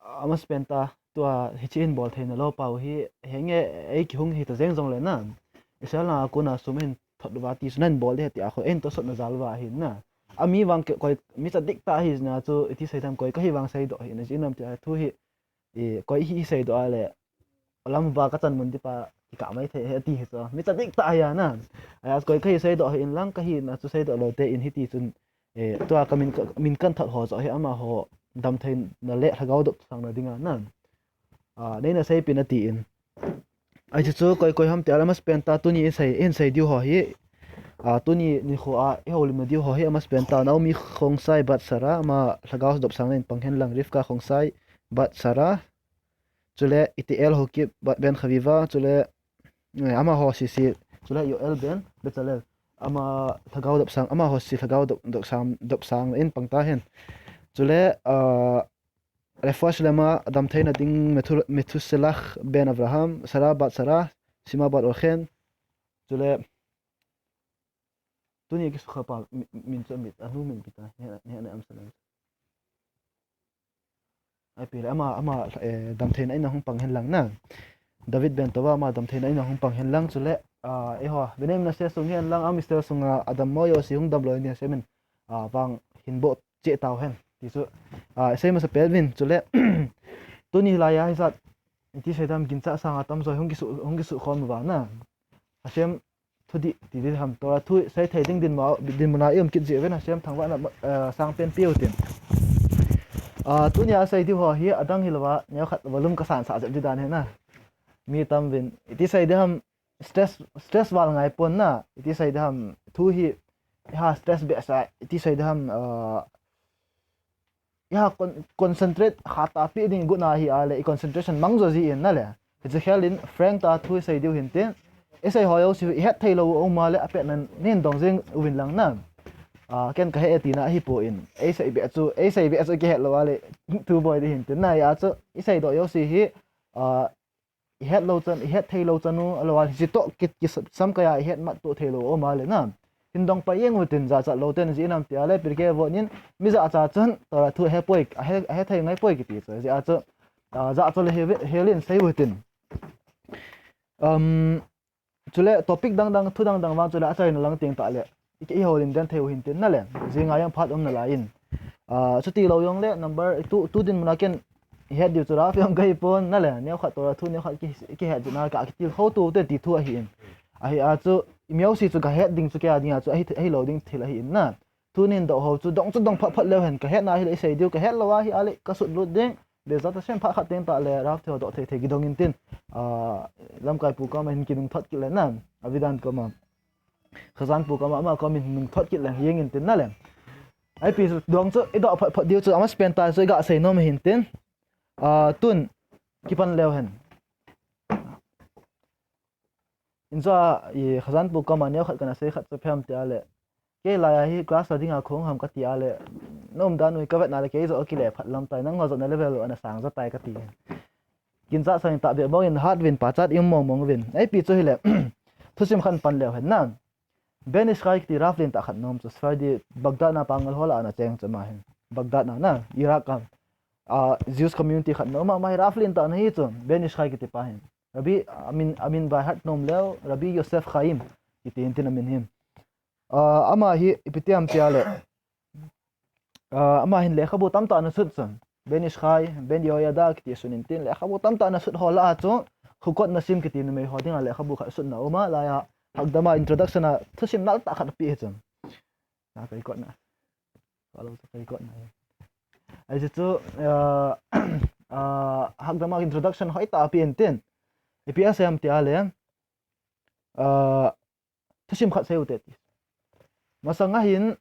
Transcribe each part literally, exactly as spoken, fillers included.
amasapen ta, tua hiche hin bol theina lou pau hi, henge, ei kihung hita jeng jongle na, Israel na a kona sum hin thot uva ti chu nahin bol ding ahi tia khu, ei hin tosot na jal uva ahin na. Ami vang koi, mi chadik tah ahi jeh a chu, iti sei ding ham, koi kahi vang seidoh hih in, ijeh inem tia thu hi, i, koi hi seidoh a le, alam uva kachan mun ding pa, kikah mai thei ahi ti hi chu. Mi chadik tah ahi a na. Ahi a koi kahi seidoh hih in lang, kahi na chu seidoh lou te in hiti chun, eh, tua kamin, min kahin thot ho joh hi amaho damtheina le lhagao dopsang na dinga na. Ah, neina seipeh in ati in. Ahi chu koi koi ham tia le amasapen ta tuni in sei, in sei diu ho hi. Ah, tuni nikho a, i houlim na diu ho hi amasapen ta Naomi Khongsai Bat Sara, ama lhagao dopsang na in pang hen lang Rivka Khongsai Bat Sara. Chule Itiel Hokip Bat Ben Khaviva, chule, eh, amaho sese, chule Yoel Ben Bezalel. Ama lhagao dopsang, amaho sese lhagao dop, dopsang, dopsang in pang ta hen. Chule, ah, Refresh lema damtheina ding Methu-, Methuselah Ben Abraham, Sara Bat Sara, Sima Bat Orkhen, chule tuni kisukha pa mi-, min chu mit, anu min pita, ne, ne, ne, am salam. Ahi pi le ama, ama, eh, damtheina in ahung pang hen lang na. David Ben Tova ama damtheina in ahung pang hen lang chule, ah, eiho, Benem na se sung hen lang, a mister sunga adam mo yo si hung dam loi ni se min, ah, vang hin bo che tau hen. Ti chu, ah, sei masa pet vin chule, tuni lai a hi jat, iti sei ding ham, ginchah sanga tamjo hung kisu, hung kisu khom uva na. Hashem thudih ti ding ham, Torah thu sei thei ding dinmun, dinmun a i um kit jeh uvin Hashem thangvahna, eh, sangpen peh u tin. Ah, tunia sei diu ho hi adang hilou a, neokhat volume kasan sah jep ding dan hi na. Mi tam vin, iti sei ding ham, stress, stress val ngai pon na, iti sei ding ham, thu hi, ha stress behseh, iti sei ding ham, ah, Iha con-, concentrate kha tahpi ding got na hi a le, i concentration mang jo ji in na le. Hiche khel in frank tah thu i sei diu hin tin. I sei ho jouse i het thei lou u um a le, apet nan nin dong jing uvin lang na. Ah, ken ka he e tina ahi poi. Ei sei beh chu, ei sei beh chu kihet lou a le, thu boi ding hin tin na. Hijeh a chu, i sei doh jouse hi, ah, i het lou chan, i het thei lou chan u, ahilou a hiche toh ki, ki sam kai a i het mat to thei lou um a le na. Hin dong pai jeng u tin jachat lou ten jeh inem tia le Pirkei Avot in mi jachat chun Torah thu ahe poi, ahe, ahe thei ngai poi kiti chu. Hijeh a chu, ah, jachat le he, he len sei u tin. Um, chule topic dang dang, thu dang dang vang chule achaina lang teng tah le. I, i houlim den thei u hin tin na le. Jing a jong phat um nalai in. Ah, chuti lou jong le number two, tu dinmun a ken i het diu chu Rav jong kahi pon na le. Neokhat Torah thu neokhat ki, kihet jeh a ka kitilkhou tu te ti thu ahi in. Ahi a chu, i mi jouse chu ka het ding chu kei a ding a chu ahi, ahi lou ding thil ahi in na. Thu nin doh ho chu dong chu dong phat phat leu hen ka het na hi le i sei diu ka het lou a hi a le ka sut lut ding. Bezat Hashem phat khat teng tah le Rav thu doh thei thei kidong in tin. Ah, lamkai pu koma hin kinung thot kit le na. Avidan koma. Khazan pu koma, ama koma hin nung thot kit le jeng in tin na le. Ahi pi chu dong chu i doh phat phat diu chu ama spend ta chu i ga sei nom hin tin. Ah, tun kipan leu hen. Injo a, i Khazan pu koma neokhat kana sei khat chu phem tia le. Kei lai a hi class a dinga khong ham kati a le. Na umdan u hi ka vet na le kei joh a kile phat lam tai, nangho joh na level u ana sang jo tai kati. Ginchah sang in tahbeh mong in hat vin pachat i um mong mong vin. Ahi pi chu hi le. Thusim khat pan leu hen na. Ben Ish Chai kiti Rav lentah khat nom chu Sephardi Baghdad na Pangal ho lah a ana cheng chu ama hin. Baghdad na na, Iraq a. Ah, Jews community khat nom a, ama hi Rav lentah ana hi chu. Ben Ish Chai kiti pa hin. Rabbi, amin, amin by heart nom leu, Rabbi Yosef Chaim, kiti in tin amin hi. Ah, ama hi ipi ti ham tia le. Ah, ama hin lekhabu tamtah ana sut chun. Ben Ish Chai, Ben Yehoyada kiti sun in tin lekhabu tamtah ana sut ho lah a chu. Chukot Nasim kiti numei ho dinga lekhabu khat sutna um a, lai a Hakdama introduction a thusim nal tah khat ape hi chun. Na kai kot na. Follow chu kai kot na. Ahi chu, ah, ah, Hakdama introduction hoi tah ape in tin. Ipi asei ham tia le. Ah, thusim khat sei u te ti. Masang a hin,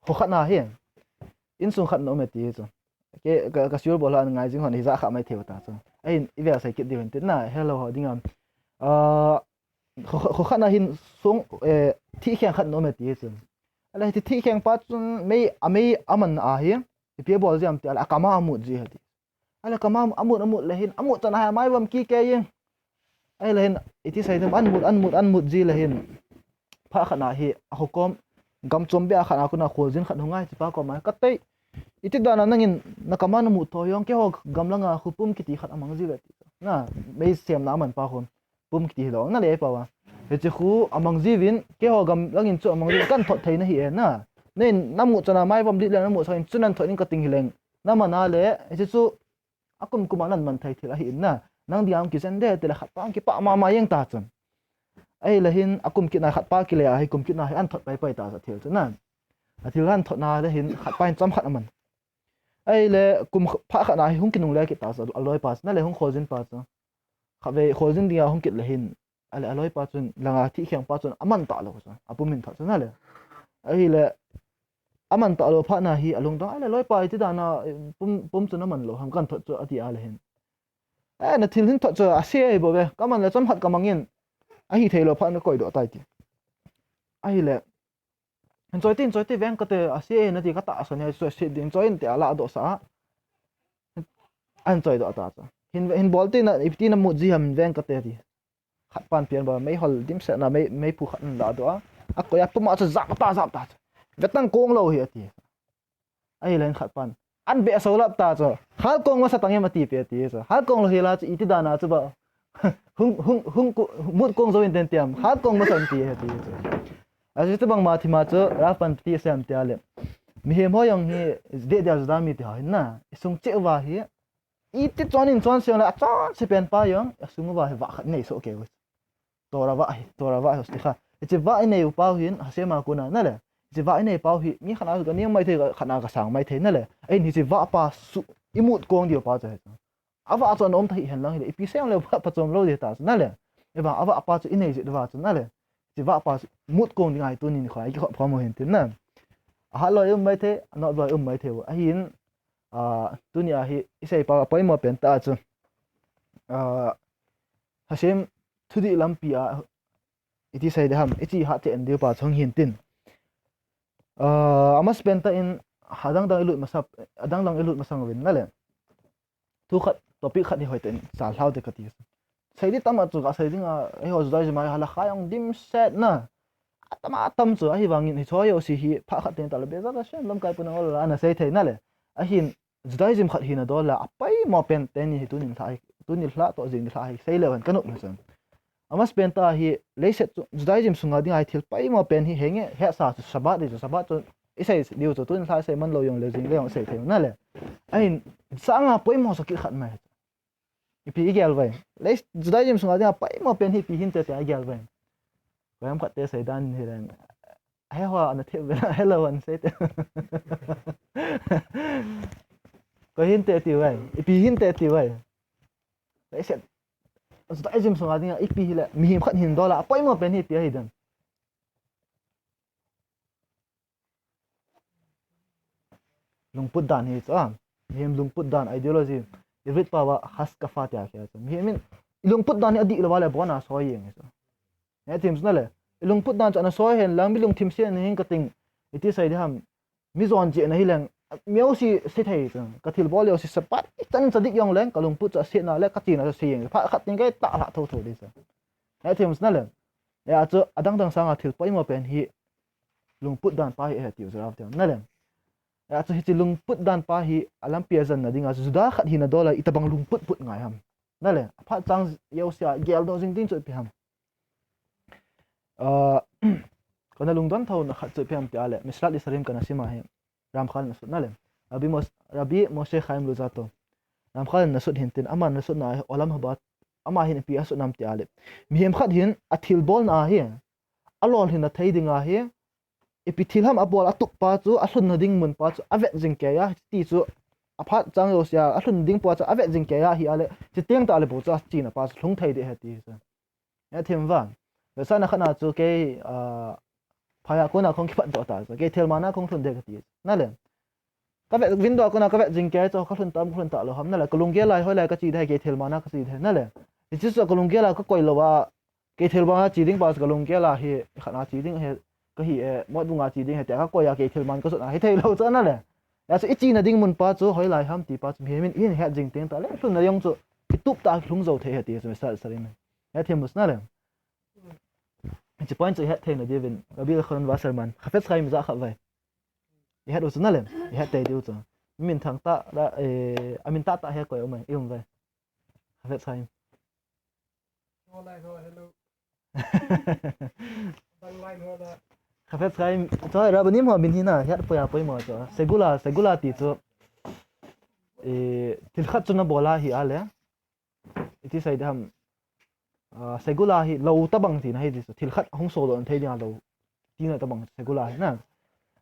kho khat na hin. Insung khat na um e ti chu. Ke, ka, ka sure bol a ngai jing hon hi ja kha mai thei u ta chu. Ahin, i vel sei kit diu hin tin na, hello ho ding am. Ah, kho, kho, kho khat na hin sung, eh, thihkheng khat na um e ti chu. Ale, thi, thihkheng pa chun mei, a mei a man a hi, ipi a bol ji ham ti, ale, a kama a mut ji ahi ti. Ale, kama a mut, a mut le hin, a mut chan a hi, a mai vam ki ke jing. Ahile hin, iti sei dem, an mut, an mut, an mut ji le hin. Phat khat na hi, a kho kom, gam chom beh a khat na kona kholjin khat hung a hi, hiche pa koma, ka tei, iti dana nangin na command mu tho jong, keiho gamlanga khu pum kiti khat amang jiuve ti. Na, mei semna aman pa khun. Pum kiti hilou, na le pa va. Hiche khu amang jiuvin, keiho gamlangin chu amang jiuvin, kan thot thei nahi e na. Nei, namu chana mai vom dit le namu chain chu nan thot in kating hileng. Na mana le, hiche chu akum kuma nan man thei thil ahi in na. Nang dia ang kijen de, tile khat pa ang kipah mama jeng ta chun. Ahile hin, akum kit na khat pa kile a, hi kum kit na hi an thot pai pai ta sa thil chu na. Athil an thot na le hin, khat pa in chom khat aman. Ahile, kum pha khat na hi hung kinungle kit ta sa, aloi pa chu, na le hung kholjin pa chu. Khatvei kholjin dia hung kit le hin, ale aloi pa chun, langa thi kheng pa chun, aman ta lou chu, apum in thot chu na le. Ahile, aman ta lou pha na hi, alung dong, ale loi pa iti dana, pum, pum chun aman lou, ham kan thot chu, ati a le hin. Eh, na thil hin thot chu, ase bou ve, kaman le chom khat kamang in, ahi thei lou pha na koi doh tai ti. Ahile, Hin choi tin, choi ti veng kate, ase nati katahsan e, chu ase ding choi in te ala doh sa. An choi doh ta chu. Hin, hin bol tina, ipiti na mut ji ham veng kate ti. Khat pan pian ba, mei hol dim se na, mei, mei pu khat la doh a. Akoi a puma chu jap ta, jap ta chu. Vetang kong lou hi ati. Ahile hin khat pan. An be so lap ta chu. Hal kong masa tang em ati pe ati chu. Hal kong lou hi la chu, iti dana chu ba. Hung, hung, hung, ku-, mut kong zo in ten tiam. Hal kong masa ti he ti chu. Achu bang ma thima chu, ra pan ti sem tia le. Mihem ho jong hi, de dia Juda mi ti ho hin na. Isung cheh uva hi. Iti chon in chon se le, achon se pen pa jong, asung uva hi va khat nei so ke. Torah va hi, Torah va hi, hosti kha. Hiche va inei u pau hin, Hashem a kona, na le. Hiche va inei pau hi, mi khat na ka niam mai thei, khat na ka sang mai thei, na le. Ahin hiche va pa su, imut kong diu pa chu hi. Ava chu ana um ta hi hen lang hile, ipi sem le va pa chom lou di ta chu na le. Eva, ava pa chu inei jeh va chu na le. Hiche va pa chu mut kong ding ahi tunin kho, ai ki kho pha mo hin tin na. Ahat loi um mai thei, anot loi um mai thei. Ahin, a, tunia hi, isei pa, poimo pen ta chu. A, Hashem thudih lampi a, iti sei de ham, ichi hat che en diu pa chu hung hin tin. A, amas pen ta in, adang dang ilut masa, adang dang ilut masang uvin na le. Thu khat, topic khat hi hoitah in, sa lhau te kati. Sei di tam a chu ka sei ding a, eiho Judaism a halakha jong dim set na. Atam atam chu, ahivangin hiche jouse hi, pha khat ten ta le, Bezrat Hashem, lamkai puna ol la, ana sei thei na le. Ahin, Judaism khat hina dol a, apoimo pen teni hi tunin lha hi, tunin lha toh jing lha hi, sei leu hen ka nop na chun. Amas pen ta hi, leiset chu, Judaism sunga dinga hi thil poimo pen hi, henge, hetsa chu Shabbat di chu, Shabbat chu, isei diu chu, tunin lha isei man lou jong leu jing leu jong isei thei na le. Ahin, sanga poimo sa kit khat mai. Ipi igel vai. Lei Judaism sunga dinga poimo pen hi ipi hinte tia igel vai. Koiham khat te sei dan hi leng. He ho ana thep ve la, hello an sei te. Koi hinte ti vai. Ipi hinte ti vai. Leiset. Judaism sunga dinga ipi hile. Mihem khat hin dol a. Poimo pen hi ipi ahi dan. Lungput dan hi chu a. Mihem lungput dan ideology. Ivrit pao a hashkafa tia kia chu. Mihem in ilungput dan hi adih lou va le bon a soi jeng hi chu. He thim chu na le. Ilungput dan chu ana soi hen lang mi lungthim se na hin kating. Iti sei di ham. Mi jon cheh na hi leng. Mi jouse sei thei chu. Ka thil bol jouse Shabbat. Ichan chadik jong leng. Ka lungput chu ase na le. Ka china chu se jeng. Pha khat ting kai ta la tho tho di chu. He thim chu na le. Hia chu adang dang sanga thil poimo pen hi lungput dan pa hi ahi tiu jeh a tiu na le. Hia chu hiche lungput dan pa hi alampi a jan na dinga Juda khat hina dol a itobang lungput put ngai ham. Na le, aphat chang jouse a gel doh jing ding chu ipi ham. Ah, kana lungdon tho na khat chu ipi ham tia le, Mesilat Yesharim kana sim a hi. Ramchal Nasrut na le. Rabbi Mos-, Rabbi Moshe Chaim Luzzatto. Ramchal Nasrut hin tin, ama Nasrut na hi Olam Haba, ama hin ipi asut nam tia le. Mihem khat hin athil bol na hi, alolhin athei ding ahi, ipi thil ham abol atup pa chu, alhun na ding mun pa chu, avet jing kei a, ti chu, aphat chang jouse a, alhun ding pa chu, avet jing kei a hi a le, chuteng ta le bou chu, achina pa chu, lhung thei ding ahi ti chu. He thim va. Vesana khat na chu kei, ah, phaya kona kong kipat doh ta chu. Kei thelmana kong lhun ding kati. Na le. Ka vet window kona ka vet jing kei chu ka lhun tam ka lhun ta lou ham na le. Ka lunggel a hoilai ka che ding kei thelmana ka che ding na le. Hiche chu ka lunggel a ka koi lou a. Kei thelmana che ding pa chu ka lunggel a hi khat na che ding he. Ka hi e, mot bunga che ding he tia ka koi a kei thelman ka jot a hi thei lou chu na le. Hia chu ichena ding mun pa chu hoilai ham ti pa chu mihem in ihin het jing teng ta le. Lhun na jong chu itup ta lhung jou thei he ti chu Mesilat Yesharim. He thim chu na le. Hiche point chu ihet thei na diuvin, Rabbi Elchanan Wasserman, Chafetz Chaim ijat khat vai. Ihet u chu na le, ihet thei diu chu. Min thang ta, ra, eh, amin tah tah hi koi um ai, i um ve. Chafetz Chaim. Chafetz Chaim, choi Rabbanim ho min hi na, hiat poi a poimo chu. Segula, segula ti chu. Eh, thil khat chu na bol a hi a le. Iti sei diham, ah, segula hi lou tabang tina hi ti chu, thil khat hung sodoh thei dinga lou tina tabang segula hi na.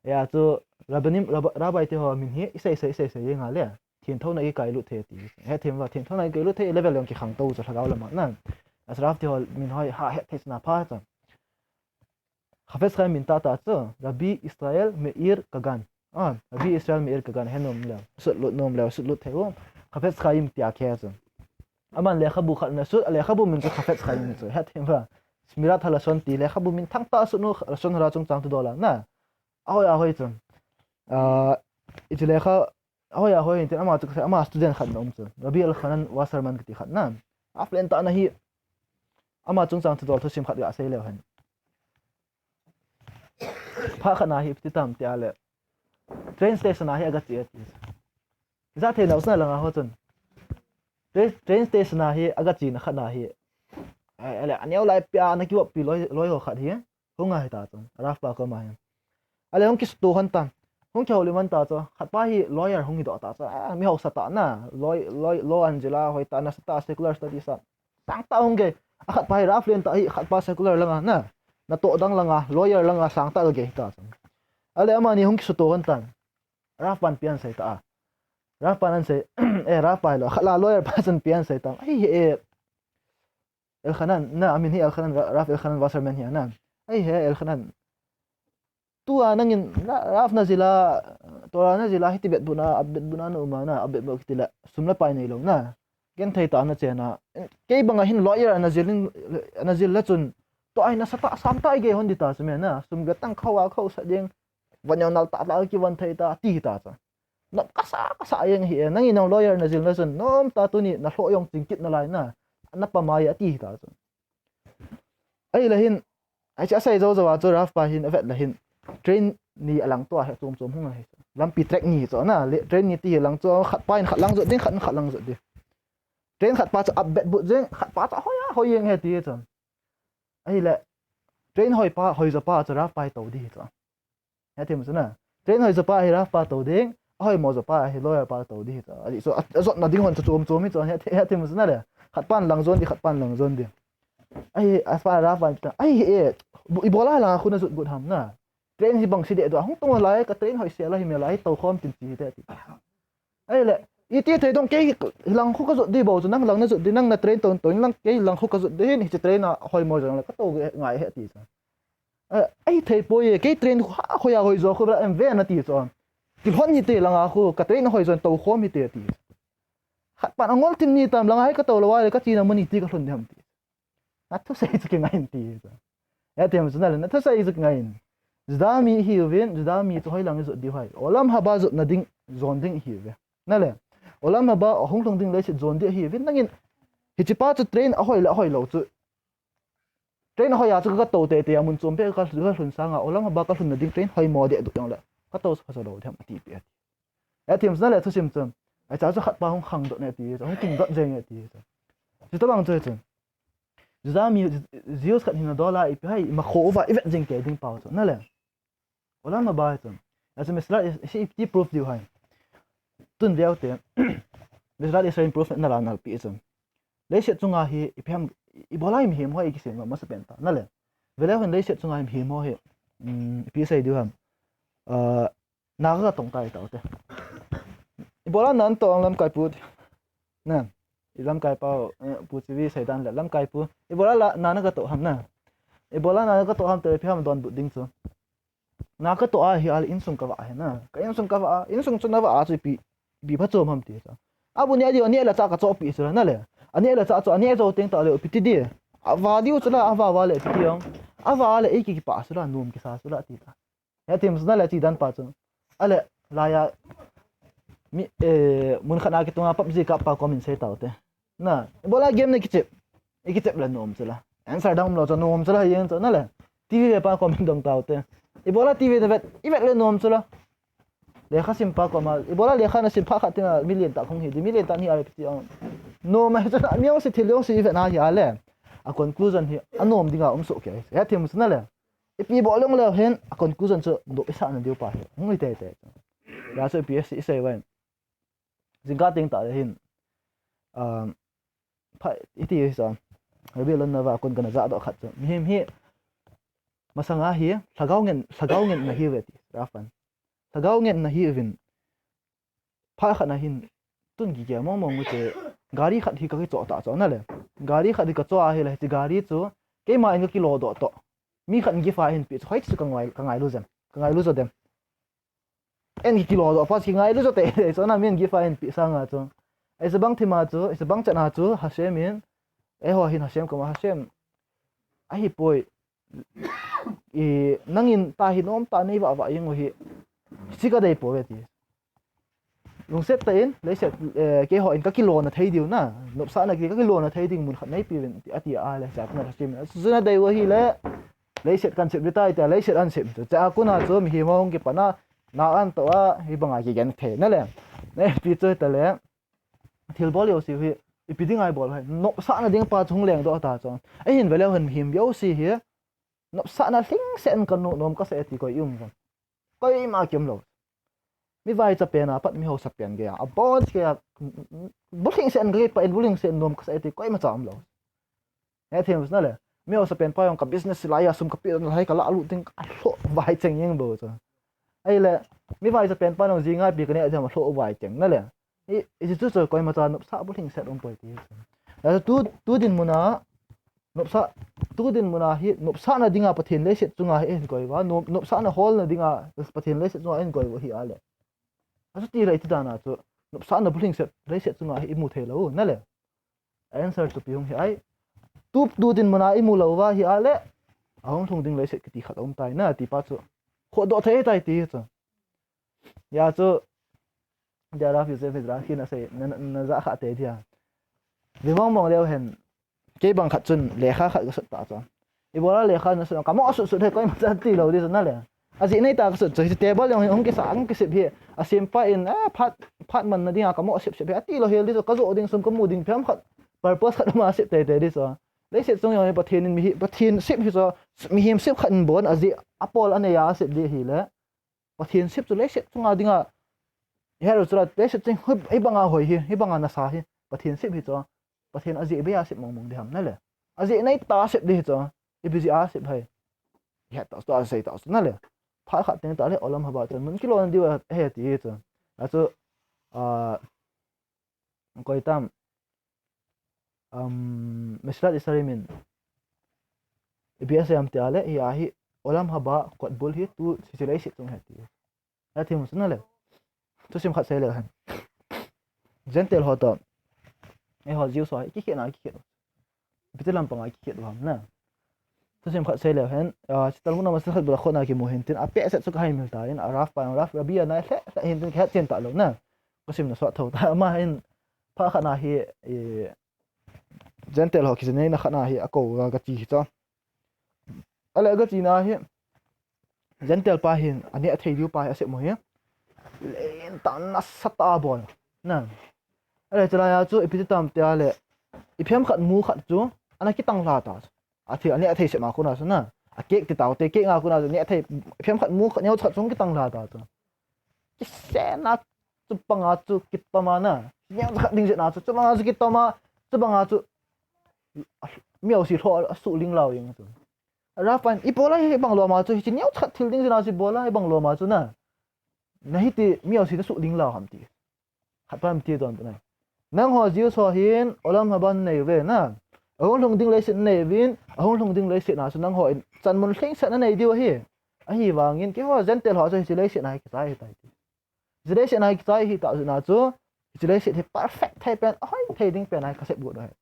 Hia chu Rabbanim, Rabba-, Rabbi te ho min hi isei sei, isei sei jeng a le, thienthouna ikailut thei ti. Hethem uva, thienthouna ikailut thei level jong kikhang to chu lhagao lama na. Ashraf te ho min hoi ha het thei sna pha chu. Chafetz Chaim min tah tah chu, Rabbi Israel Meir Kagan. Ah, Rabbi Israel Meir Kagan, he nom leu, sutlut nom leu, sutlut thei u. Chafetz Chaim tia khe chu. Aman lekhabu khat na sut, a lekhabu min chu Chafetz Chaim chu, hethem uva. Shmirat Halashon ti lekhabu min thang tah sut u, Lashon Hara chungchang thudol a na. Ahoi, ahoi chu. Ah, ichi lekha, ahoi, ahoi, tin ama chu, ama student khat na um chu. Rabbi Elchanan Wasserman kiti khat na. Aflen tah na hi, ama chungchang thudol thusim khat ga sei leu hen. Phat khat na hi ipi ti tam tia le. Train station a hi aga che ati. Ijat thei nau sna langa ho chun. Train, train station a hi aga chena khat na hi. Ai, ale, aneo lai pia na kiwap pi loi, loi ho khat hi. Hung a hi ta chun. Rav pa koma hi. Ale hung kisuto hon tan. Hung kihoulim hon ta chu. Khat pa hi lawyer hung hi doh ta chu. Ah, mi hausa tah na. Law, law, law an jila hoi tah, nasa tah, secular studies a. Sang tah hung gei. A khat pa hi Rav len tah hi, khat pa secular langa na. Natoh dang langa, lawyer langa sang tah gei ta chun. Ale amani hung kisuto hon tan. Rav pan pian sei ta a. Rav pan an sei, eh, Rav pa hi lo, khat la lawyer pa chun pian sei ta. Ai, eh, Elchanan, na, amin hi Elchanan, Ra-, Rav Elchanan Wasserman hi na. Ai he, Elchanan. Tua nangin, na, Rav na jila, Torah na jila, hiti betbut na, a betbut na na um a na, a betbut kiti le, sum le pai nei lo na. Genthei tah na chena. Kei banga hin lawyer na jil in, na jil le chun, tua hi nasa tah, sang tah i gei hon di ta chu me na. Sum ge tang khou a khou sa ding, van jong nal tah tah kivon thei ta, ti hi ta chu. Nop kasa, kasa jeng hi e, nangin nang lawyer na jil na chun, nom ta tuni na lhoh jong ching kit nalai na, na pamai ati hi ta chu. Ahile hin, ai cha sei jo jo a chu Rav pa hin avet le hin, train ni alang tua hi chom chom hung ahi chu. Lampi track ni chu na, le, train ni ti hi lang chu, khat pa in khat lang jot ding, khat in khat lang jot ding. Train khat pa chu a betbut jeng, khat pa chu hoi a, hoi jeng he ti chu. Ahile, train hoi pa, hoi jo pa chu Rav pa hi tou di hi chu. Hethem u chu na. Train hoi jo pa hi Rav pa tou ding, a hoimo jo pa hi lawyer pa tou di hi chu. Ajeh chu, a, a jotna ding hon chu chom chom hi chu, hethem, hethem u chu na le. Khat pan lang jon di, khat pan lang jon di. Ahi, a pa Rav pan chu, ahi e, bu-, ibola langa khu na jot got ham na. Train hi bang si deh doh, hung tong lai, ka train hoi se la hi me lai, tou khom tin chi hi te ti. Ahile, iti thei dong kei lang khu ka jot di bou chu, nang lang na jot di, nang na train tou tou, nang kei lang khu ka jot di hin, hiche train a hoimo jong le ka tou ngai he ti chu. Eh, ahi thei poi e, kei train khu ha, hoi a hoi jo khu bra em ve na ti chu. Kilhon hi te langa khu, ka train hoi jon tou khom hi te ti. Khat pan angol tin ni tam langa hi ka tou lou a le ka china mun hi ti ka lhun di ham ti. Na thusei chu kingai in ti chu. Hethem u chu na le, na thusei chu kingai in. Juda mi hi uvin, Juda mi chu hoi lang i jot di hoi. Olam haba jotna ding, jon ding hi uve. Na le, Olam haba hung lhung ding leiset jon di hi uvin, nangin, hiche pa chu train a hoi le a hoi lou chu. Train a hoi a chu ka tou tei tei a mun chom pe ka, ka lhun sanga, Olam haba ka lhunna ding train hoimo deh doh jong le. Ka tou sa pha sa lou dem ati pi ati. Hethem u chu na le thusim chu. Ai cha chu khat pa hung khang doh ne ti, hung king doh jeng ne ti chu. Chutabang chu chu. Juda mi, Jews khat hina dola ipi hai, ima kho uva i vet jing kei ding pau chu, na le. Olam haba hi chu. Achu Mishra i, i, i proof diu hai. Tun veu te. Mishra Israel proof na la nal pi chu. Leiset chunga hi, ipi ham, ibola mihem ho i kisem ma, masa pen ta, na le. Vele hon leiset chunga mihem ho hi. Um, ipi sei diu ham. Ah, Na ka tong tai tau te. Ibola nan to ang lamkai pu. Na. I lamkai pau, eh, pu chivi saidan le lamkai pu. Ibola la na na ka to ham na. Ibola na na ka to ham te phi ham don bu ding chu. Na ka to a hi al insung ka va he na. Ka insung ka va, insung chu na va a chu pi, pi pha chom ham ti chu. Abu ni a di ni la cha ka cho pi chu na le. Ani la cha chu ani jo teng ta le pi ti di. A va diu chu la a va va le pi ti ang. A va le ei ki ki pa chu la num ki sa chu la ti ta. Hethem u chu na le chi dan pa chu. Ale, laiya, mi, eh, mun khat na kitunga PUBG kap pa comment sei tau te. Na, ibola game na kichep. I kichep le nom chu la. Answer dang um lou chu nom chu la, yen chu na le. TV ve pa comment dong tau te. Ibola TV na vet, i vet le nom chu la. Lekha simpa koma, ibola lekha nasim phat khat teng a mi lentah hung hi di, mi lentah hi a pi ti ang. Nom ahi chu na, mi jouse thil jouse ivet na hi a le, a conclusion hi anom dinga um soh kei. Hethem u chu na le. Ipi bol jongleu hen, a conclusion chu nop isah na diu pa hi hung hi teitei. Hijeh chun ipi isei uvem? Jingkah teng tah le hin, um, pha, iti hi chu, Rabbi Elon Nava a kon kana jahdoh khat chu, mihem hi masanga hi lhagao ngen, lhagao ngen na hiuve ti, Rav pan. Lhagao ngen na hiuvin, phat khat na hin, tun kigel mong mong u che, gari khat hi kakichoh ta chu na le. Gari khat hi kachoh ahile, hiche gari chu keima in kakilodoh toh, mi khat in gift a hin pe chu, hoiche chu kangai, kangailu jem, kangailu jo dem. Eini kilodoh pa chu kingailu jo teitei chu na, mi in gift a hin pe sanga chu. Hiche bang thim a chu, hiche bang chan a chu Hashem in, eiho hin Hashem koma, Hashem, ahipoi, nangin tahi nomtah neivah vah jeng u hi, hiche kadei pouve ti. Lungset tah in, leiset, eh, keiho in kakilona thei diu na, nopsahna ki kakilona thei ding mun khat neipeuvin ti, ati ahile, hiche a kon a Hashem in, chu nadei u ahile, leiset kahin sep ding tai tia, leiset ahin sep chu. Hiche a kon a chu mihem hung kipan a, na ahin toh a, hibanga kigen thei na le. Ipi chu hita le, thilbol jouse hi ipi dinga ibol ham, nopsahna ding pa chu hung lengdoh ta chu. Ahin veleu hen, mihem jouse hi nopsahna lhingset in kanu nom kasah e ti koi um uvem? Koima kium lou. Mi vaicha pen a pat mi hausa pen geiya, abon geiya, bulhingset in kakipah in, bulhingset in nom kasah e ti koimacha um lou. Hethem u chu na le. Mi hausa pen pa jong ka business laiya sum kapeh lai kalah lut ding, alhoh vai cheng jeng bou chu. Ahile, mi vaicha pen pa jong jinga ipi kaneh ding ham, alhoh vai cheng na le. Hiche chu chu koimacha nopsah bulhingset umpoi ti chu. Hijeh chun tu, tu dinmun a, nopsah, tu dinmun a hi nopsahna dinga Pathen leiset chunga hi ahin koi uva, nop, nopsahna holna dinga Pathen leiset chunga ahin koi u ahi a le, achuti le iti dan a chu nopsahna bulhingset leiset chunga hi imu thei lou na le. Answer chu ipi hung hi ai? Tu, tu dinmun a imu lou uva ahi a le, ahung lhung ding leiset kiti khat aum tai na ti pa chu khohdoh thei tai ti chu. Hijeh chun, dia Rav Yosef Mizrahi in asei, na, na, najah kha tei dia. Ve mong mong leu hen, kei bang khat chun lekha khat kasut ta chu. Ibola lekha nasut, kamoh sut sut hi koimacha tilou di chu na le. Ajeh nei tah kasut chu, hiche table jong hi hung kisa, hung kisep hi, asem pa in, eh, phat, phat manna dinga kamoh sep sep hi atilou hel di chu, kajoh ding sum kamu ding phem khat, purpose khat ma sep teitei di chu. Leiset chung jong hi Pathen in mi hi, Pathen sep hi chu, mihem sep khat in bon, ajeh apol anei a asep di ahile, Pathen sep chu leiset chunga dinga, ihet u chu la, leiset chung hi, hibanga hoi hi, hibanga nasa hi Pathen sep hi chu, Pathen ajeh beiya sep mong mong di ham na le. Ajeh nei tah a sep di hi chu, ipi jeh a sep ham? Ihet tah chu, asei tah chu na le. Phat khat teng tah le, Olam Haba chun mun kilona diu ahi ti hi chu. Achu, ah, koi tam, um, Mesillat Yesharim in ipi asei ham tia le, hi a hi, Olam Haba kotbul hi tu hiche leiset chung ahi ti. Hethem u chu na le. Thusim khat sei leu hen, Gentile ho toh eiho Jews ho hi kikhetna kikhet u, ipi ti lampanga kikhet u ham na? Thusim khat sei leu hen, ah, Talmud a Masehet Berachot a kimu hin tin, apehset chu kahei mil tan, a Rav pa, Rav, Rabbi a nai lheh lheh hin tin, kihet chen talou na. Kasimna sot tho ta, ama hin phat khat na hi, eh, Gentile ho kijeina khat na hi akou a, gache hi chu. Ahile gachena hi, Gentile pa hin aneh thei diu pa hi asep u hi, lentah nasatah a bol na. Ahile chulai a chu ipi ti tam tia le, iphem khat mu khat chu ana kitang lha ta chu. Athil aneh thei sep a kona chu na, a cake ti tau te, cake a kona chu neh thei, iphem khat mu khat, neocha khat chu kitang lha ta chu. Kisetna, chubanga chu kitoma na, neocha khat ding jeh a chu chubanga chu kitoma, chubanga chu mi jouse lhoh asuh ling lau jeng chu. Rav pa in, ibola hibang loma chu, hiche neocha khat thil ding jeh a chu ibola hibang loma chu na, nahiti mi jouse nasuh ling lau ham ti. Khat pa in ti don tu na, nangho Jews ho hin Olam Haba nanei uve na, ahung lhung ding leiset nanei uvin, ahung lhung ding leiset na chu nangho in chanmun lhingset nanei diu ahi. Ahivangin keiho Gentile ho chu hiche leiset na hi kichai ahitai ti. Hiche leiset na hi kichai ahitah jeh a chu, hiche leiset hi perfect thei pen, ahoi thei ding pen a hi kasep got u ahi.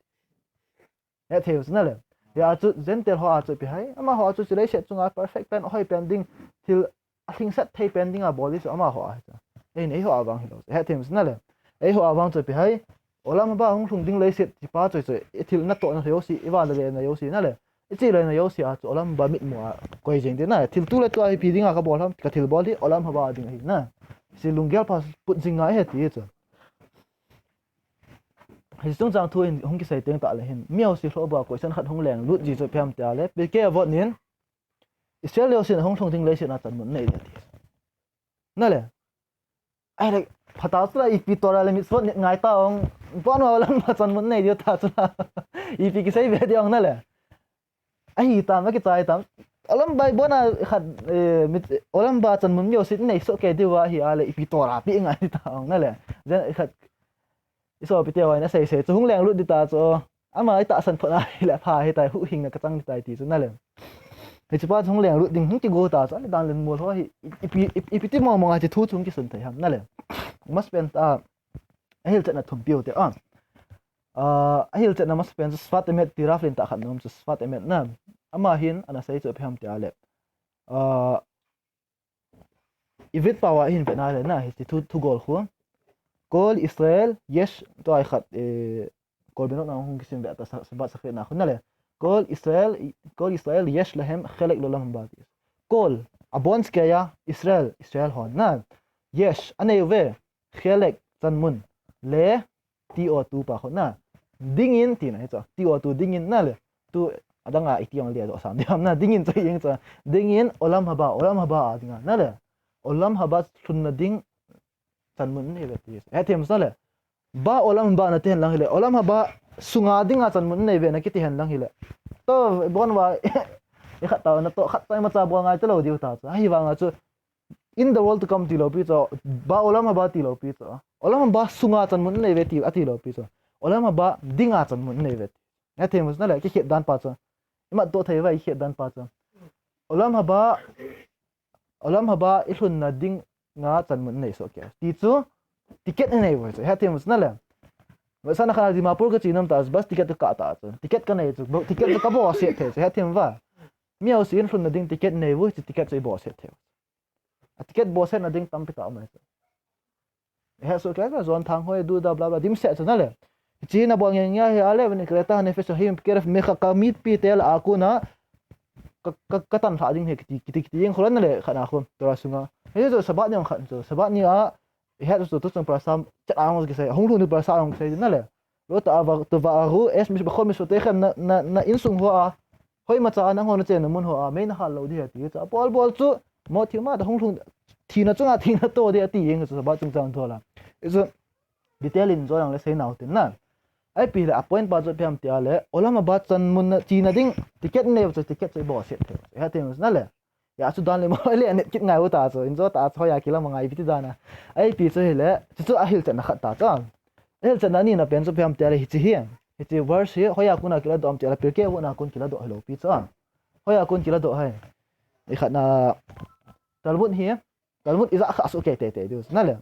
Hethei u chu na le. Hia chu Gentile ho a chu ipi ham, amaho a chu hiche leiset chunga perfect pen, ahoi pen ding, thil alhingset thei pen dinga bol di chu amaho a hi chu. Eiho a vang hilou. Hethei u chu na le. Eiho a vang chu ipi ham, Olam Haba hung lhung ding leiset ti pa chu chu, ithil natohna jouse, ivan le lena jouse na le, iche lena jouse a chu Olam Haba mitmu a koi jeng di na. Thil tu le tu a ipi dinga kabol ham, kathilbol hi Olam Haba ding ahi na. Hiche lunggel pha put jing ngai ahi ti chu. Hiche chungchang thu hin hung kisei teng tah le hin, mi jouse lhoh bua question khat hung lenglut ji chu ipi ham tia le, Pirkei Avot in, Israel jousen ahung lhung ding leiset a chanmun anei ding ati. Nale. Ahile, phatah chu la ipi Torah le mitzvot ngai ta ong, pon wa olam haba chanmun anei diu ta chu la. Ipi kisei be diu ong nale. Ahi tam, akichai tam. Olam haba ibon a khat, eh, mit-, olam haba chanmun mi jouse in nei soh kei diu ahi a le, ipi Torah pi ngai ta ong nale. Jen khat, i sopi te hon asei sei chu hung lenglut ding ta chu. Ama itahsan phot a hile pha hitai, huhhingna kachang ding tai ti chu nale. Hiche pa chu hung lenglut ding hung kigo ta chu, ani dan len mol ho hi, ipi, ipi, ipi ti mong mong a hiche thu chu hung kisun thei ham nale. Masapen ta, ahilchetna thum piu te a. Ah, ahilchetna masapen chu Sfat Emet ti Rav lentah khat nom chu Sfat Emet na. Ama hin ana sei chu ipi ham tia le. Ah, Ivrit pao a hin vet na le na, hiche thu, thugol khu. Kol Israel, yesh, tua khat, eh, Korbanot na hung kisim ve ta sa-, Shabbat Shachrit na khu nale. Kol Israel, Kol Israel, yesh lahem, chelek leolam haba ti. Kol, abon chikeiya, Israel, Israel hon na. Yesh, anei uve, chelek, chanmun, le, T O two pa khu na. Dingin tina hi chu. T O two dingin nale. Tu adang a iti ong le jo sam diam na. Dingin chu ing chu. Dingin olam haba, olam haba a dinga nale. Olam haba lhunna ding chanmun nei ve ti. Hethem nale. Ba olam haba nati hen lang hile. Olam haba sunga dinga chanmun nei ve nakiti hen lang hile. Tobang va ikhat tao na toh khat chai macha bol ngai talou diu ta chu. Ahivanga chu in the world to come tilou pi chu, ba olam haba tilou pi chu. Olam haba sunga chanmun nei ve ti, atilou pi chu. Olam haba dinga chanmun nei ve ti. Hethem nale, kikhet dan pa chu. Imat toh thei va ikhet dan pa chu. Olam haba, olam haba ilhunna dinga chanmun nei soh kei. Ti chu, ticket inei uve chu. Hethem nale. Vetsahna khat a Dimapur kache nom ta, bus ticket kakah ta chu. Ticket kanei chu, bo-, ticket chu kabol set thei chu. Hethem va. Mi jouse in lhunna ding ticket nei uve chu, ticket chu ibol set thei. A ticket bol set na ding tampi tah um ahi chu. He su ke ka zon thang hoi du da bla bla dim set chu nale. Hiche na bol nge nge hi ale vani Kreta ne fe so him keref me kha ka mit pi tel a ku na ka, ka, katan lha ding he kiti, kiti, kiti jeng khu nale khat na khu Torah sunga. Hichu Shabbat ni ong khat chu. Shabbat ni a, he chu tu chung parasha, chat a ong kisei, hung lhun tu parasha ong kisei nale. Lo ta ava, tu va aru, es mis, bachol mitzvotechem na, na, na insung hoa, Hoimacha a nangho nachenna mun hoa mei nahal lou ding ahi ti chu. Abol bol chu, mo thil ma ta hung lhung, thina chunga thina to ding ati jeng chu Shabbat chungchang thu la. Hichu, detail in jo jong le sei nau tin na. Ipi le, a point pa chu ipi ham tia le, olam haba chanmun na chena ding, ticket nei uve chu, ticket chu ibol set thei. Hethem nale. Hia chu dan le mo le net kit ngai u ta chu, in jo ta chu, hoiya kilam ngai ipi ti dan a. Ipi chu hile, chu chu ahilchetna khat ta chu. Ahilchetna nina pen chu ipi ham tia le hiche hi. Hiche verse hi, hoiya kon a kiladoh ham tia le, Pirkei Avot na kon kiladoh hilou pi chu. Hoiya kon kiladoh ham. Ikhat na Talmud hi, Talmud ija kha soh kei tei tei diu nale.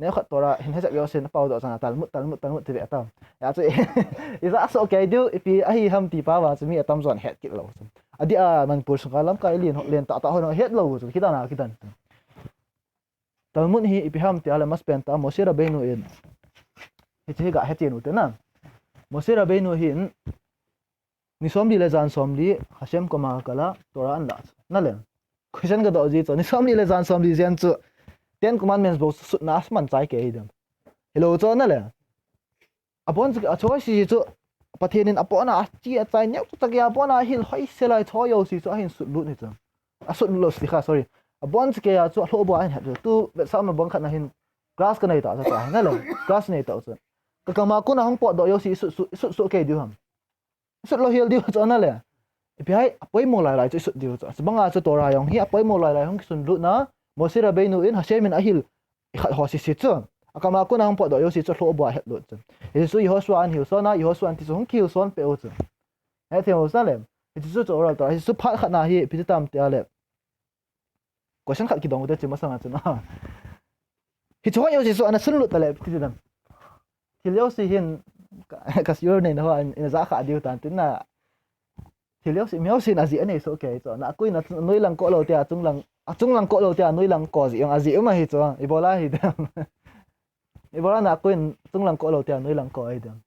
Neukhat Torah hin hejep jouse na pao doh chang a Talmud, Talmud, Talmud ti ve ta. Hia chu ija soh kei diu, ipi ahi ham ti pa va chu mi atam jon het kit lou chu. Adeh a Manipur sunga lamkai len ho, len tah tah ho het lou chu, kidan a kidan. Talmud hi ipi ham tia le masapen ta Moshe Rabbeinu in. Hiche hi ga hechen u te na. Moshe Rabbeinu hin ni somli le jan somli Hashem koma kal a Torah ana la chu. Nale. Question kadoh ji chu. Ni somli le jan somli jen chu Ten Commandments bou sutna a man chai kei hi dem. Hilou chu nale. Abon chu, achoi si chu, Pathen in abon a, achi achai neo chu, chakei abon a, ahil hoi se lai choi jouse chu, ahin sutlut hi chu. Asutlut lou si kha, sorry. Abon chakei a chu, alhoh bua ahin het chu. Tu, vetsahna bang khat na hin, class kanei ta, cha cha, nale, class nei ta chu. Ka kama kon a hung potdoh jouse, isut, sut, isut, sut kei diu ham. Isut lou hel diu chu, nale. Ipi ham, apoimo lai lai chu isut diu chu. Chubang a chu Torah jong hi apoimo lai lai hung kisun lut na. Moshe Rabbeinu in Hashem in ahil ikhat ho sese chu. Akama kon a hung potdoh jouse chu alhoh bua ahet lut chu. Hichu Yehoshua in hilson a, Yehoshua in ti chu hung kihilson peh u chu. Hethem u sa le. Hichu chu oral Torah. Hichu phat khat na hi ipi ti tam tia le. Question khat kidong u te chu masang a chu na. Hichu ho jouse chu ana sun lut ta le ipi ti dam. Thil jouse hin ka, ka sure nei na ho in, in ja kha diu tan tin na. Thil jouse, mi jouse in ajeh anei soh kei chu. Na koi in a noi lang koh lou tia, achung lang, achung lang koh lou tia, noi lang koh jeh jong ajeh um ahi chu. Ibola hi dem. Ibola na koi in chung lang koh lou tia, noi lang koh ahi dem.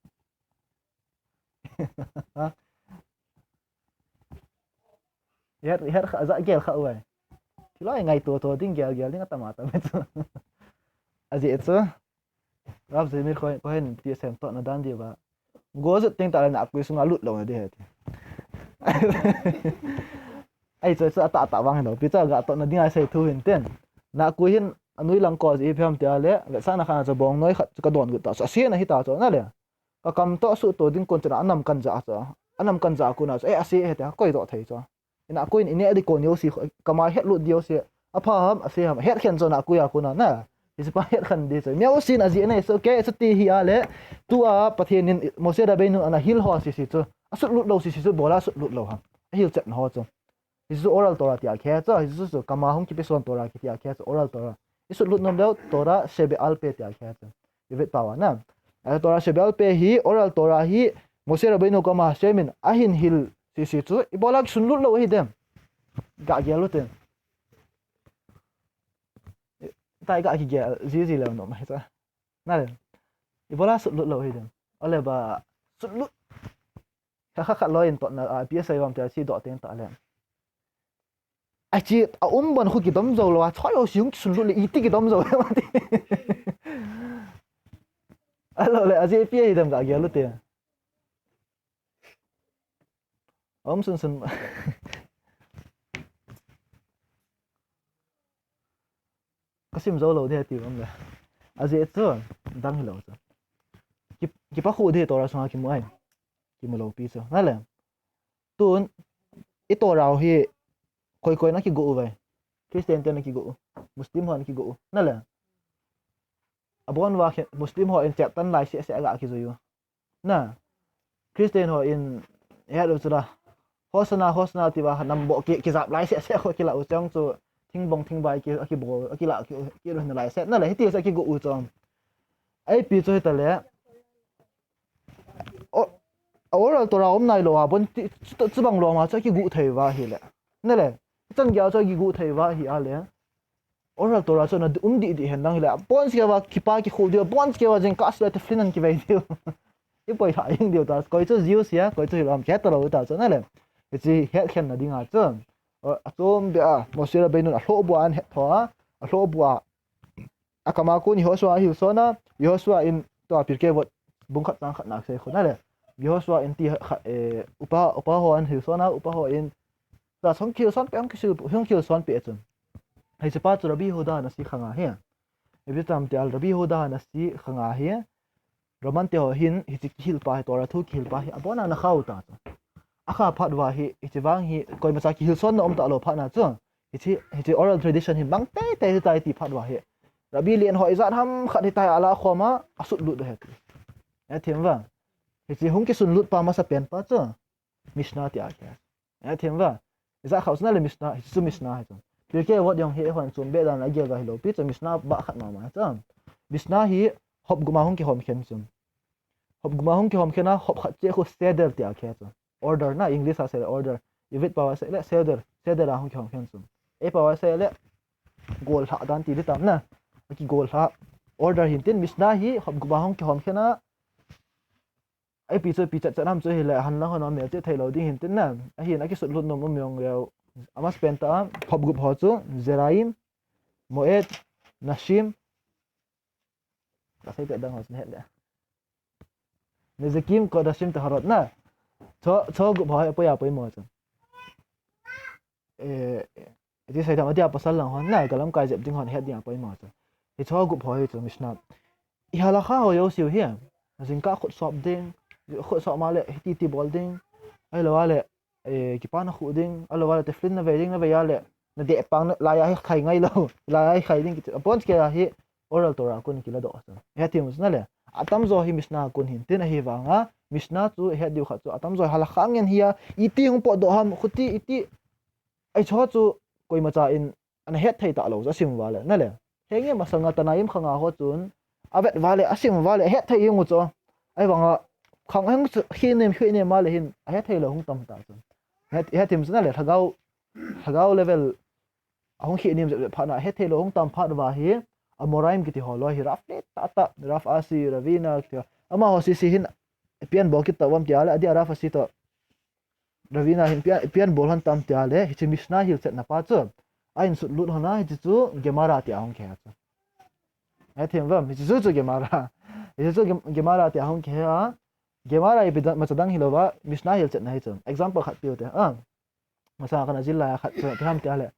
Her, her kha, ja gel kha uve. Thil a ngaito to ding gel gel ding atam atam chu. Ajeh chu Rav Zemir Cohen, Cohen in ti asem tohna dan diuva, go jut teng tah le nakui sunga lut louna ding ahi ti. Ahi chu, chu atahtah vang hilou pi chu, ga tohna dinga sei thu hin tin. Nakui hin anoi lang ko ji ipi ham tia le, vetsahna khat a chu bongnoi khat chu kadon got ta chu, asen ahi ta chu na le. Kakam toh suhto ding kon chun anam kan ja chu, anam kan ja kona chu, eh, ase ahi tia koi doh thei chu. Ina koiin ineh ding kon jouse, kama hetlut ding jouse, apha ham, ase ham, hetkhen chu nakui a kona na. Hichepa hetkhen ding chu, mi jousen ajeh anei chu, kei chuti hi a le, tua Pathen in Moshe Rabbeinu ana hil ho sese chu, asutlut lou sese chu, ibola sutlut lou ham, ahilchetna ho chu. Hiche chu oral Torah tia khe chu, hiche chu kama hung kipeson Torah kitia khe chu, oral Torah. Isutlut nom leu Torah Shebe'al Peh tia khe chu, ivit pao a na. A Torah Shebe'al Peh hi, oral Torah hi, Moshe Rabbeinu koma Hashem in ahin hil sese chu, ibola kisunlut lou ahi dem? Ga gel ute. Tai ga kigel jiji leu nom ahi chu. Na le. Ibola sutlut lou ahi dem? Ole ba, sutlut. Kha kha kha loi in tohna, a, P S I vam tia chi doh teng tah le. Achi, aum bon khu kidom jou lou a, choi jouse hung kisunlut le iti kidom jou le ma ti. Ahilou le, ajeh ipi ahi dem ga gel ute. Aum sunsun. Kasim jou lou ding ahi ti vang le. Ajeh chu, dang hilou chu. Ki, kipakhuh ding Torah sunga kimu ahi. Kimu lou pi chu. Na le. Tun, i Torah u hi, koi koi in akigo uve. Christian ten akigo u. Muslim hon akigo u. Na le. Abon uva khe, Muslim hon cheptan lai seh seh aga kijui u. Na. Christian hon, het u chu la. Hosanna, Hosanna tia nam boh ki, kijap lai seh seh kho kila u chang chu. Thingbong, thingbai ki, akibol, akila ki, ki ru hin lai seh. Na le, hiti seh kigo u chang. Ipi chu hita le. O, a oral Torah um nailou a, bon ti, chu, chubang lom a chu akigo thei uva ahile. Na le, chan gei a chu akigo thei uva ahi a le. Oral Torah chu na um dih dih hen lang hile. Bon seh uva kipa kikhu diu, bon seh uva jingkah seh le tefillin an kivei diu. I poi tha jing diu ta, koi chu Jews a, koi chu hilou ham kihe talou ta chu na le. Hiche hetkhenna dinga chu. O, achom beh a, Moshe Rabbeinu in alhohbua ahin het tho a, alhohbua a. Akam a kon Yehoshua ahilson a, Yehoshua in tua Pirkei Avot bung khat chang khat na sei khu na le. Yehoshua in ti kha, eh, upa, upa hon ahilson a, upa hon tua hung kihilson peh, hung kihil, hung kihilson peh chun. Hichepa chu Rabbi Yehuda Hanasi khanga ahi. Ipi ham tia le Rabbi Yehuda Hanasi khanga ahi. Roman te ho hin hiche kihil pa hi, Torah thu kihil pa hi, abon a ana kha u ta chu. Akha phat uva hi, hiche vang hi, koimacha kihilsonna um talou phat na chu. Hiche, hiche oral tradition hi mang teitei hitai ti phat uva hi. Rabbi len ho ijat ham khat hitia ala khom a, asutlut u ahi ti. Hethem uva. Hiche hung kisunlut pa masapen pa chu Mishnah tia khe. Hethem uva. Ijat khat chu na le Mishnah, hiche chu Mishnah ahi chu. Pirkei Avot jong hi eihon chom beh dan a gel uva hilou pi chu Mishnah bah khat mama chu. Mishnah hi hop gup a hung kihom khen chu. Hop gup a hung kihom khen a, hop khat cheh khu Seder tia khe chu. Order na, English a sei le order. Ivit pao a sei le Seder, Seder a hung kihom khen chu. Ei pao a sei le gollhah dan ti ding tam na. Akigollhah. Order hin tin Mishnah hi hop gup a hung kihom khen a. Ipi chu ipi chat chat ham chu hile, ahin lang hon a melchih theilou ding hin tin na. Ahin akisutlut nom um jong leu. Amasapen tah a, hop gup ho chu, Zeraim, Moed, Nashim, Ka sei peh dang ho chu nahet le. Nezikim, Kodashim, Teharot na. Cho, cho gup ho hi apoi a poimo chu. Eh, iti sei dam, ati a pasal lang hon na, galamkai jep ding hon het ding a poimo chu. Hicho gup ho hi chu Mishnah. I halakha ho jouse u hi. Jingkah khut sop ding, khut sop ma le, hiti ti bol ding. Ahilou a le, eh, kipah na khuh ding, ahilou a le tefillin na vei ding, na vei a le, na dehpang na, lai a hi khai ngai lou, lai a hi khai ding kiti. Abon kei a hi oral Torah a kon kila doh chu. Hethem u chu na le. Atamjo hi Mishnah a kon hin tin ahi vang a, Mishnah chu het diu khat chu atamjo hi halakha ngen hi a, iti hung potdoh ham, khuti iti, ahi chu koimacha in ana het thei talou chu asim uva le, na le. Henge masanga Tanaim khanga ho chun, avet uva le, asim uva le, ahet thei jeng u chu. Ahivang a, khang heng chu, khinem, khinem a le hin, ahet thei lou hung tam ta chu. Het, hethem chu na le, lhagao, lhagao level, ahung khinem jep jep phat na, ahet thei lou hung tam phat uva hi, Amoraim kiti ho loi hi, Rav le tah tah, Rav Asi, Ravina, kiti ho. Amaho sese hin, pian bol kit tah uvam tia le, adia Rav Asi toh. Ravina hin pian, pian bol hon tam tia le, hiche Mishnah hilchetna pa chu. Ahin sutlut hon a, hiche chu Gemara tia hung khe chu. Hethem uvam, hichu chu Gemara. Hichu chu Gem-, Gemara tia hung kihe a. Gemara ipi dang, macha dang hilouva, Mishnah hilchetna hi chu. Example khat pe u te. Ah. Masang a kana zil lai a khat chu, ipi ham tia le.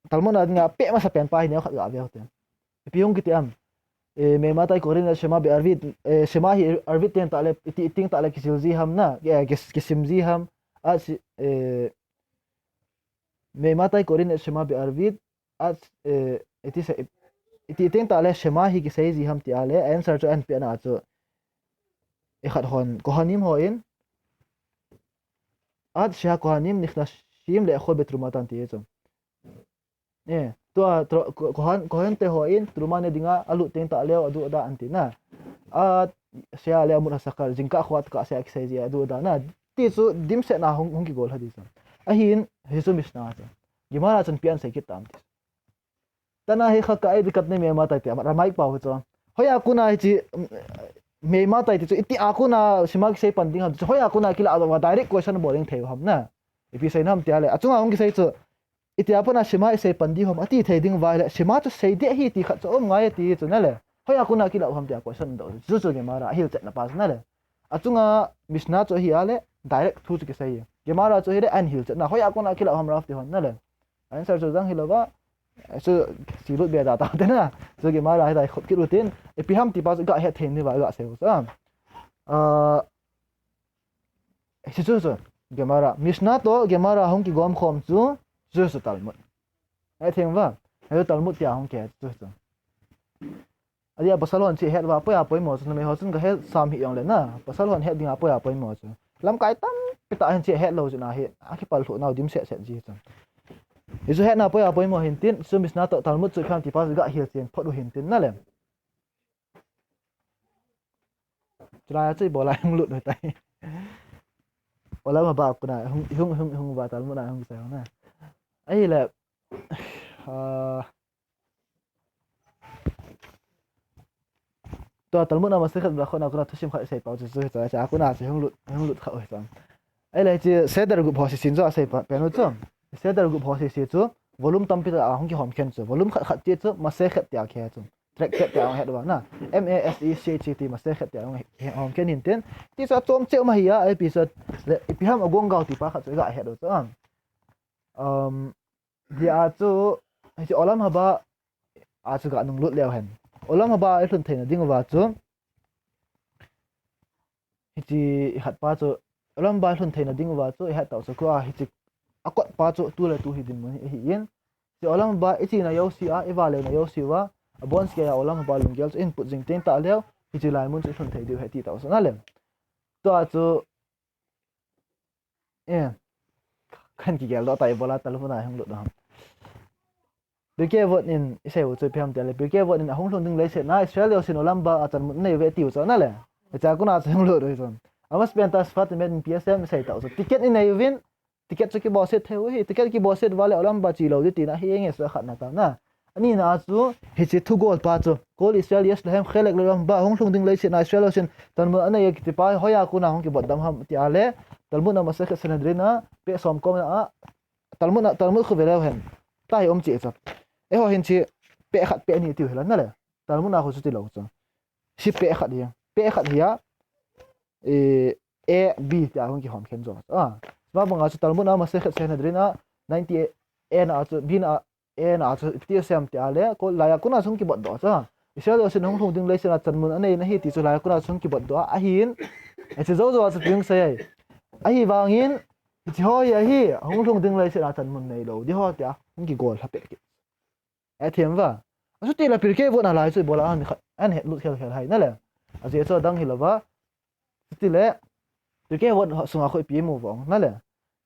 Talmud a dinga peh masa pen pa hi neo khat ga ve u te. Ipi hung kiti am. Eh, Meimata Korin le Shema be Arvit, eh, Shema hi Arvit teng tah le, iti, iteng tah le kisil ji ham na, eh, kis-, kisim ji ham. A si, eh, Meimata Korin le Shema be Arvit, a, eh, iti se, iti, iteng tah le Shema hi kisei ji ham tia le, answer chu an pe na chu. Ikhat hon, Kohanim hon, עד שהכהנים נכנסים לאכול בתרומתן ti chu. Eh, tua, tro-, ko-, Kohan, Kohen te hon, Truma ne dinga, alut teng tah leu, adu ada an ti na. A, sia le amut hasakar, jingkah khuat kah sia kisei ji, adu ada na. Ti chu, dimset na hung, hung kigol ha ti chu. Ahin, hichu Mishnah chu. Gemara chun ipi asei kit tam ti. Tana hi kha ka ai dikat ne Meimata ti, ama Ramaik pau chu. Hoiya kona hichi, mm, Meimata ti chu, iti a kona Shema kisei pan ding ham chu. Hoiya kona kila a direct question bol ding thei ham na. Ipi sei nam tia le. Achunga hung kisei chu. Iti a pana Shema isei pan ding ham. Ati thei ding vai le. Shema chu sei ding ahi ti khat chu um ngai ti chu na le. Hoiya kona kila ham tia question do. Chu chu Gemara hilchetna pa chu na le. Achunga Mishnah chu hi a le, direct thu chu kisei. Gemara chu hi le, an hilchetna. Hoiya kona kila ham raf ti hon na le. Answer chu dang hilouva. Chu silut be da ta te na. Chu Gemara hi dai khop kit u tin. Ipi ham ti pa chu ga het thei ni va ga sei u sa. Ah, hichu chu. Gemara. Mishnah to Gemara hung kigom khom chu. Chu chu Talmud. Hethem uva. Hichu Talmud tia hung kihe chu chu. Adia pasal hon chu het uva, apoi a poimo chu, numei ho chun ga het sam hi jong le na. Pasal hon het dinga apoi a poimo chu. Lamkai tampi tah hin chu het lou chu na hi, akipal lhuh nau dimset set ji chu. Hichu hetna apoi a poimo hin tin, chu Mishnah to Talmud chu ipi ham ti pa chu ga hilchen phot u hin tin na le. Chulai a chu ibola hung lut u tai. Olam haba kona, hung, hung, hung, hung uva Talmud a hung kisei na. Ahile, ah, Tua Talmud a Masechet Berachot a kona thusim khat isei pau chu chu chu chu a kona chu hung lut, hung lut kha u chu. Ahile chu Seder group ho sese chu asei pa, pen u chu. Seder group ho sese chu volume tampi tah a hung kihom khen chu. Volume khat khat chu chu Masechet tia kihe chu. Tract khat tia hung het uva na. M A S E C H E T Masechet tia hung he-, hom khen hin tin. Ti chu achom cheh um ahi a, ipi chu le, ipi ham a gong gao ti pa khat chu ga het u chu. Um, Dia chu, hichi Olam Haba a chu ga nung lut leu hen. Olam Haba i lhun theina ding uva chu, hichi i khat pa chu, Olam Haba i lhun theina ding uva chu, i het tau chu kua, hichi a kot pa chu, tu le tu hi dinmun hi, hi in. Hichi Olam Haba i china jouse a, i vale na jouse uva, a bonskei a Olam Haba lunggel chu in put jing teng tah leu, hichi lai mun chu i lhun thei diu ahi ti tau chu na le. Tua chu, Eh, kan kigel doh tai bola Talmud a hung lut doh ham. Pirkei Avot in isei u chu ipi ham tia le. Pirkei Avot in ahung lhung ding leiset na Israel jousen Olam Haba a chanmun anei uve tiu chu na le. Hicha kona chu hung lut u hi chu. Amaspenta Sfatim in P S M isei tau chu. Ticket inei uvin, ticket chu kibolset thei u hi. Ticket kibolset uva le Olam Haba che lou ding tina hi nge chu khatna ta na. Anina a chu, hichi thugol pa chu, כל ישראל יש להם חלק לעולם הבא, hung lhung ding leiset na Israel jousen chanmun anei e kiti pa, hoiya kona hung kibot dam ham tia le, Talmud a Masechet Sanhedrin a, peh som kom na a, Talmud a, Talmud khu ve leu hen. Tahi um chi chu. Eiho hin chi, peh khat peh ni tiu hi la na le. Talmud a khu chu ti lou chu. Hichi peh khat hi, peh khat hi a, eh, A, B tia hung kihom khen jo. Ah, ma banga chu Talmud a Masechet Sanhedrin a, ninety A na chu, B na, A na chu, ipi ti sem tia le, ko laiya kona hung kibot doh chu. Israel jousen hung lhung ding leiset na chanmun anei na hi ti chu laiya kona hung kibot doh. Ahin, hichi jou jou a chu ipi hung sei ai. Ahivangin, hichi ho hi ahi, hung lhung ding leiset na chanmun nei lou ding ho tia, hung kigol lha peh kit. Hethem uva. Achuti le Pirkei Avot a lai chu ibola an khat, an het lut khel khel hai na le. Ajeh chu adang hi lou va. Chuti le, Pirkei Avot sunga khu ipi imu vong na le.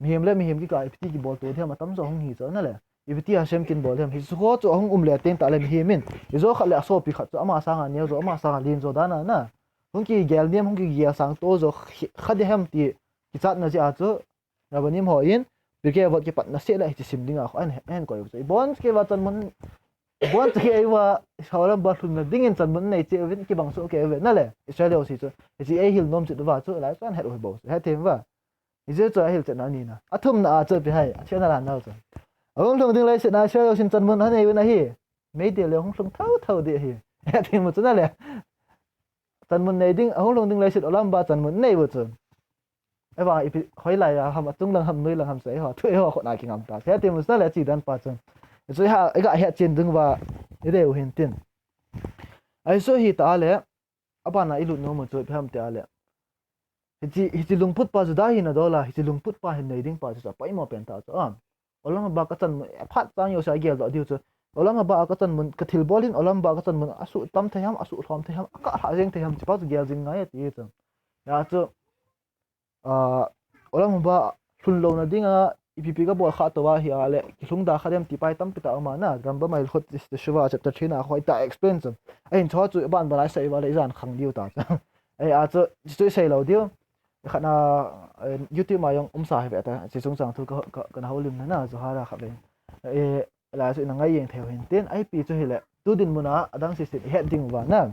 Mihem le mihem kikah a ipi ti kibol to ding ham atam jo hung hi chu na le. Ipi ti Hashem kin bol ding ham hichu khu chu ahung um le teng tah le mihem in. Ijou khat le asopi khat chu ama sanga neo jo, ama sanga len jo dan a na. Hung kigel niam, hung kigel sang to jo kha ding ham ti kichatna jeh a chu Rabbanim hon, Pirkei Avot kipatna seh le hichi sim dinga khu an, an koi u chu. Ibonchauva chanmun, ibonchauva Olam Haba lhunna dingin chanmun nei cheh uvin kibang soh kei uve na le. Israel jouse chu. Hichi eihil nom cheh uva chu, lai chu an het u hi bou. Hethem uva. Hichi chu ahilchetna anina. Athumna a chu ipi ham, athena lan nau chu. Ahung lhung ding leiset na Israel jousen chanmun anei uvin ahi. Meitei le hung lhung thou thou ding ahi. Hethem u chu nale. Chanmun nei ding, ahung lhung ding leiset olam uva chanmun nei u chu. Eiva ipi hoilai a ham, achung lang ham, noi lang ham chu eiho thu eiho khut a kingam ta. Hethem u chu nale, chi dan pa chu. Chu ha, iga hetchen ding uva idei u hintin. Ahi chu hita le, abana ilut nom u chu ipi ham tia le. Hiche, hiche lungput pa chu da hin adol a, hiche lungput pa hin nei ding pa chu apoimo pen ta chu a. Olam uva kachanmun, phat chang jouse a geldoh diu chu. Olam uva kachanmun, kathilbol hin olam uva kachanmun asuh tam thei ham, asuh lhom thei ham, akah lhah jeng thei ham, hiche pa chu gel jing ngai ati chu. Hia chu, ah, olam uva lhun louna dinga, ipi ipi kabol khah tou ahile, kilhung da kha dem ti pa hi tampi tah um a na, Rambam a Hilchot Teshuva chapter three na hoitah a explain chu. Ahin chu chu iban ban a isei uva le ijan khang diu ta chu. Ahi a chu, chu isei lou diu. Khatna, eh, YouTube a jong umsa hi ve ta, hiche chungchang thu ka, ka, kana houlim na na, Zohar a kha ve. Eh, la chu ina ngai jeng thei u hintin, ipi chu hile, tu dinmun a, adang sese ihet ding uva na.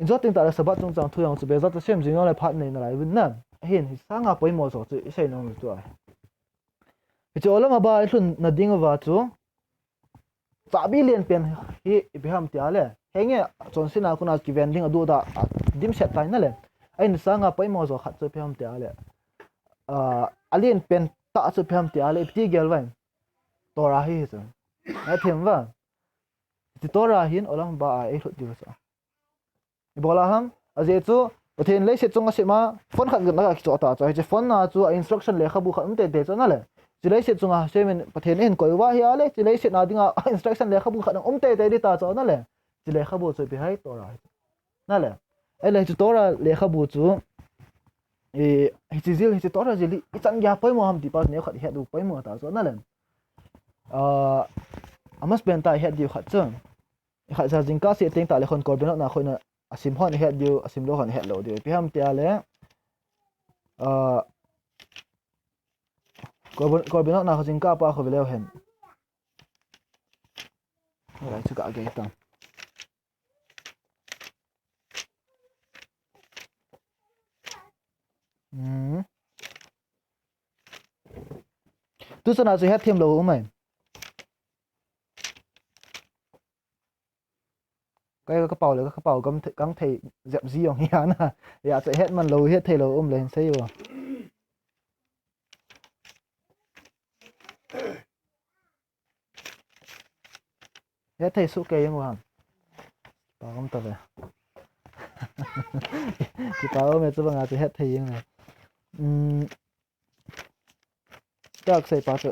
Ijot ding tah le Shabbat chungchang thu jong chu Be'ezrat Hashem jing jong le phat nei nalai uvin na. Ahin, hiche sanga poimo jo chu isei nom u chu ahi. Hiche olam uva ilhun na ding uva chu, chabi len pen hi ipi ham tia le. Henge, chonsetna kona kiven ding aduh da, adimset tai nale. Ahin sanga poimo jo khat chu ipi ham tia le. Ah, alen pen tah chu ipi ham tia le, ipi ti gel uvem. Torah hi chu. Hethem uva. Hiche Torah hin olam uva a eilhut diu chu. Ibola ham, ajeh chu, Pathen leiset chunga sem a, phone khat gin a kichoh ta chu, hiche phone a chu a instruction lekhabu khat um teitei chu nale. Hiche leiset chunga Hashem in Pathen ahin koi uva ahile, hiche leiset a dinga instruction lekhabu khat um teitei ding ta chu nale. Hiche lekhabu chu ipi ham, Torah hi. Nale. Ahile hiche Torah lekhabu chu, eh, hiche jil, hiche Torah jil hi ichan geiya poimo ham ti pa chu neokhat ihet diu poimo ta chu nale. Ah, amasapen tah a ihet diu khat chu. Ikhat cha jingkah seh teng tah le khun Korbanot na kho in asim hon ihet diu, asim lou hon ihet lou diu. Ipi ham tia le, ah, Korban-, Korbanot na kho jingkah pa kho ve leu hen. Alai chu ka gei tan. Hmm. Tu chana chu hethem lou um ai. Kai ka pau le ka pau gam the-, gang thei jep ji jong hi ana. Hia chu het man lou, het thei lou um le hin sei o. Het thei suh kei jeng u ham. Pau um ta ve. Kipah um e, chubang a chu het thei jeng le. Um, tak sei pa chu.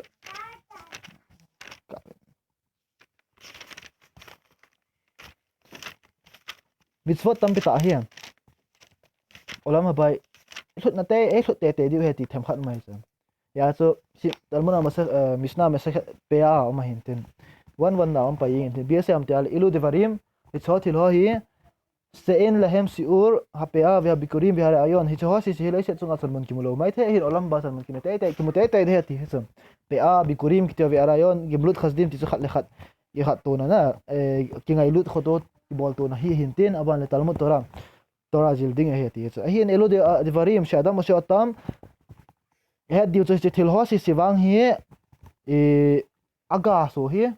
Mitzvot tampi tah hi. Olam haba i lhutna te, eilhut teitei diu ahi ti themkhat um ahi chu. Hia chu, si, Talmud a Masech-, eh, Mishnah Masechet Peah a um ahin tin. One one na um pai in tin. Bia siam tia le, Ilu Devarim, hiche thil ho hi, She'en lahem shi'ur, hapeah, vehabikurim, vehara'ayon. Hiche ho sese hi leiset chunga chanmun kimu lou maithei ahin, olam haba chanmun kimu teitei, kimu teitei ding ahi ti hi chu. Peah, bikurim, kiti ho, vehara'ayon, gemilut chasdim, ti chu khat le khat. Ikhat tona na, eh, kingailut khoto, ibol tona hi ahin tin, aban le Talmud Torah, Torah jil ding ahi ti chu. Ahin Ilu de, ah, Devarim, she'adam oseh otam, ihet diu chu hiche thil ho sese vang hi, i, aga so hi,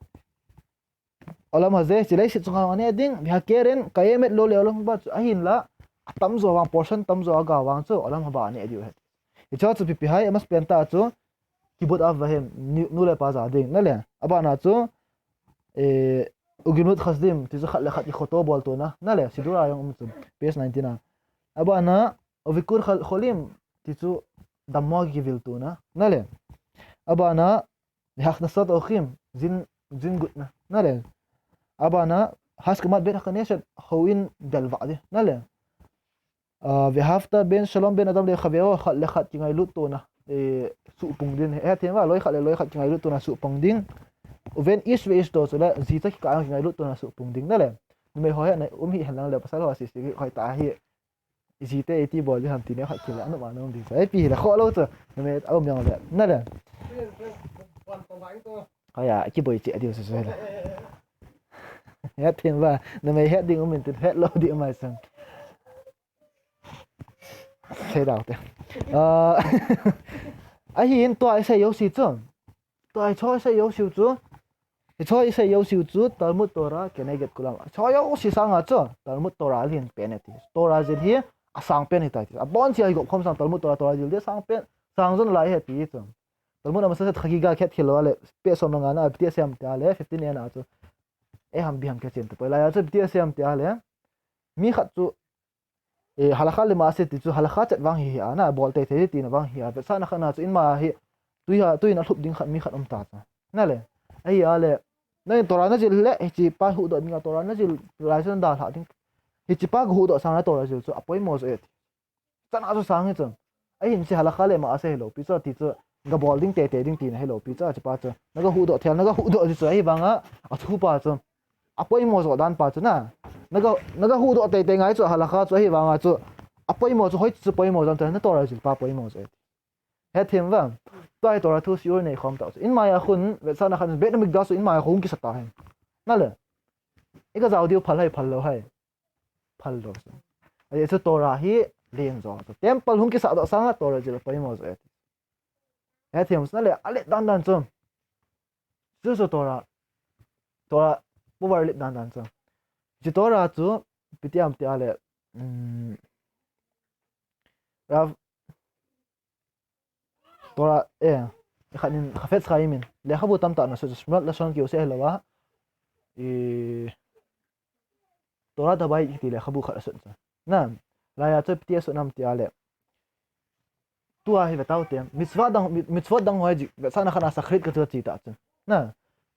olam haze, hiche leiset chunga vang aneh ding, vehakeren, kayemet lo le olam haba chu, ahinla, atamjo vang, portion tamjo aga vang chu, olam haba aneh diu ahi. Hiche ho chu ipi ipi ham, amasapen tah chu, kibud av vahem, nu, nu le pa ja ding, nale. Abana chu, eh, ugemilut chasdim, ti chu khat le khat ikhoto bol tona, nale, Siddur a jong um chu, page nineteen a. Abana, uvikur chol-, cholim, ti chu dammo kivil tona, nale. Abana, vehaknasat orchim, jin, jin gutna, nale. Abana, haskemat bet haknesset, houin delvah ding, nale. Ah, ve'ahavta ben shalom ben adam le'chavero, khat le khat kingailut tona, eh, suhpung ding. Hethem uva, loi khat le loi khat kingailut tona suhpung ding. Uven ish ve'ishto, chule jicha kikah a kingailut tona suhpung ding, nale. Numei ho hi ana um hih hen lang le, pasal ho sese hi hoitah hi. Ijite iti bol ding ham ti neokhat kile, anu ma nung ding. Ipi hile khoh lou chu. Numei a um jong le, nale. Hia, kiboi cheh diu chu chu hile. Hethem uva, numei het ding um in tin, het lou ding um ahi sang. Sei dau te. Ah, ahin tua isei jouse chu. Tua hiche isei jouse chu. Hiche hi sei jouse chu Talmud Torah Keneged Kulam. Hiche jouse sanga chu Talmud Torah len pen e ti. Torah jil hi asang pen ahitai ti. Abon'a hi gop khom sang Talmud Torah, Torah jil hi asang pen, sang jon lai ahi ti chu. Talmud amasa set Chagiga khet khel lou le, page som le nga na, ipi ti asei em tia le, fifteen A na chu. Ei ham bi ham kei chen tapoi lai a chu, ipi ti asei em tia le. Mi khat chu, eh, halakha le maaseh ti chu, halakha chet vang hi hi a, na, bol teitei tina vang hi a, vetsahna khat na chu, in ma hi, tui ha, tui na hlup ding khat, mi khat um ta chu. Na le, ahi a le, na in Torah na jil le, hiche pa huhdoh ding a Torah na jil, lai chu na dalha ding. Hiche pa huhdoh sang na Torah jil chu, apoimo jo e ti. Chana chu sang hi chun. Ahin hiche halakha le maaseh hilou pi chu ti chu. Ga bol ding teitei ding tina hilou pi chu, hiche pa chu. Na ga huhdoh thei, na ga huhdoh ji chu, ahi vanga, athu pa chu. Apoimo jo dan pa chu na. Na ga, na ga huhdoh teitei ngai chu, halakha chu, ahi vanga chu. Apoimo chu, hoi chu poimo dan chu, na Torah jil pa poimo jo e ti. Hethem va. Tua hi Torah thu shiur nei khom tau chu. In maiya khun, vetsahna khat, Beit Hamikdash chu in maiya khun kisa ta hen. Na le. I ga jao diu phal hai, phal lou hai. Phal lou chu. Ahi chu Torah hi len jo. Temple hung kisa doh sanga Torah jil poimo jo e ti. Hethem na le, alet dan dan chu. Chu chu Torah. Torah power let dan dan chu. Chu Torah chu, ipi ti em tia le, um, Rav, Torah, eh, khat in Chafetz Chaim in, lekhabu tamtah na su, Shmot Lashon kiu se helou a, i, Torat Habayit kiti lekhabu khat asut chu. Na, laiya chu ipi ti asut nam tia le. Tua hi ve tau te, mitzvah dang, mi-, mitzvot dang ho hi, vetsahna khat na Shachrit ka chu chi ta chu. Na,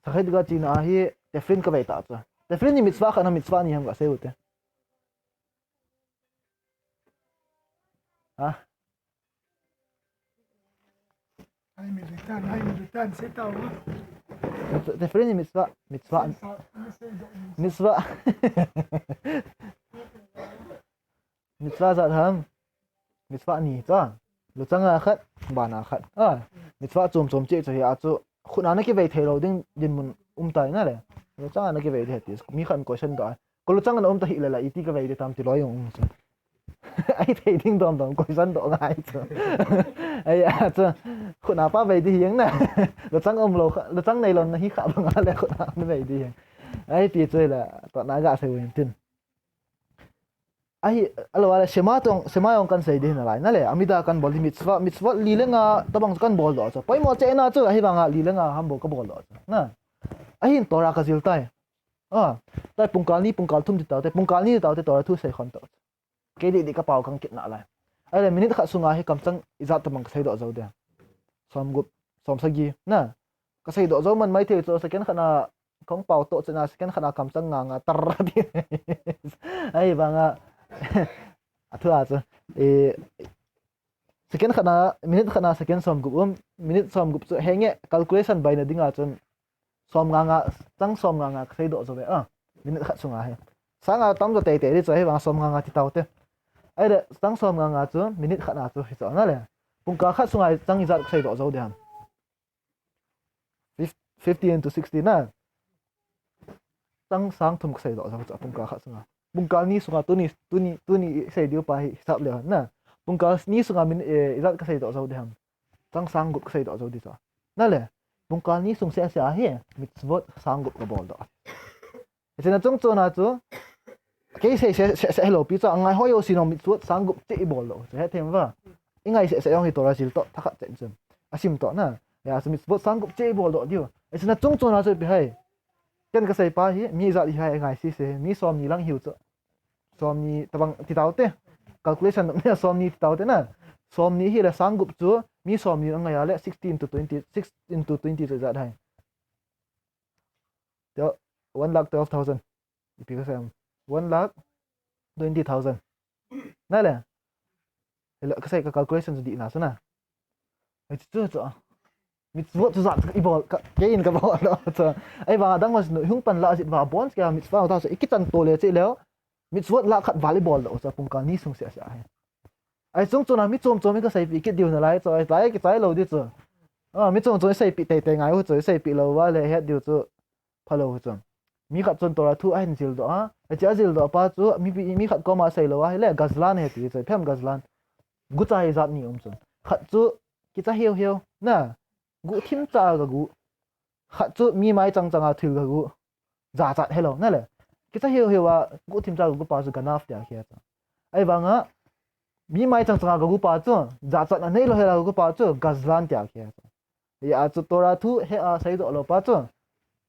Shachrit ka chi na hi, Tefillin ka vei ta chu. Tefillin hi mitzvah khat na mitzvah ni ham ka sei u te. Ha? Hai mi lutan, hai mi lutan, sei tau ma. Mitzvah, Tefillin hi mitzvah, mitzvah, Sei tau, sei tau. Mitzvah. Mitzvah jat ham. Mitzvah ni chu. Luchang a khat, bana khat. A, mitzvah chom chom cheh chu hi a chu. Khut na na kivei thei lou ding dinmun um tai na le. Luchang a na kivei ding ti. Mi khat in question doh a. Ka luchang a na um ta hih le la iti ka vei ding tam ti loi jong um chu. Ahi thei ding dom dom question doh ngai chu. Ahi a chu. Khut na pa vei ding hi jeng na. Luchang um lou kha, luchang nei lou na hi kha banga le khut na na vei ding hi jeng. Ahi ti chu le. Toh na ga sei u hin tin. Ahi, alou a le, Shema tong, Shema jong kan sei ding nalai, na le, Amida kan bol ding mitzvah, mitzvot li le nga, tabang chu kan bol doh chu. Poimo cheh na chu, ahi vanga li le nga ham bou ka bol doh chu. Na. Ahin Torah ka jil tai. A, tai pungkal ni, pungkal thum ti tau te, pungkal ni ti tau te Torah thu sei khom tau chu. Kei didi ka pao kang kit nalai. Ahile minute khat sunga hi kamchang ijat tabang ka sei doh jou ding. Som gup, som sagi, na. Ka sei doh jou man mai thei chu, second khat na kong pao toh chena, second khat na kamchang nga nga tar ti. Ahi vanga, a thu a chu. E, second khat na, minute khat na second som gup um, minute som gup chu henge calculation bai na dinga chun som nga nga, chang som nga nga ka sei doh jou ve a, minute khat sunga hi. Sanga tam jo teitei di chu ahi vang som nga nga ti tau te. Ahile, chang som nga nga chu, minute khat na chu, hi chu na le. Pungkal khat sunga chang ijat ka sei doh jou ding ham. Fif-, fifty into sixty na. Chang sang thum ka sei doh jou chu pungkal khat sunga. Pungkal ni sunga tuni, tuni, tuni sei diu pa hi hisap le na. Pungkal ni sunga min, eh, ijat ka sei doh jou ding ham. Chang sang gup ka sei doh jou ding chu. Na le. Pungkal ni sung seh seh a hi mitzvot sang gup ka bol doh. Hiche na chung chon a chu, kei sei seh, seh, seh lou pi chu, angai ho jouse jong mitzvot sang gup cheh i bol doh. Chu hethem va. I ngai seh seh jong hi Torah jil toh, thakhat cheh chun. A sim toh na. Hia chu mitzvot sang gup cheh i bol doh diu. Hiche na chung chon a chu ipi ham. Ken ka sei pa hi, mi ijat hi ham i ngai sese, mi som ni lang hiu chu. Som ni tabang ti tau te. Calculation ne som ni ti tau te na. Som ni hi le sang gup chu, mi som ni angai a le sixteen to twenty, six into twenty chu ijat ham. Tio, one lakh twelve thousand. Ipi ka sei em. One lakh twenty thousand. Na le. Hello, ka sei ka calculation chu di na sa na. Ai chu chu. Mitzvot chu jat i bol ka, kei in ka bol doh chu. Ahi vang adang mas nu hung pan la jit va bon kei a mitzvah ta chu i kichan to le che leo. Mitzvot lakh khat val i bol doh chu pungkal ni sung seh seh a hi. Ahi chung chon a mi chom chom in ka seipeh kit diu nalai chu, ahi lai kichai lou di chu. A, mi chom chom in seipeh teitei ngai u chu, seipeh lou va le het diu chu phalou u chu. Mi khat chun Torah thu ahin jil doh a, achi a jil doh pa chu, mi, mi khat koma sei lou a, hile Gazlan he ti chu, phem Gazlan. Gucha hi jat ni um chun. Khat chu kicha hiu hiu, na, gu thim cha ga gu. Khat chu mi mai chang changa thil gagu jachat helou nale. Kicha hiu hiu a guhthim cha gagu pa chu ganav tia kia chu. Ahivanga mi mai chang changa gagu pa chu jachatna neilou hela gagu pa chu gazlan tia kia chu. Hia chu Torah thu he a seidoh lou pa chu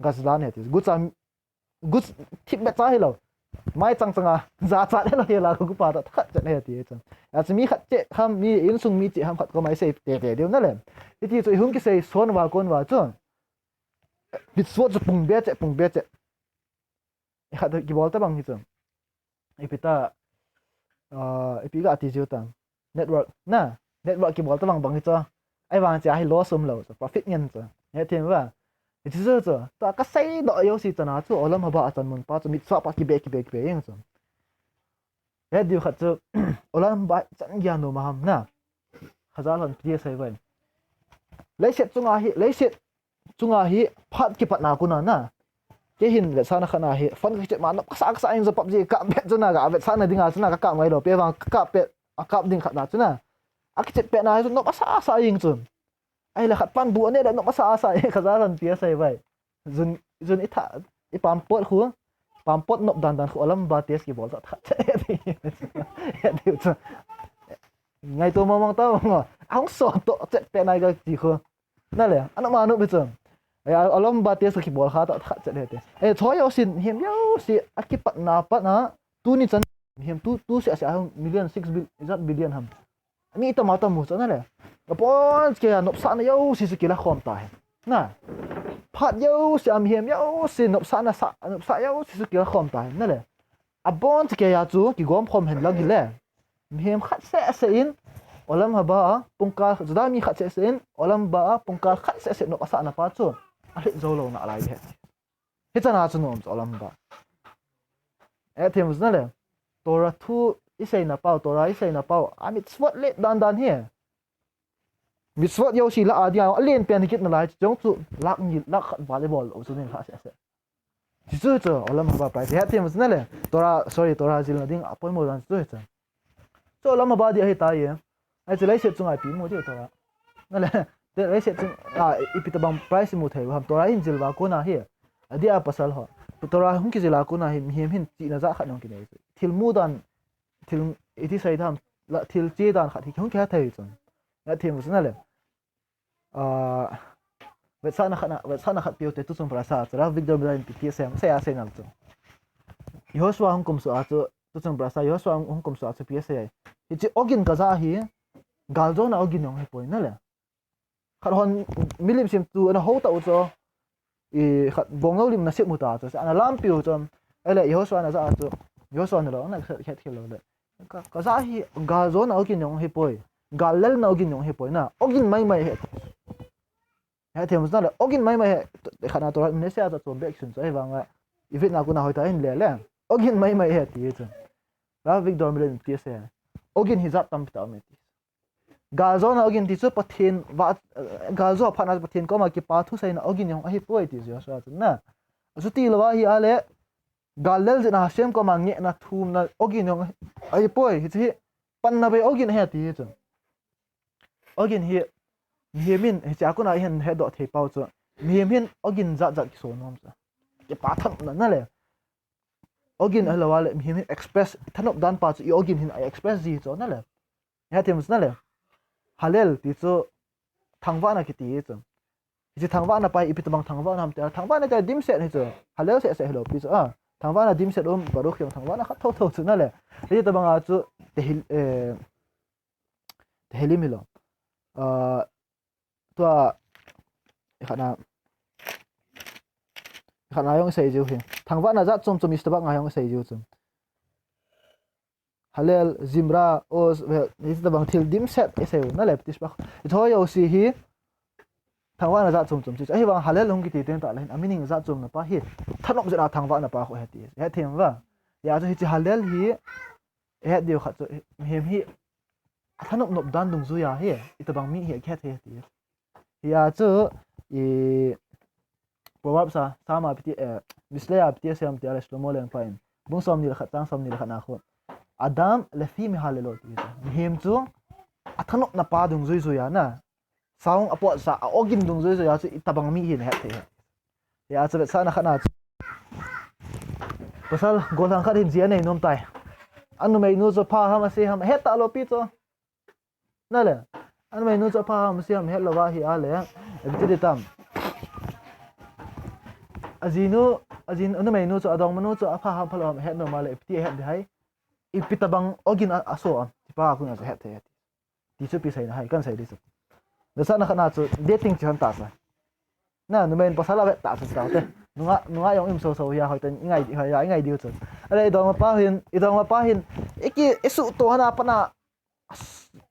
gazlan he ti. Gucha gu thip be cha hilou. Mai chang changa jachat helou hela gagu pa chu khat chet he ti chu. Achu mi khat cheh ham, mi insung mi cheh ham khat ko mai sei tete diu nale. Hiti chu ihung kisei son va kon va chu mitzvot chu pung be cheh, pung be cheh. Khat kibol tabang hi chu. Ipi ta, ipi ga ti jiu ta. Network na, network kibol tabang bang hi chu. Ahivang chia hi loss umlou chu, profit ngen chu. Hethem uva. Hichu chu, tua kaseidoh jouse chana chu, olam haba a chan mun pa chu, mitzvah pa kibe, kibe, kibe jeng chu. Hediu khat chu, olam haba chan geiya nom a ham na. Chazal hon pi sei vai. Leiset chunga hi, leiset chunga hi phat kipatna kona na. Kei hin vetsahna khat na hi, phone kakichep ma nop kasa kasa jeng chu PUBG kap bet chu na, ga vetsahna dinga chu na, kakap ngailou pi vang, kakap pet, akap ding khat na chu na. Akichep petna hi chu nop asa asa jeng chu. Ahile khat pan bu aneh le nop asa asa jeng, Chazal hon pi sei vai. Jun, jun itha, ipampot khu, pampot nop dan dan khu olam haba test kibol ta khat chet he ti. Hediu chu. Ngaito mong mong ta mong. Ahung so toh chet pe nai ga ti khu. Nale, anop ma nop hi chu. Olam haba test kibol kha ta khat chet he ti. E, choi jouse, mihem jouse akipatna pat na, tuni chan mihem tu, tu seh seh a hung million, six billion, ijat billion ham. Mi tama tamu chu nale. Abonchauva nopsahna jouse chu kila khom ta hi. Na. Phat jouse a mihem jouse nopsahna sa, nopsah jouse chu kila khom ta hi nale. Abonchauva chu kigom khom hen lang hile. Mihem khat seh seh in olam haba a pungkal, Juda mi khat seh seh in olam haba a pungkal khat seh seh nop asahna pa chu alhit jou louna alai he. Hichana chu nom chu olam haba. Hethem u chu nale. Torah thu iseina pau, Torah iseina pau, a mitzvot let dan dan hi. Mitzvot jouse lah a dia alen pen hi kit nalai chu, jong chu lakh ni, lakh khat val ibol lou chu nin kha seh seh. Hichu chu olam haba price. Hethem u chu nale. Torah, sorry, Torah jilna ding apoimo dan chu hichu. Chu olam haba dia hitai e. Ahi chu leiset chunga ipi mu diu Torah. Nale, leiset chung, a, ipi tabang price imu thei u ham Torah hin jil uva kona hi. Adia pasal ho. Torah hung kijil a kona hi, mihem hin chihna jat khat hung kinei chu. Thil mu dan, thil iti sei dam, thil che dan khat hi hung kihe thei chu. Hethem u chu nale. A, vetsahna khat na, vetsahna khat peh u te, tuchung parasha chu Rav Avigdor Miller in ipi ti asei, sei a sei nal chu. Yehoshua hung kum suh a chu, tuchung parasha Yehoshua hung kum suh a chu ipi asei. Hiche ogin kajah hi, galjona ogin jong ahipoi nale. Khat hon milim sim chu ana hou tah u chu. Khat bongnou lim nasep u ta chu, ana lampi u chu. Ahile Yehoshua in ajah a chu, Yehoshua in lou, ana khet khel lou le. Ka, kajah hi galjona ogin jong ahipoi. Gal lelna ogin jong ahipoi na. Ogin maimai ahi. Hethem u chu nale, ogin maimai ahi. Khat na Torah in asei a chu chom beh kisun chu ahivanga. Ivetna kona hoitah in le le. Ogin maimai ahi ti chu. Rav Avigdor Miller in ipi asei. Ogin hi jat tampi tah aume ti. Galjona ogin ti chu Pathen va, galjo phatna chu Pathen koma kipa thuseina ogin jong ahipoi ti Yehoshua chun na. Achuti lou ahi a le, gal lel jeh a Hashem koma ngehna thumna ogin jong ahipoi, hiche hi panna bei ogin ahi ti hi chu. Ogin hi, mihem in, hichea kona ihin hedoh thei pau chu, mihem hin ogin jat jat kiso nom chu. Kipa thanopna nale. Ogin ahilou a le, mihem hin express, thanop dan pa chu i ogin hin a express ji chu nale. Hethem u chu nale. Hallel ti chu thangvahna kiti chu. Hiche thangvahna pa hi ipi tabang thangvahna ham tia, thangvahna tia dimset hi chu. Hallel seh seh hilou pi chu a. Thangvahna dimset um, Baruch jong thangvahna khat thotho chu nale. Hiche tabang a chu Tehil-, eh, Tehillim hilou. A, tua, ikhat na, ikhat na jong isei jiu hi. Thangvahna jat chom chom Yishtabach nga jong isei jiu chu. Hallel, Zimra, Oz, well, hitabang thil dimset isei u nale, Tishbach. Hiche ho jouse hi thangvahna jat chom chom chu. Ahivang Hallel hung kiti teng tah le hin, a meaning jat chomna pa hi thanop jeh a thangvahna pa khu ahi ti. Hethem uva. Hia chu hiche Hallel hi, ihet diu khat chu, mihem hi athanop nop dan dungjuia hi, itabang mi hi akihet thei ti. Hia chu, i, Proverbs a, Psalm a ipi ti, eh, Mishlei a ipi ti asei ham tia le Shlomo lengpa in. Bung somni le khat chang somni le khat na khu. Adam lefi mehallelo ti chu. Mihem chu athanopna pa dungjui juia na. Sound apotsa, a ogin dungjui juia chu itabang mi hi nahet thei. Hia chu vetsahna khat na chu, pasal gollhang khat hin ji anei nom tai. Anumeinu chu apha ham ase ham het talou pi chu. Nale, anumeinu chu apha ham ase ham het louva hi ale, ipi ti ding tam. Ajinu, ajin, anumeinu chu adongmanu chu apha ham phalou ham het nom ale, ipi ti het ding ham. Ipi tabang ogin a, aso am, hichepa kona chu het thei ham. Ti chu ipi seina ham, kan sei ding chu. Vetsahna khat na chu, dating chu hon tasa. Na, numei in pasal avet ta chu taute. Nunga, nunga jong im so so hia hoiten, ingai, hoi a, ingai diu chu. Ale, idongmapa hin, idongmapa hin, iki, isuhtoh hana pat na,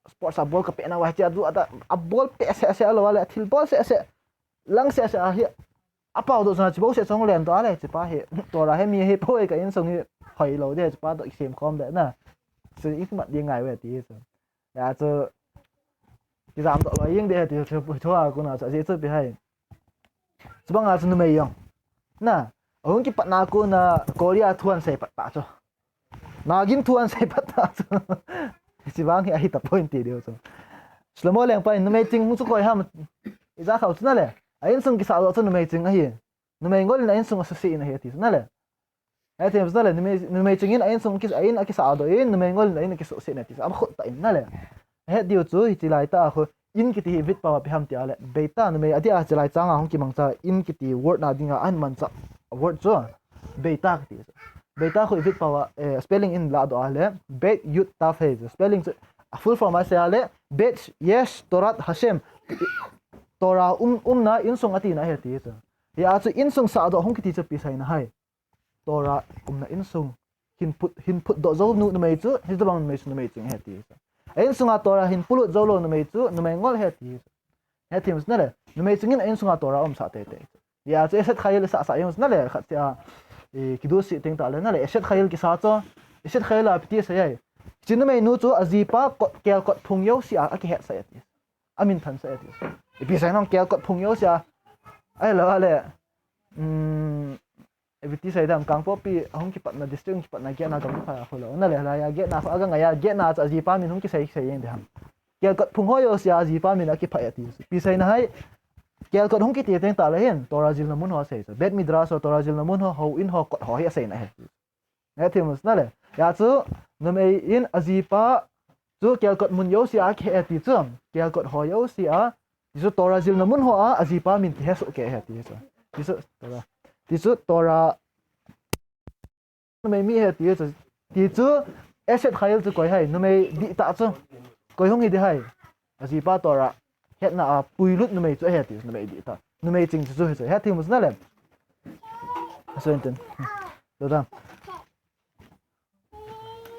sports a ball kapeh nauva hiche adu ada, a ball peh seh seh lou ale, athil bol seh seh, lang seh seh ahi, apao doh chana chibou seh chong lendoh ale, hichepa hi, Torah hi mi hi poi, ka insung hi hoilou ding, hichepa toh kisem khom ding na. Chu imat ding ngai uve ti chu. Hia chu, kijamdoh lou jeng ding ti chu, hichepa kona chu, ajeh chu ipi ham. Chubanga chu numei jong, na, ahung kipatna kona Korea thu ahin sei pat ta chu. Nagin thu ahin sei pat ta chu. Hiche vang hi ahi tapoi ti diu chu. Shlomo Lengpa in numei ching hung chu koi ham. Ijat khau chu nale, a insung kisahdoh chu numei ching ahi. Numei ngol in a insung asuse in ahi ati chu nale. Hethem chu nale, numei, numei ching in a insung kis-, a in akisahdoh in, numei ngol in a in akisuse in ati chu. Akhut tah in nale. Het diu chu, hiche laitah a khu, in kiti hi vet pau a ipi ham ti ale, beita, numei adeh a hiche laichang a hung kimangcha, in kiti word na dinga ahin manchah word chu, beita kiti chu. Beita khu ivet pau a, eh, spelling in ladoh ale, beit yud taf hei chu. Spelling chu, a full form a isei ale, beit yesh Torat Hashem, Torah um, umna insung atina ahi ati chu. Hia chu insung sahdoh hung kiti chu ipi seina ham. Torah umna insung hin phut, hin phutdoh jou nu, numei chu, hitabang numei chu numei ching ahi ati chu. A insunga Torah hin pulut jou lou numei chu numei ngol ahi ati chu. Hethem chu nale, numei ching in a insunga Torah umsah teitei chu. Hia chu Eshet Chayil isah sah jeng chu nale, khat seh a, i, kidou sih teng tah le nale, Eshet Chayil kisa chu, Eshet Chayil a ipi ti asei ham. Hiche numeinu chu ajipa kot, kelkot phung jouse a akihetsah e ati. Amin thansah e ati. Ipi sei nom, kelkot phung jouse a, ahilou ale, um, ipi ti sei dam, Kangpokpi ahung kipatna, district hung kipatna gate na gam kiphah a khu lou. Nale, hilai a gate na khu aga ngai a, gate na chu ajipa min hung kisei, sei jeng ding ham. Kelkot phung ho jouse a ajipa min akiphah e ati. Ipi seina ham. Kelkot hung kiti teng tah le hin, Torah jilna mun ho asei chu. Beit Midrash ho, Torah jilna mun ho, houin ho, kot ho hi aseina ahi. Hethem chu nale. Hia chu, numei in ajipa chu kelkot mun jouse a akihe e ati chu. Kelkot ho jouse a, ti chu Torah jilna mun ho a, ajipa min kihe soh kei ahi ati chu. Ti chu, Torah. Ti chu Torah numei mi ahi ati chu. Ti chu, Eshet Chayil chu koi ham, numei dihtah chu. Koi hung hi ding ham. Ajipa Torah hetna a puilut numei chu ahi ati, numei dihtah. Numei ching chu chu hi chu. Hethem chu nale. Aso intin. Toda.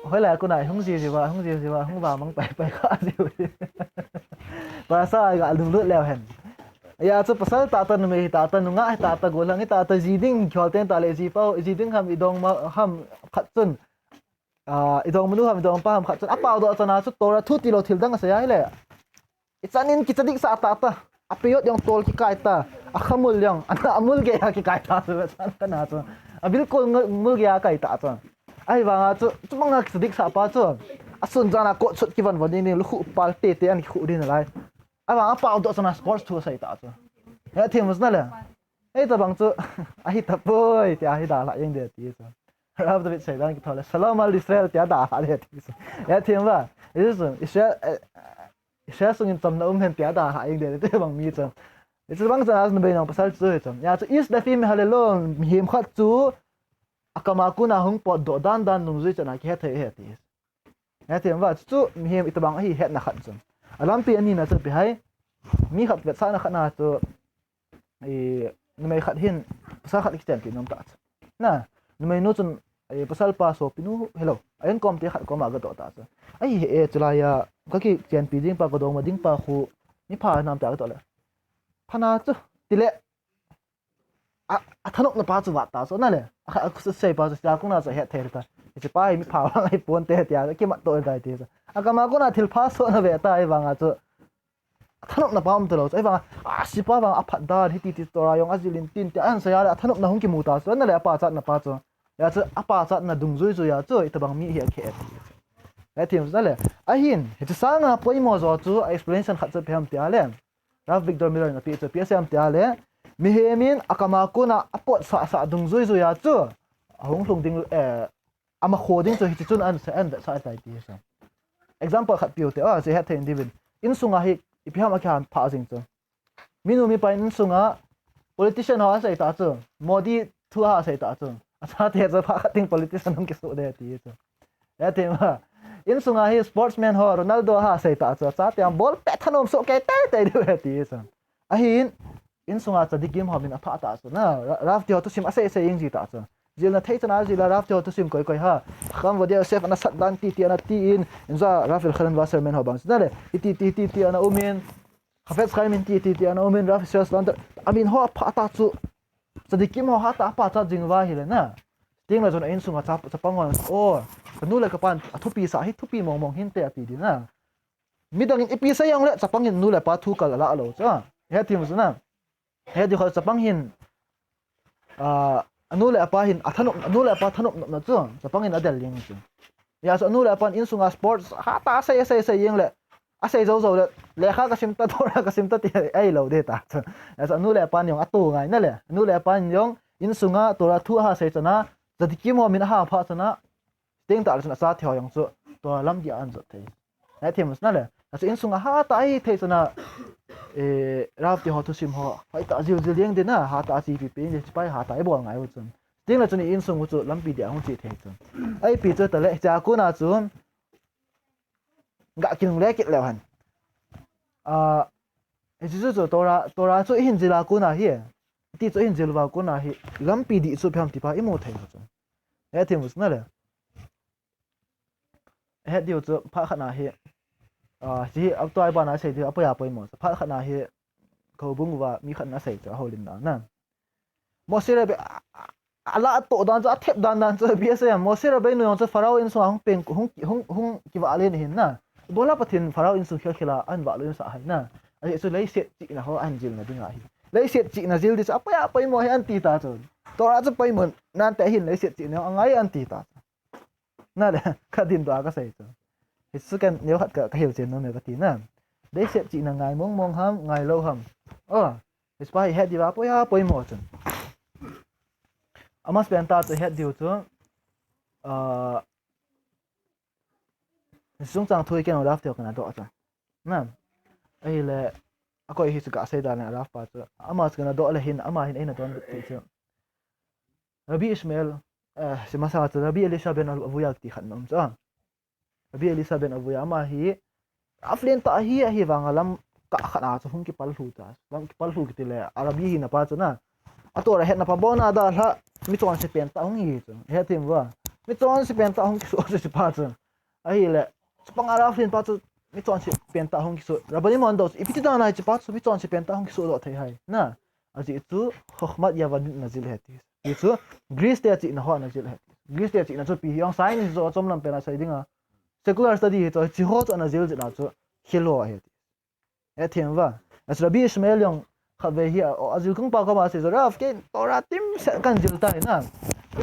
Hoilai a kona hung ji ji uva, hung ji ji uva, hung vamang pai pai kha ji uve. Pasal a ga lunglut leu hen. Hia chu pasal tahtah, numei hi tahtah, nungah hi tahtah, gollhang hi tahtah, ji ding khol teng tah le, jipa, ji ding ham, idongma ham khat chun, a, idongmanu ham, idongmapa ham khat chun, apao doh chana chu Torah thu tilou thil dang asei ahile, ichan in kicha dihsah tahtah, apeyot jong tol kikai ta, akhamul jong, ana amul gei a kikai ta chu, chan kana chu, abilkol mul gei a kai ta chu. Ahivanga chu, chubanga kicha dihsah pa chu, asun jan a coat suit kivon von ding, lukhuh pal tete ahin kikhuh ding nalai. Ahivang apao doh chana sports thu asei ta chu. Hethem chu nale. Hitabang chu, ahi tapoi, tia hi dalhah jeng ding ati chu. Rav David Saidan kithou le, Shalom al Israel, tia dalhah ding ati chu. Hethem uva. Hichu, Israel, eh, Israel sungin chamna um hen tia dalhah jeng ding, hitobang mi chu. Hichubang chana numei nung pasal chu hi chu. Hia chu, Ish Nefesh Mehalelon, mihem khat chu akam a kona hung potdoh dan dan nungjui chana kihe thei ahi ati. Hethem uva, chu, chu mihem itobang ahi hetna khat chu. Alampi anina chu ipi ham. Mi khat vetsahna khat na chu, i, numei khat hin pasal khat kichenpi nom ta chu. Na, numeinu chun, i, pasal pa sopinu hilou, a inkom te khat koma gadoh ta chu. Ahi e, chulai a kakichenpi ding pa, kadongma ding pa khu mipha nam tia gadoh le, phana chu, tile, a, athanopna pa chu vat ta chu nale. A, a, asei pa chu sia kona chu het thei ta. Hichepa hi mipha vang ahi ponte tia kimat toh tai ti chu. Akam a kona thilpha sohna ve ta ahivanga chu, athanopna pa um talou chu. Ahivanga, a, hichepa vang aphat dan, hiti ti Torah jong ajil in tin tia ahin sei a le, athanopna hung kimu ta chu nale, apachatna pa chu. Hia chu, apachatna dungjui chu hia chu, itobang mi hi akhe e. Hethem chu nale. Ahin, hiche sanga poimo jo chu, a explanation khat chu ipi ham tia le, Rav Victor Miller in apeh chu ipi asei ham tia le, Mihem in akam a kona apot sah sah dungjuijui a chu ahung lhung ding, eh, ama kho ding chu hiche chun an, an vetsah tai ti chu. Example khat piu te, ah, chu hetthei in diuvin. Insunga hi ipi ham akihan phah jing chu. Minu mipa in insunga politician ho asei ta chu, Modi thu asei ta chu, achate chu phat khat ding politician hung kisuh ding ti chu. Hethem a, insunga hi sportsman ho Ronaldo asei ta chu, achate a ball pet thanom soh kei teitei diu ahi ti chu. Ahin, insunga Tzadikim ho min aphah ta chu na, Ra-, Rav te ho thusim asei sei jing ji ta chu. Jilna thei chana jila Rav te ho thusim koi koi a. Chaim Ovadia Yosef ana sat dan titi ana tin, inja Rav Elchanan Wasserman ho bang chu na le, hiti ti ti ti ana umin, Chafetz Chaim in titi ti ana umin, Rav Israel Salanter, amin ho aphah ta chu, Tzadikim ho hatah a apachat jing uva ahile na. Chuteng le chun a insunga cha, chapang hon, o, kanu le kapan athupi sah hi thupi mong mong hinte ati ding na. Midang in ipi sei jongle chapang in nu le pa thu kal alah lou chu. Hethem u chu na. Hethem u chu chapang hin, ah, anu le apa hin athanop, anu le apa thanop nopna chu chapang in adel jeng chu. Hijeh chun anu le apan insunga sports hatah a sei, sei, sei jeng le, asei jou jou le, lekha kasim ta, Torah kasim ta ti ahilou ding ta chu. Hijeh chun anu le apan jong atoh ngai na le, anu le apan jong insunga Torah thu asei chana, Tzadikim ho min aphah chana, chuteng tah le chun achate ho jong chu Torah lam dia ahin jot thei. Hethem u chu na le. Achu insunga hatah a ahithei chana, eh, Rav te ho thusim ho hoitah a jil jil jeng ding na, hatah a chepi pi jeng ding, hichepa hi hatah a ibol ngai u chun. Chuteng le chun i insung u chu lampi dia hung che thei chun. Ahipi chu tale, hichea kona chu, ga kinungle kit leu hen. Ah, hiche chu chu Torah, Torah chu ihin jil a kona hi, ti chu ihin jil uva kona hi, lampi dih chu ipi ham ti pa imu thei u chu. Hethem u chu na le. Het diu chu phat khat na hi, ah, hiche hi atua hi bana sei diu, apoi a poimo chu. Phat khat na hi, ka houbung uva mi khat in asei chu, ahoulimna na. Moshe Rabbe-, a, a, ala atoh dan chu, athep dan dan chu, ipi asei em. Moshe Rabbeinu jong chu Pharaoh insunga hung peng, hung, hung, hung kivah len ahin na. Ibola Pathen Pharaoh insung khel khel a ahin vah lut in asah ham na. Ajeh chu leiset chihna ho ahin jilna ding ahi. Leiset chihna jil ding chu apoi a poimo ahi ahin ti ta chu. Torah chu poimo nante ahin leiset chihna angai ahin ti ta chu. Na le, ka dindoh a kasei chu. Hichu ken neokhat ka, ka hilchen nom e kati na. Leiset chihna ngai mong mong ham, ngai lou ham. O, hichepa hi het diu apoi a poimo chun. Amasapen tah chu het diu chu, ah, hiche chungchang thu hi ken Rav te ho kana doh chu. Na, ahile, akoi hi chu kasei dan le Rav pa chu. Ama chu kana doh le hin, ama hin eina donbut thei chu. Rabbi Ishmael, eh, hiche masa chu Rabbi Elisha ben Avuya kiti khat ana um chu. Rabbi Elisha ben Avuya ama hi, Rav lentah ahi, ahivanga lam kah khat a chu hung kipal lhu ta. Lam kipal lhu kiti le, a Rabbi hina pa chu na. A Torah hetna pa bon a dalha, michonse pentah hung hi chu. Hethem uva. Michonse pentah hung kisoh chu hichepa chu. Ahile, chapang a Rav len pa chu, michonse pentah hung kisoh. Rabbanim hon doh chu, ipi ti dan a hichepa chu, michonse pentah hung kisoh doh thei ham. Na, ajeh chu, Chokhmat Yavanit ana jil ahi ti. Ti chu, Greece te chihna ho ana jil ahi ti. Greece te chihna chu ipi hijong science jo chom lam pen a sei dinga. Secular study hi chu, hiche ho chu ana jil jeh a chu, hilou ahi ti. Hethem uva. Achu Rabbi Ishmael jong khatvei hi a, a jil kong pa koma asei chu, Rav, kei Torah dimset kahin jil tai na.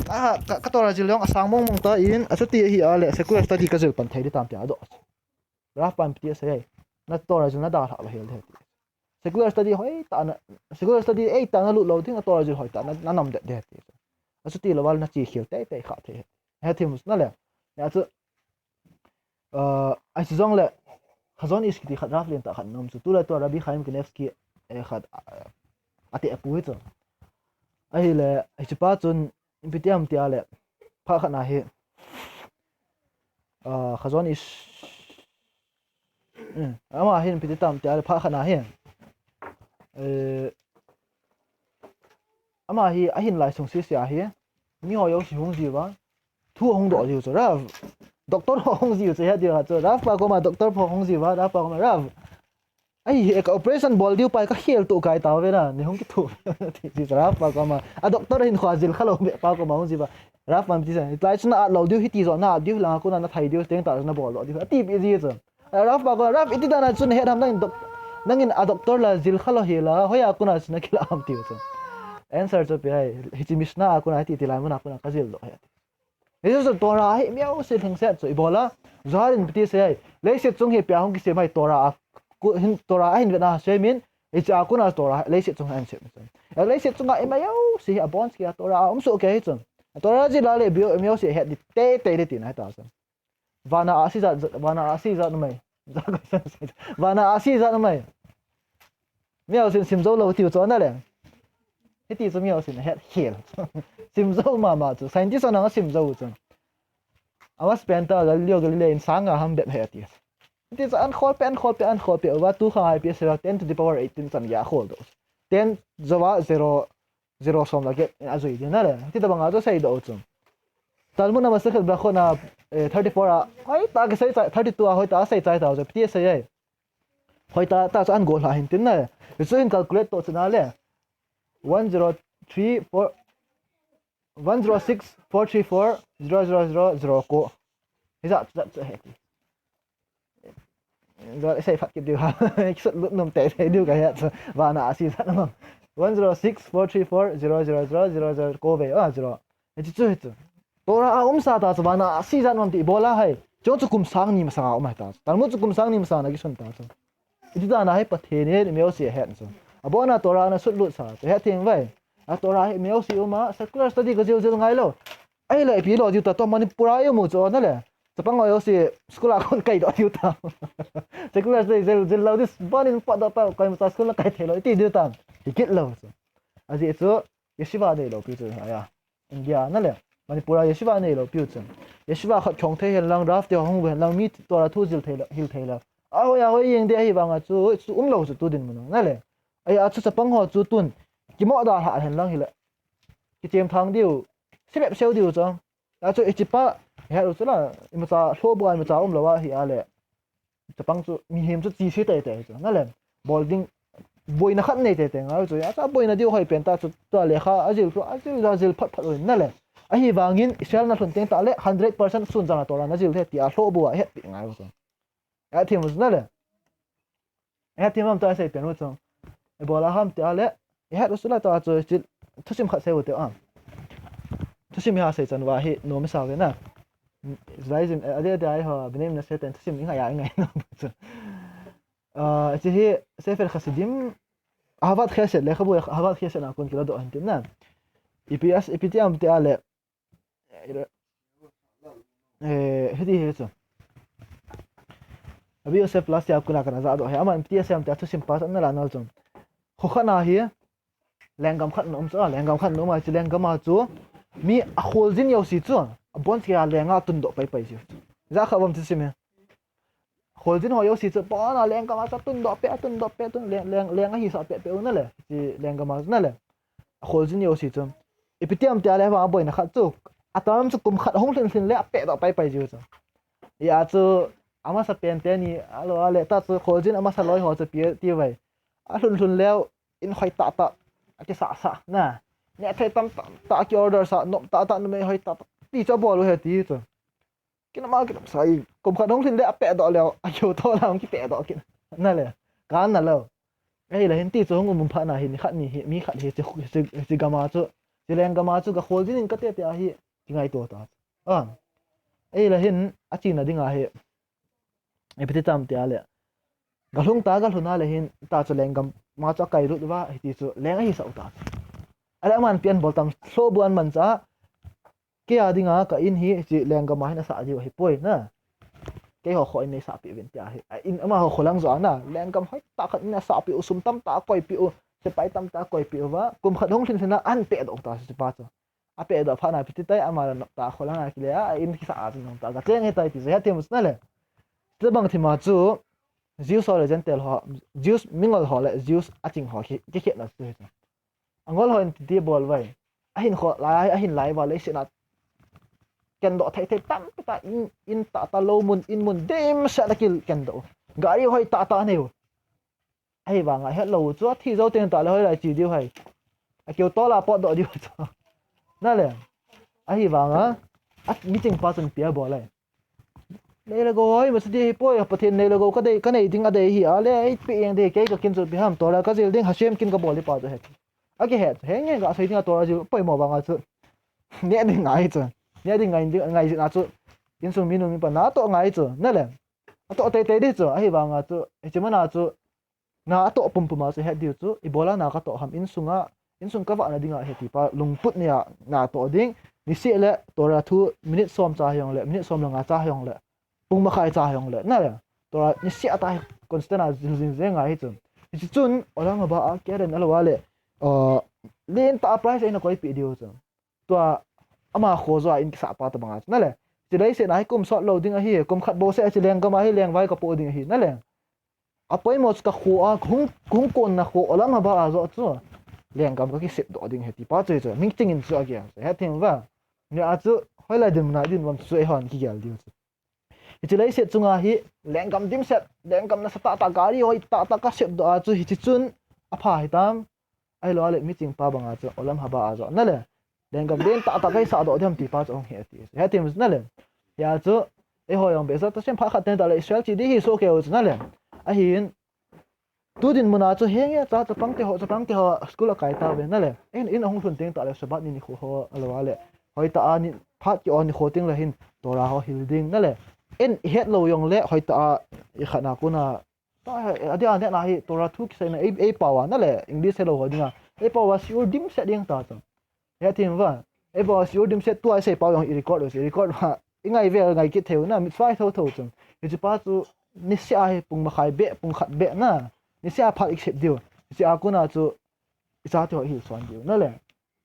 A, ka, ka Torah jil jong asang mong mong tan, achuti ahi a le, secular study kajil pan thei ding tam tia adoh. Rav pan ipi ti asei ham. Na Torah jil nadalhah lou hel ding ahi ti. Secular study hoitah na, secular study hoitah nalut lou ding, na Torah jil hoitah na, nanam det ding ahi ti. Achuti lou a le nache khel teitei kha thei ahi. Hethem u chu na le. Achu, ah, ahi chu jongle, Chazon Ish kiti khat Rav lentah khat ana um chu. Tulai tua Rabbi Chaim Kanievsky, eh, khat, ah, ate apu hi chu. Ahile, hichepa chun, ipi ti ham tia le, phat khat na hi, ah, Chazon Ish, um, ama hin ipi ti tam tia le, phat khat na hi, eh, ama hi ahin lai sung sese ahi, miho jouse hung jiuva, thu ahung doh jiu chu, Rav, doctor ho hung jiu chu, het diu chu, Rav pa koma doctor ho hung jiuva, Rav pa koma, Rav, ahi, ka operation bol diu pa hi kakhel toh kai tauve na, nei hung kithopi, ti chu, Rav pa koma, a doctor hinkhoa jil khalou beh pa koma hung jiuva, Rav pan ipi ti asei, hitilai chu na-at lou diu, hiti joh na-at diu, hilanga kona nathai diu, chuteng tah chu nabol doh diu, atipi ji chu. Rav pa koma, Rav, iti dan a chu nahet ham, nangin doc-, nangin a doctor la jil khalou hela, hoiya kona chu nakilah ham tiu chu. Answer chu ipi ham, hiche Mishnah a kona, hiti tilai mun a kona kajil doh ahi ati. Hiche chu Torah ahi, miho jouse lhingset chu ibola, Zohar in ipi ti asei ham, leiset chung hi ipi a hung kisem ham, Torah a, ku-, hin, Torah a hin vetna semin, hiche a kona Torah, leiset chung ahin sem chu. Leiset chunga ima jouse hi abon kei a Torah a um soh kei hi chun. Torah jil a le mi jouse het di teitei di tina hi ta chun. Vana ahsi jat, vana ahsi jat numei. Vana ahsi jat numei. Mi jousen sim jou lou tiu chu ana le. Hiti chu mi jousen het khel. Sim jou mama chu. Scientist hon asim jou chu. Amasapen ta Galileo Galilei in sang nga ham bep he ati. Hiti chu an khol pe, an khol pe, an khol pe. Uva tu kha I P S ten to the power eighteen chan gei a khol doh. Ten jouva zero, zero som la get in ajui din na le. Hiti tabang a chu sei doh chu. Talmud na Masechet Brachot na, eh, thirty-four a, hoitah a kisei chai, thirty-two a hoitah a sei chai tau chu. Hiti a sei ai. Hoitah tah chu an gollha hin tin na le. Hichu hin calculate toh chu na le. One zero three four, one zero six four three four zero zero zero zero ko. Hijat chu jat chu he ti. Jat sei phat kit diu ha. Kisut lut nom teitei diu ka he chu. Vana ahsi jat numei. One zero six four three four zero zero zero zero zero ko ve a zero. Hiti chu hi chu. Torah a um sa ta chu vana ahsi jat numei ti ibola hai. Chong chu kum sang ni masanga um hai ta chu. Talmud chu kum sang ni masanga na kisun ta chu. Iti dan a hi Pathen in mi jouse ahet chu. Abon a Torah na sut lut sa chu. He thim vai. A Torah hi mi jouse um a secular study ka jil jil ngai lou. Ahile ipi lo diu ta to Manipur a i um u chu na le. Chapang ho jouse school a kon kai doh diu ta. Secular study jil jil lou dis bonin pa doh ta kai ma school na kai thei lou. Iti diu ta. Hi kit lou chu. Ajeh chu yeshiva nei lou pi chu aya. India na le. Manipur a yeshiva nei lou piu chun. Yeshiva khat khong thei hen lang, Rav te hung hen lang, mi Torah thu jil thei lou, hil thei lou. A hoi a hoi jeng di ahi vang a chu, chu um lou chu tu dinmun a na le. Ai a chu chapang ho chu tun. Kimo da ha hen lang hile. Kichem thang diu. Sibep seu diu chu. A chu ichipa, he ru chu la, imacha hlo bu a imacha um lou a hi a le. Chapang chu mihem chu chi si teitei chu na le. Bol ding boina khat nei teitei ngai chu. Acha boina diu hoi pen ta chu ta le kha ajil chu ajil ajil phat phat ui na le. Ahivangin Israel na lhun teng ta le hundred percent sun jang a Torah na jil the ti a hlo bu a het pi ngai chu. A thim chu na le. A thim am ta sei pen chu. E bola ham ti a le. E het chu la ta chu chi thusim khat sei u te am. Thusim ha sei chan va hi no mi sa ve na. Judaism, eh, ade ade ai ho, Bnei Menashe ten thusim ingai a ingai no. Ah, chi hi Sefer Hasidim, Ahavat Chesed, lekhabu Ahavat Chesed a kon kila doh hin tin na. Ipi as, ipi ti am ti a le. Eh, hiti hi chu. Abi Yosef plus ya kula kana za doh he. Ama ipi ti a sem ti a thusim pa na la nal chun. Khokhat na hi, lenggam khat na um chu, lenggam khat na um a chu lenggam a chu mi a kholjin jouse chu, abon kei a leng a tun doh pai pai chu. Ja kha bom chu sim e. Kholjin ho jouse chu, abon a lenggam a chu tun doh pe, tun doh pe, tun leng, leng, leng ahi sa pe pe u na le. Chi lenggam a chu na le. Kholjin jouse chu. Ipi ti am ti a le va boina khat chu. Atam chu kum khat hung lhin lhin le a pe doh pai pai jiu chu. Ya chu, amasa pen te ni, alo a le, ta chu kholjin amasa loi ho chu pi ti vai. A lhun lhun leu, in hoi ta ta, a kisa sa, na. Ne thei tam ta, ta ki order sa, nom ta ta, numei hoi ta ta, ti chu bol u he ti chu. Kin ama kin sa i, kum khat hung lhin le a pe doh leu, a keu to la hung ki pe doh kin. Na le, kan na lo. Ei la hin ti chu hung um pha na hin, khat ni hi, mi khat hi, chi, chi, chi gam a chu, chi lenggam a chu, ka kholjin in ka te te a hi, ki ngai to ta. A. Ei la hin, a chi na ding a hi. Ipi ti tam ti a le. Ka lhung ta, ka lhun a le hin, ta chu lenggam a chu a kai lut va, hiti chu leng ahi sa u ta. A le aman pian bol tam, hlo bu an man cha, kei a ding a ka in hi, chi lenggam a hin a sa diu hi poi na. Kei ho kho in nei sa pi vin ti a hi. A in ama ho kho lang jo a na, lenggam hoi ta khat in a sa pi u, sum tam ta koi pi u, sepai tam ta koi pi u va, kum khat hung lhin lhin a an pe doh ta chu pa chu. A pe doh phat na piti tai ama la nop ta kho lang a kile a, a in kisa a chu nop ta ka cheng he tai ti je ha thim chu na le. Chu bang thim a chu Jews ho le Gentile ho, Jews mingol ho le Jews a ching ho ki, ki khet na chu he. A ngol ho in ti ti bol vai. A hin kho lai, a hin lai va le sina. Ken doh thei thei tam ta in, in ta ta lo mun, in mun dim sa ta kil ken doh. Gari hoi ta ta nei u. Ahivanga het lou chu a thi jou teng ta le hoi lai chi diu hai. A keu to la pot doh diu chu. Na le. Ahivanga a meeting pa chun pia bol lai. Nei le gou hoi masa di hi poi, Pathen nei le gou ka dei, ka nei ding a dei hi a le, ei pe eng dei kei ka kin chu pi ham Torah ka jil ding Hashem kin ka bol di pa chu het. A ki het, he nge ka sei ding a Torah jil poimo vanga chu. Ne ding ngai chu. Ne ding ngai ding ngai jin a chu. Insung minu mi pa na to ngai chu. Na le. A to tei tei di chu. Ahivanga chu. Hichi mana chu. Na a toh pum pum a chu het diu chu, ibola na ka toh ham insunga, insung kavahna dinga ahi ti pa lungput neiya natoh ding. Niseh le Torah thu minute som cha hijongle, minute som le nga cha hijongle, pung makhai cha hijongle, nale, Torah niseh a ta hi constant a jing jing jing ngai hi chu. Hiche chun olam haba a keren alou a le, uh, lentah a prize eina koipeh diu chu. Tua ama kho joh a in kisah pa tobang a chu, nale, hiche leiset a hi kum sot lou ding ahi, kum khat bou seh hiche lenggam a hi lengvai kapoh ding ahi, nale. Apoimo chu kakho a, kahung, kahung konna kho olam haba a joh chu lenggam kakisep doh ding ahi ti pa chu hichu miching in chu agel chu, hethem uva. Nia chu hoilai dinmun a dinmun chu eihon kigel diu chu. Hiche leiset chunga hi lenggam dimset, lenggam nasatah tah, gari hoitah tah kasep doh a chu hiche chun apha hitam. Ahilou le miching pa banga chu olam haba a joh, nale, lenggam lentah tah kahisah doh ding ham ti pa chu ahung he ati. Hethem chu, nale. Hia chu eiho jong Be'ezrat Hashem phat khat teng tah le Israel che ding hi sohkei u chu, nale. Ahin tu dinmun a chu henge cha chapang teho, chapang teho school akai tauve, nale. In, in ahung lhun teng tah le Shabbat ni nikho ho alou a le, hoitah a ni phat ki-on nikho teng le hin Torah ho hil ding, nale. In ihet lou jongle hoitah a ikhat na kona ta, adia nehna hi Torah thu kiseina ei, eipao a, nale, English helou ho dinga eipao a shiur dimset ding ta chu. Hethem uva, eipao a shiur dimset tua isei pao jong i record u chu, i record uva ingai vel ngai kit thei u na, mitzvah thotho chu. Hiche pa chu niseh a hi pung makhai beh, pung khat beh na, niseh a phat ikisep diu. Hiche a kona chu ichateho ihilson diu, nale.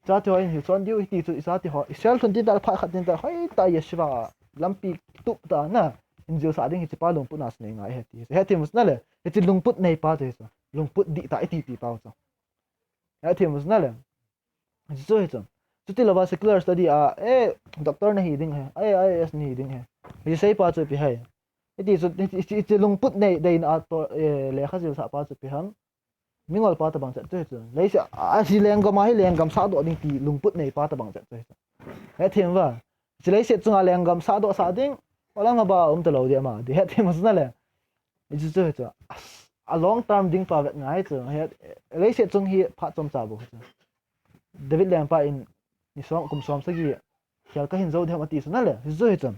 Ichateho ihilson diu, hiti chu ichateho Israel lhun teng tah le phat khat teng tah le hoitah a yeshiva a lampi tup tah a na injilsah ding hiche pa lungput na chu nei ngai ahi ti. Hethem u chu, nale. Hiche lungput nei pa chu hichu, lungput dihtah iti ti pa u chu. Hethem u chu, nale. Hichu hichu. Chuti louva secular study a, eh, doctor nahi ding ahi, eh, I A S nahi ding ahi, hiche sei pa chu ipi ham? Hiti chu, hiche, hiche lungput nei, deina a to, eh, lekha jilsah pa chu ipi ham? Mingol pa tobang chet chu hichu. Leiset a, hiche lenggam a hi lenggam sahdoh ding ti lungput nei pa tobang chet chu hichu. Hethem uva. Hiche leiset chunga lenggam sahdoh sah ding, olam haba a um talou ding ama, ti hethem u chu, nale. Hichu chu hichu. A long term ding pa vet ngai chu. Leiset chung hi phat chomcha bou chu. David lengpa in ni som, kum som sagi khel kahin jou ding ham ati chu, nale. Hichu hichu.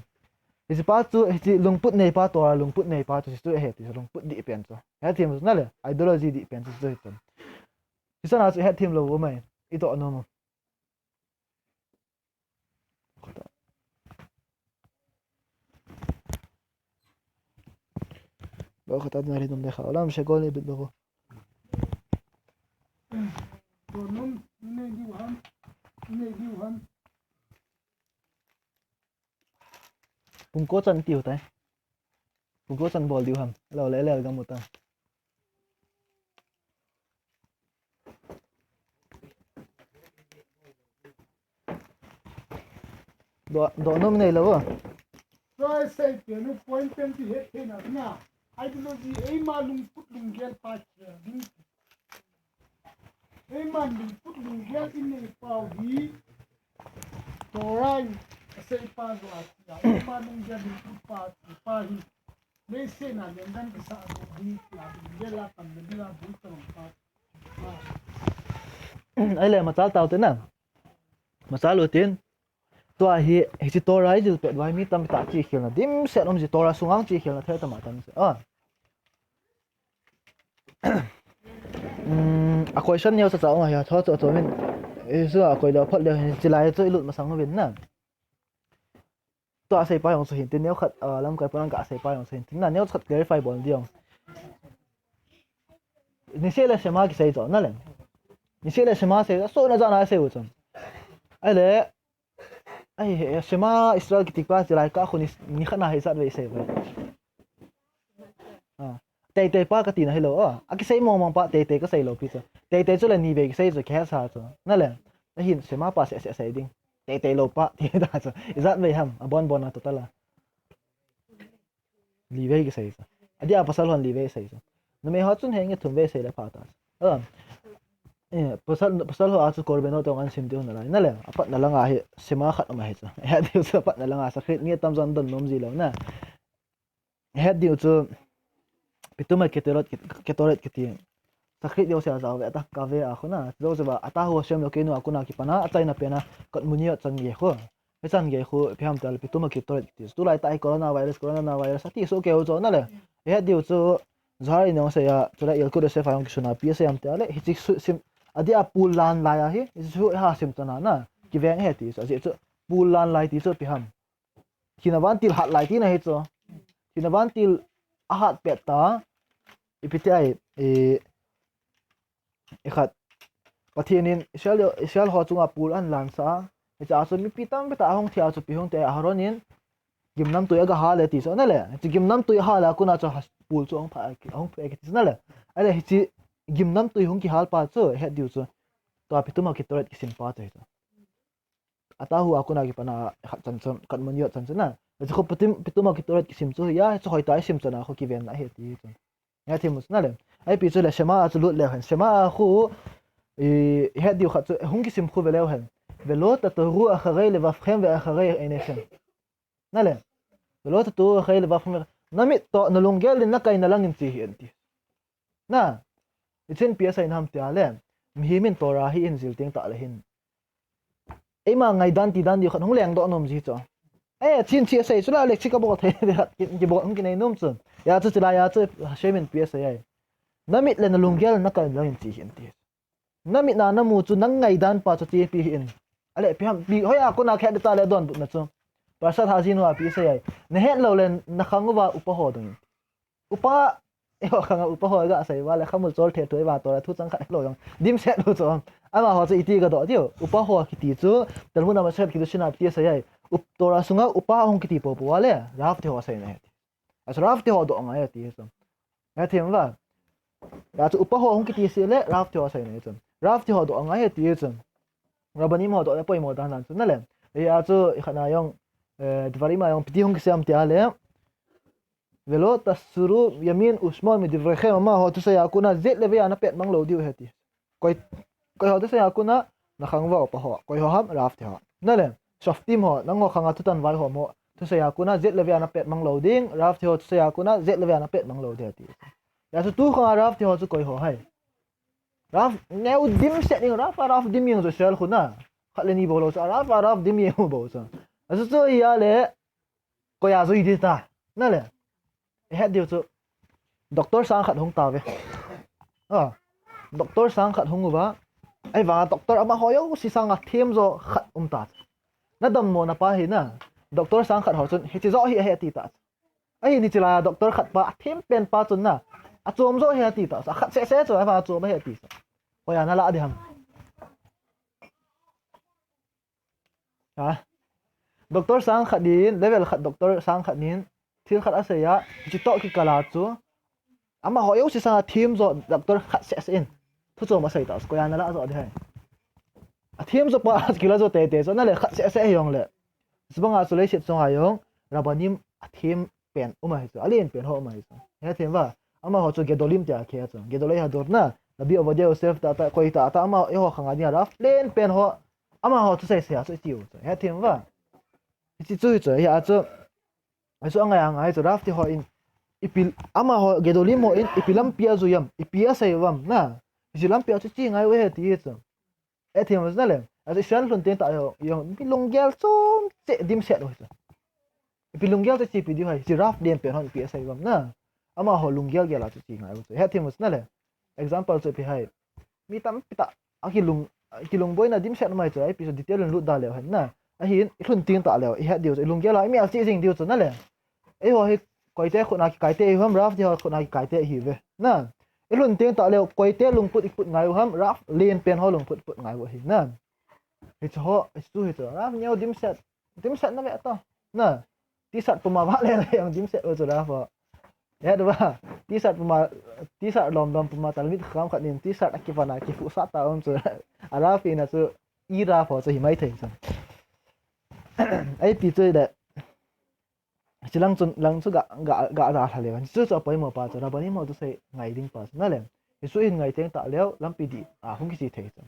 Hiche pa chu, hiche lungput nei pa, Torah lungput nei pa chu hichu ahi ti chu, lungput dih pen chu. Hethem chu, nale, ideology dih pen chu hichu hichu. Hiche na chu hethem lou u mai, idoh nom u. Ba khata na ri nom de kha. Olam shekol ni bit ba ko. Donom, ni nei diu ham, ni nei diu ham. Pung ko chan tiu tai. Pung ko chan bol diu ham. Lou le le gam u ta. Doh, doh nom nei lou a. Sai sai pen u point pen ti het theina na. Ideology eima lungput lunggel pa ding. Eima lungput lunggel in nei pau hi. Torah in asei pa joh a tia. Eima lunggel lungput pa, pa hi. Leiset a lenggam kisah doh ding tia. Lunggel a tam le bila bul tong pa. Ahile machal tau te na. Machal u tin. Tua hi, hiche Torah ijil pet uva hi mi tampi tah chihkhelna dimset um ji, Torah sunga chihkhelna thei tam a tam se. Ah. Um, a question neo sa cha um ahi, tho cho cho min. Isu a koi lou phot leu hin, chilai chu ilut masang uvin na. Tua sei pa jong chu hin tin, neo khat, ah, lamkai pon a ka sei pa jong chu hin tin na, neo khat clarify bol diu. Niseh le Shema kisei chu, na le. Niseh le Shema sei, so na ja na sei u chu. Ahile, Ai, he, Shema Israel kiti pa, chilai ka khu ni, ni khat na hi ijat vei sei ve. Ah, teitei pa kati na hilou, ah. Akisei mong mong pa, teitei kasei lou pi chu. Teitei chu le ni vei kisei chu, khe sa chu. Na le, ahin Shema pa se, se, sei ding. Teitei lou pa, ti ta chu. Ijat vei ham, abon bon na to ta la. Li vei kisei chu. Adia pasal hon li vei sei chu. Numei ho chun henge thum vei sei le pha ta chu. Ah. Eh, pasal, pasal ho a chu korbanot tong an sim diu na lai. Na le, apatna langa hi Shema khat um ahi chu. He diu chu apatna langa Shachrit nge tam jon don nom ji lou na. He diu chu Pitum Ketoret, Ketoret kiti. Shachrit diu se a jao ve ta, kave a khu na. Jou chu ba, Ata hu Hashem Elokeinu a kona kipana, achaina pena, kot muni ot chan nge khu. Hichan gei khu, ipi ham tia le, Pitum Ketoret kiti. Tulai tah hi coronavirus, coronavirus, ati soh keu chu na le. Ihet diu chu, Zohar in jong asei a, chule Yalkut Yosef a jong kisun a, ipi asei ham tia le, hiche su, sim, Adia pul lan lai ahi, hichu ha sim chana na, kiveng ahi ti chu, ajeh chu pul lan lai ti chu ipi ham. Thina vantil hat lai tina hi chu. Thina vantil ahat pet ta, ipi ti ai, e, ikhat. Pathen in Israel, Israel ho chunga pul ahin lansah a. Hichea chu mipi tampi tah ahung thi a chu ipi hung ti ai, Aharon in gimnamtui agahal e ti chu nale. Hiche gimnamtui ahal a kona chu ha-, pul chu ahung pha, ahung pha e kiti chu nale. Ahile hiche gimnamtui hung kihal pa chu het diu chu. Tua Pitum HaKetoret kisim pa chu hi chu. Atahu a kona kipana khat chan chu, Kadmon Yod chan chu na. Hichu khu Pitum, Pitum HaKetoret kisim chu hi a, hichu hoitah a isim chana khu kivenna ahi ti chu. Hethem u chu nale. Ipi chu le Shema a chu lut leu hen. Shema a khu, i, het diu khat chu hung kisim khu ve leu hen. Velo tatoru acharei levavchem veacharei einechem. Nale. Velo tatoru acharei levavchem ve-, namit toh nalunggel in nakaina langin che hih in ti. Na, hichun ipi asei ham tia le, mihem in Torah hi ahin jil teng tah le hin, eima ngaidan tidan diu khat hung lengdoh nom ji chu. E, chin chi asei chu la le chi kabol thei, kibol hung kinei nom chu. Hia chu chulai a chu Hashem in ipi asei ai. Namit le nalunggel nakaina langin che hih in ti. Namit na namu chu nang ngaidan pa chu chepi hih in. Ahile ipi ham, ipi hoiya kona khet ta le donbutna chu. Parashat Ha'azinu a ipi asei ai. Nahet lou le nakhang uva upa ho dong in. Upa, eiho khang a upa ho gasei uva le khamul chol the thoi uva Torah thu chang khat lou jong dimset lou chu. Amaho chu iti gadoh diu. Upa ho kiti chu Talmud a Masechet Kiddushin a ipi asei ai. Up-, Torah sunga upa hung kiti popo uva le Rav te ho aseina ahi ti. Achu Rav te ho doh angai ahi ti chu. Hethem uva. Hia chu upa ho hung kiti seh le Rav te ho aseina ahi chu. Rav te ho doh angai ahi ti chu. Rabbanim ho doh le poimo dan dan chu nale. Hia chu ikhat na jong, eh, Dvarim a jong ipi ti hung kisei ham tia le. Velo tasuru yamin ushmol midivrechem, amaho thusei a kona jet le vei a napet mang lou diu ahi ti. Koi, koi ho thusei a kona nakhang uva upa ho. Koi ho ham, Rav te ho. Nale, Shoftim ho, nangho khang a thutan vaihom ho. Thusei a kona jet le vei a napet mang lou ding, Rav te ho thusei a kona jet le vei a napet mang lou ding ahi ti. Hia chu tu khang a Rav te ho chu koi ho ham. Rav neo dimset ding, Rav a Rav dim jeng chu Israel khu na. Khat le ni bou lou chu, Rav a Rav dim jeng bou chu. Achu chu hia le, koi a jui ding ta. Nale. Ihet diu chu. Doctor sang khat hung tauve. A. Doctor sang khat hung uva. Ahivanga doctor amaho jouse sanga themjo khat um ta. Nadammo na pa hi na. Doctor sang khat ho chun, hiche jo hi ahi ati ta. Ahin hiche laiya doctor khat pa athem pen pa chun na. Achom jo hi ati ta. Akhat seh seh chu, ahivanga achom ahi ati. Koi a nalah ding ham. Ha? Doctor sang khat in, level khat doctor sang khat in, thil khat asei a, hiche toh kikal a chu, amaho jouse sanga themjo doctor khat seh seh in, thuchom asei ta, koi a nalah jo ding ham. Athemjo pa, kilah jo teitei chu, nale khat seh seh hijongle. Chubanga chu leiset sunga jong, Rabbanim athem pen um ahi chu, alen pen ho um ahi chu. Hethem uva, amaho chu Gedolim tia kihe chu. Gedolei Hador na, Rabbi Ovadia Yosef tah tah, koi tah tah, ama eiho khang a dinga Rav len pen ho, amaho thusei sei a chu itiu chu. Hethem uva. Hiche chu hi chu, hia chu. Hichu angai angai chu, Rav te ho in, ipi, amaho, Gedolim ho in, ipi lampi ajui am, ipi asei uvam, na. Hiche lampi a chu che ngai u ahi ti hi chu. Hethem u chu nale. Achu Israel lhun teng tah leh, jong, ipi lunggel chom cheh dimset u hi chu. Ipi lunggel cheh chepi diu ham, hiche Rav len pen hon ipi asei uvam na. Amaho lunggel gel a chu che ngai u chu. Hethem u chu nale. Example chu ipi ham. Mi tampi tah, akilung, kilungboina dimset mai chu, ipi chu detail in lut da leu hen na. Ahin, ilhun teng tah leh, ihet diu chu, ilunggel a, imel cheh jing diu chu nale. Eiho hi, koite khut a kikai te ihiu ham, Rav te ho khut a kikai te ihiuve. Na, ilhun teng tah leh, koite lungput iput ngai u ham, Rav len pen ho lungput iput ngai u ahi na. Hichu ho, hichu hi chu, Rav neo dimset, dimset na ve to. Na, T-shirt puma vahle le jong dimset u chu Rav ho. Hethem uva, T-shirt puma, T-shirt lom lom puma Talmid Chacham khat in T-shirt akivon a kifuhsah ta um chu. A Rav hina chu, i Rav ho chu hi mai thei chu. Ipi chu le. Hiche lang chun, lang chu ga, ga, ga dalha leu. Hichu chu apoimo pa chu, Rabbanim ho thusei ngai ding pa chu nale. Hichu hin ngai teng tah leh, lampi dih a hung kiche thei chu.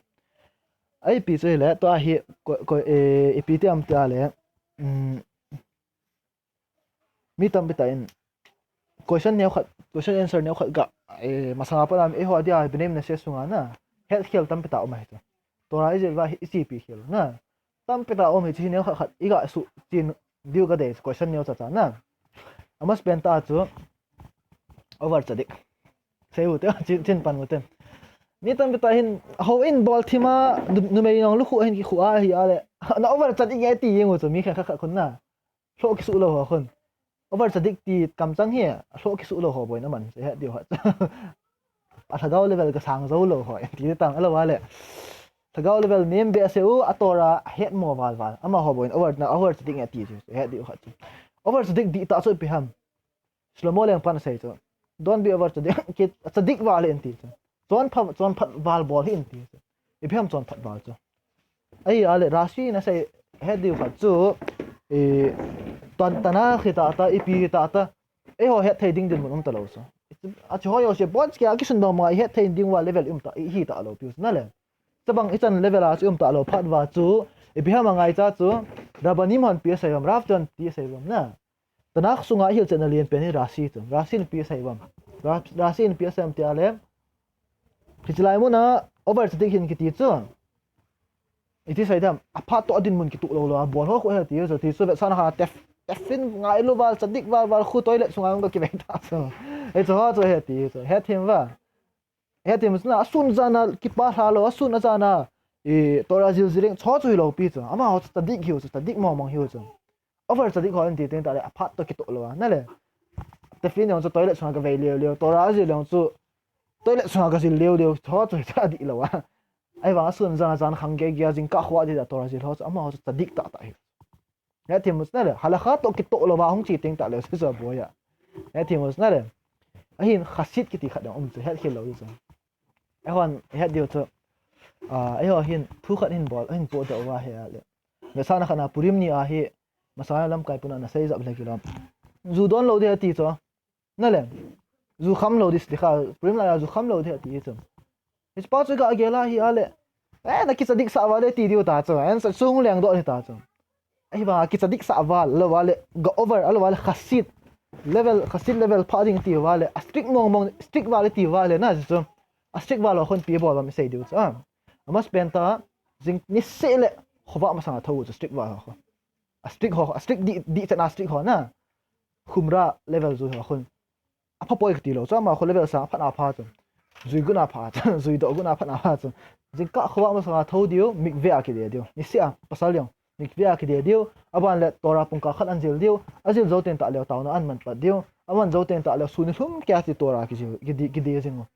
Ipi chu hile, tua hi, ko, ko, eh, ipi ti ham tia le, um, mi tampi tah in, question neo khat, question answer neo khat ga, eh, masanga pat a, eiho a dia, Bnei Menashe sunga na, het khel tampi tah um ahi chu. Torah ijil uva hi, ichepi khel na. Tampi tah um hi chu hi neo khat khat, iga suchen diu kadei, question neo cha cha na. Amasapen tah chu, Over Tzadik. Sei u te, chin, chin pan u te. Mi tampi tah hin, houin bol thim a, nu-, numei jong lukhuh hin kikhuh a hi a le. Na over tzadik nge ti jeng u chu, mi khat khat khun na. Lhoh kisuh lou ho khun. Over tzadik ti kamchang hi, lhoh kisuh lou ho bou in aman, se het diu ho. A lhagao level kasang jou lou ho, ti tang a lou a le. Lhagao level nem behseh u, a Torah a het mo val val. Amaho bou in over na, over tzadik nge ti chu, se het diu ho chu. Over tzadik dihtah chu ipi ham. Shlomo lengpan asei chu. Don't be over tzadik, ki, tzadik val in ti chu. Chonpha, chonphat val bol hih in ti chu. Ipi ham chonphat val chu. Ahi a le Rashi in asei het diu khat chu, eh, Tan-, Tanakh hi tah tah, ipi hi tah tah. Eiho het thei ding dinmun um talou chu. A chu ho jouse, bon kia kisun bang bang a het thei ding uva level um ta, i hi talou pi u chu na le. Chubang ichan level a chu um talou phat uva chu, ipi ham angaicha chu, Rabbanim hon ipi asei uvam, Rav te hon ipi asei uvam na. Tanakh sunga i hilchetna lian pen hi Rashi chu. Rashi in ipi asei uvam. Ra-, Rashi in ipi asei uvam tia le. Hiche lai mun a over tzadik hin kiti chu. Iti sei dam, aphat toh a dinmun kitoh lou lou a, bol ho khu ahi ti chu. Ti chu vetsahna khat a tef-, tefillin ngailu val, tzadik val val khu toilet sunga jong kakivei ta chu. Hiche ho chu ahi ti chu. Hethem uva. Hethem u chu na, asun jan a kipa lha lou, asun ajan a, i, Torah jil jil ding, chu chu hilou pi chu. Amaho chu tzadik hiu chu, tzadik mong mong hiu chu. Over tzadik ho in ti teng tah le, aphat toh kitoh lou a, na le. Tefillin jong chu toilet sunga kavei liu liu, Torah jil jong chu toilet sunga kajil liu liu, chu chu hi tzadik lou a. Ahivang asun jan a jan khang gei gei a jingkah khovah ding a Torah jil ho chu, amaho chu tzadik tah tah hi. Hethem u chu na le, halakha toh kitoh lou a hung che teng tah le, chu chu aboi a. Hethem u chu na le. Ahin chassid kiti khat jong um chu, het khel lou chu. Eihon, het diu chu. Ah, eiho hin, thu khat hin bol, hin podoh uva hi a le. Vetsahna khat a Purim ni a hi, Messiah lamkai pun a ana sei jap le kilom. Ju don lou ding ati chu. Na le. Ju kham lou ding, slicha, Purim lai a ju kham lou ding ati chu. Hiche pa chu ka gel a hi a le. Eh, na kitzadik sah val e ti diu ta chu. En sa sung leng doh hi ta chu. Ahivang kitzadik sah val, lou val le, ga over, lou val le, chassid. Level, chassid level pha ding ti val le. A strict mong mong, strict val ti val le na chu. A strict val ho khun ipi bol uvam isei diu chu. A. Amasapen ta, jing niseh le, khovah masang a thou chu strict val ho khun. A strict ho, a strict di, di chan a strict ho na. Khumra level ju ho khun. Apha poi kati lou chu, amaho level sang, aphat na apha chu. Jui gun a pha chu, jui doh gun a phat na apha chu. Jingkah khovah masang a thou diu, mikveh a kide diu. Niseh a, pasal jong, mikveh a kide diu. Aban le Torah pungkah khat ana jil diu. Ajil jou teng tah le taona ana man pat diu. Aman jou teng tah le sun nilhum kei a chu Torah kijil, kidi, kidi jing u.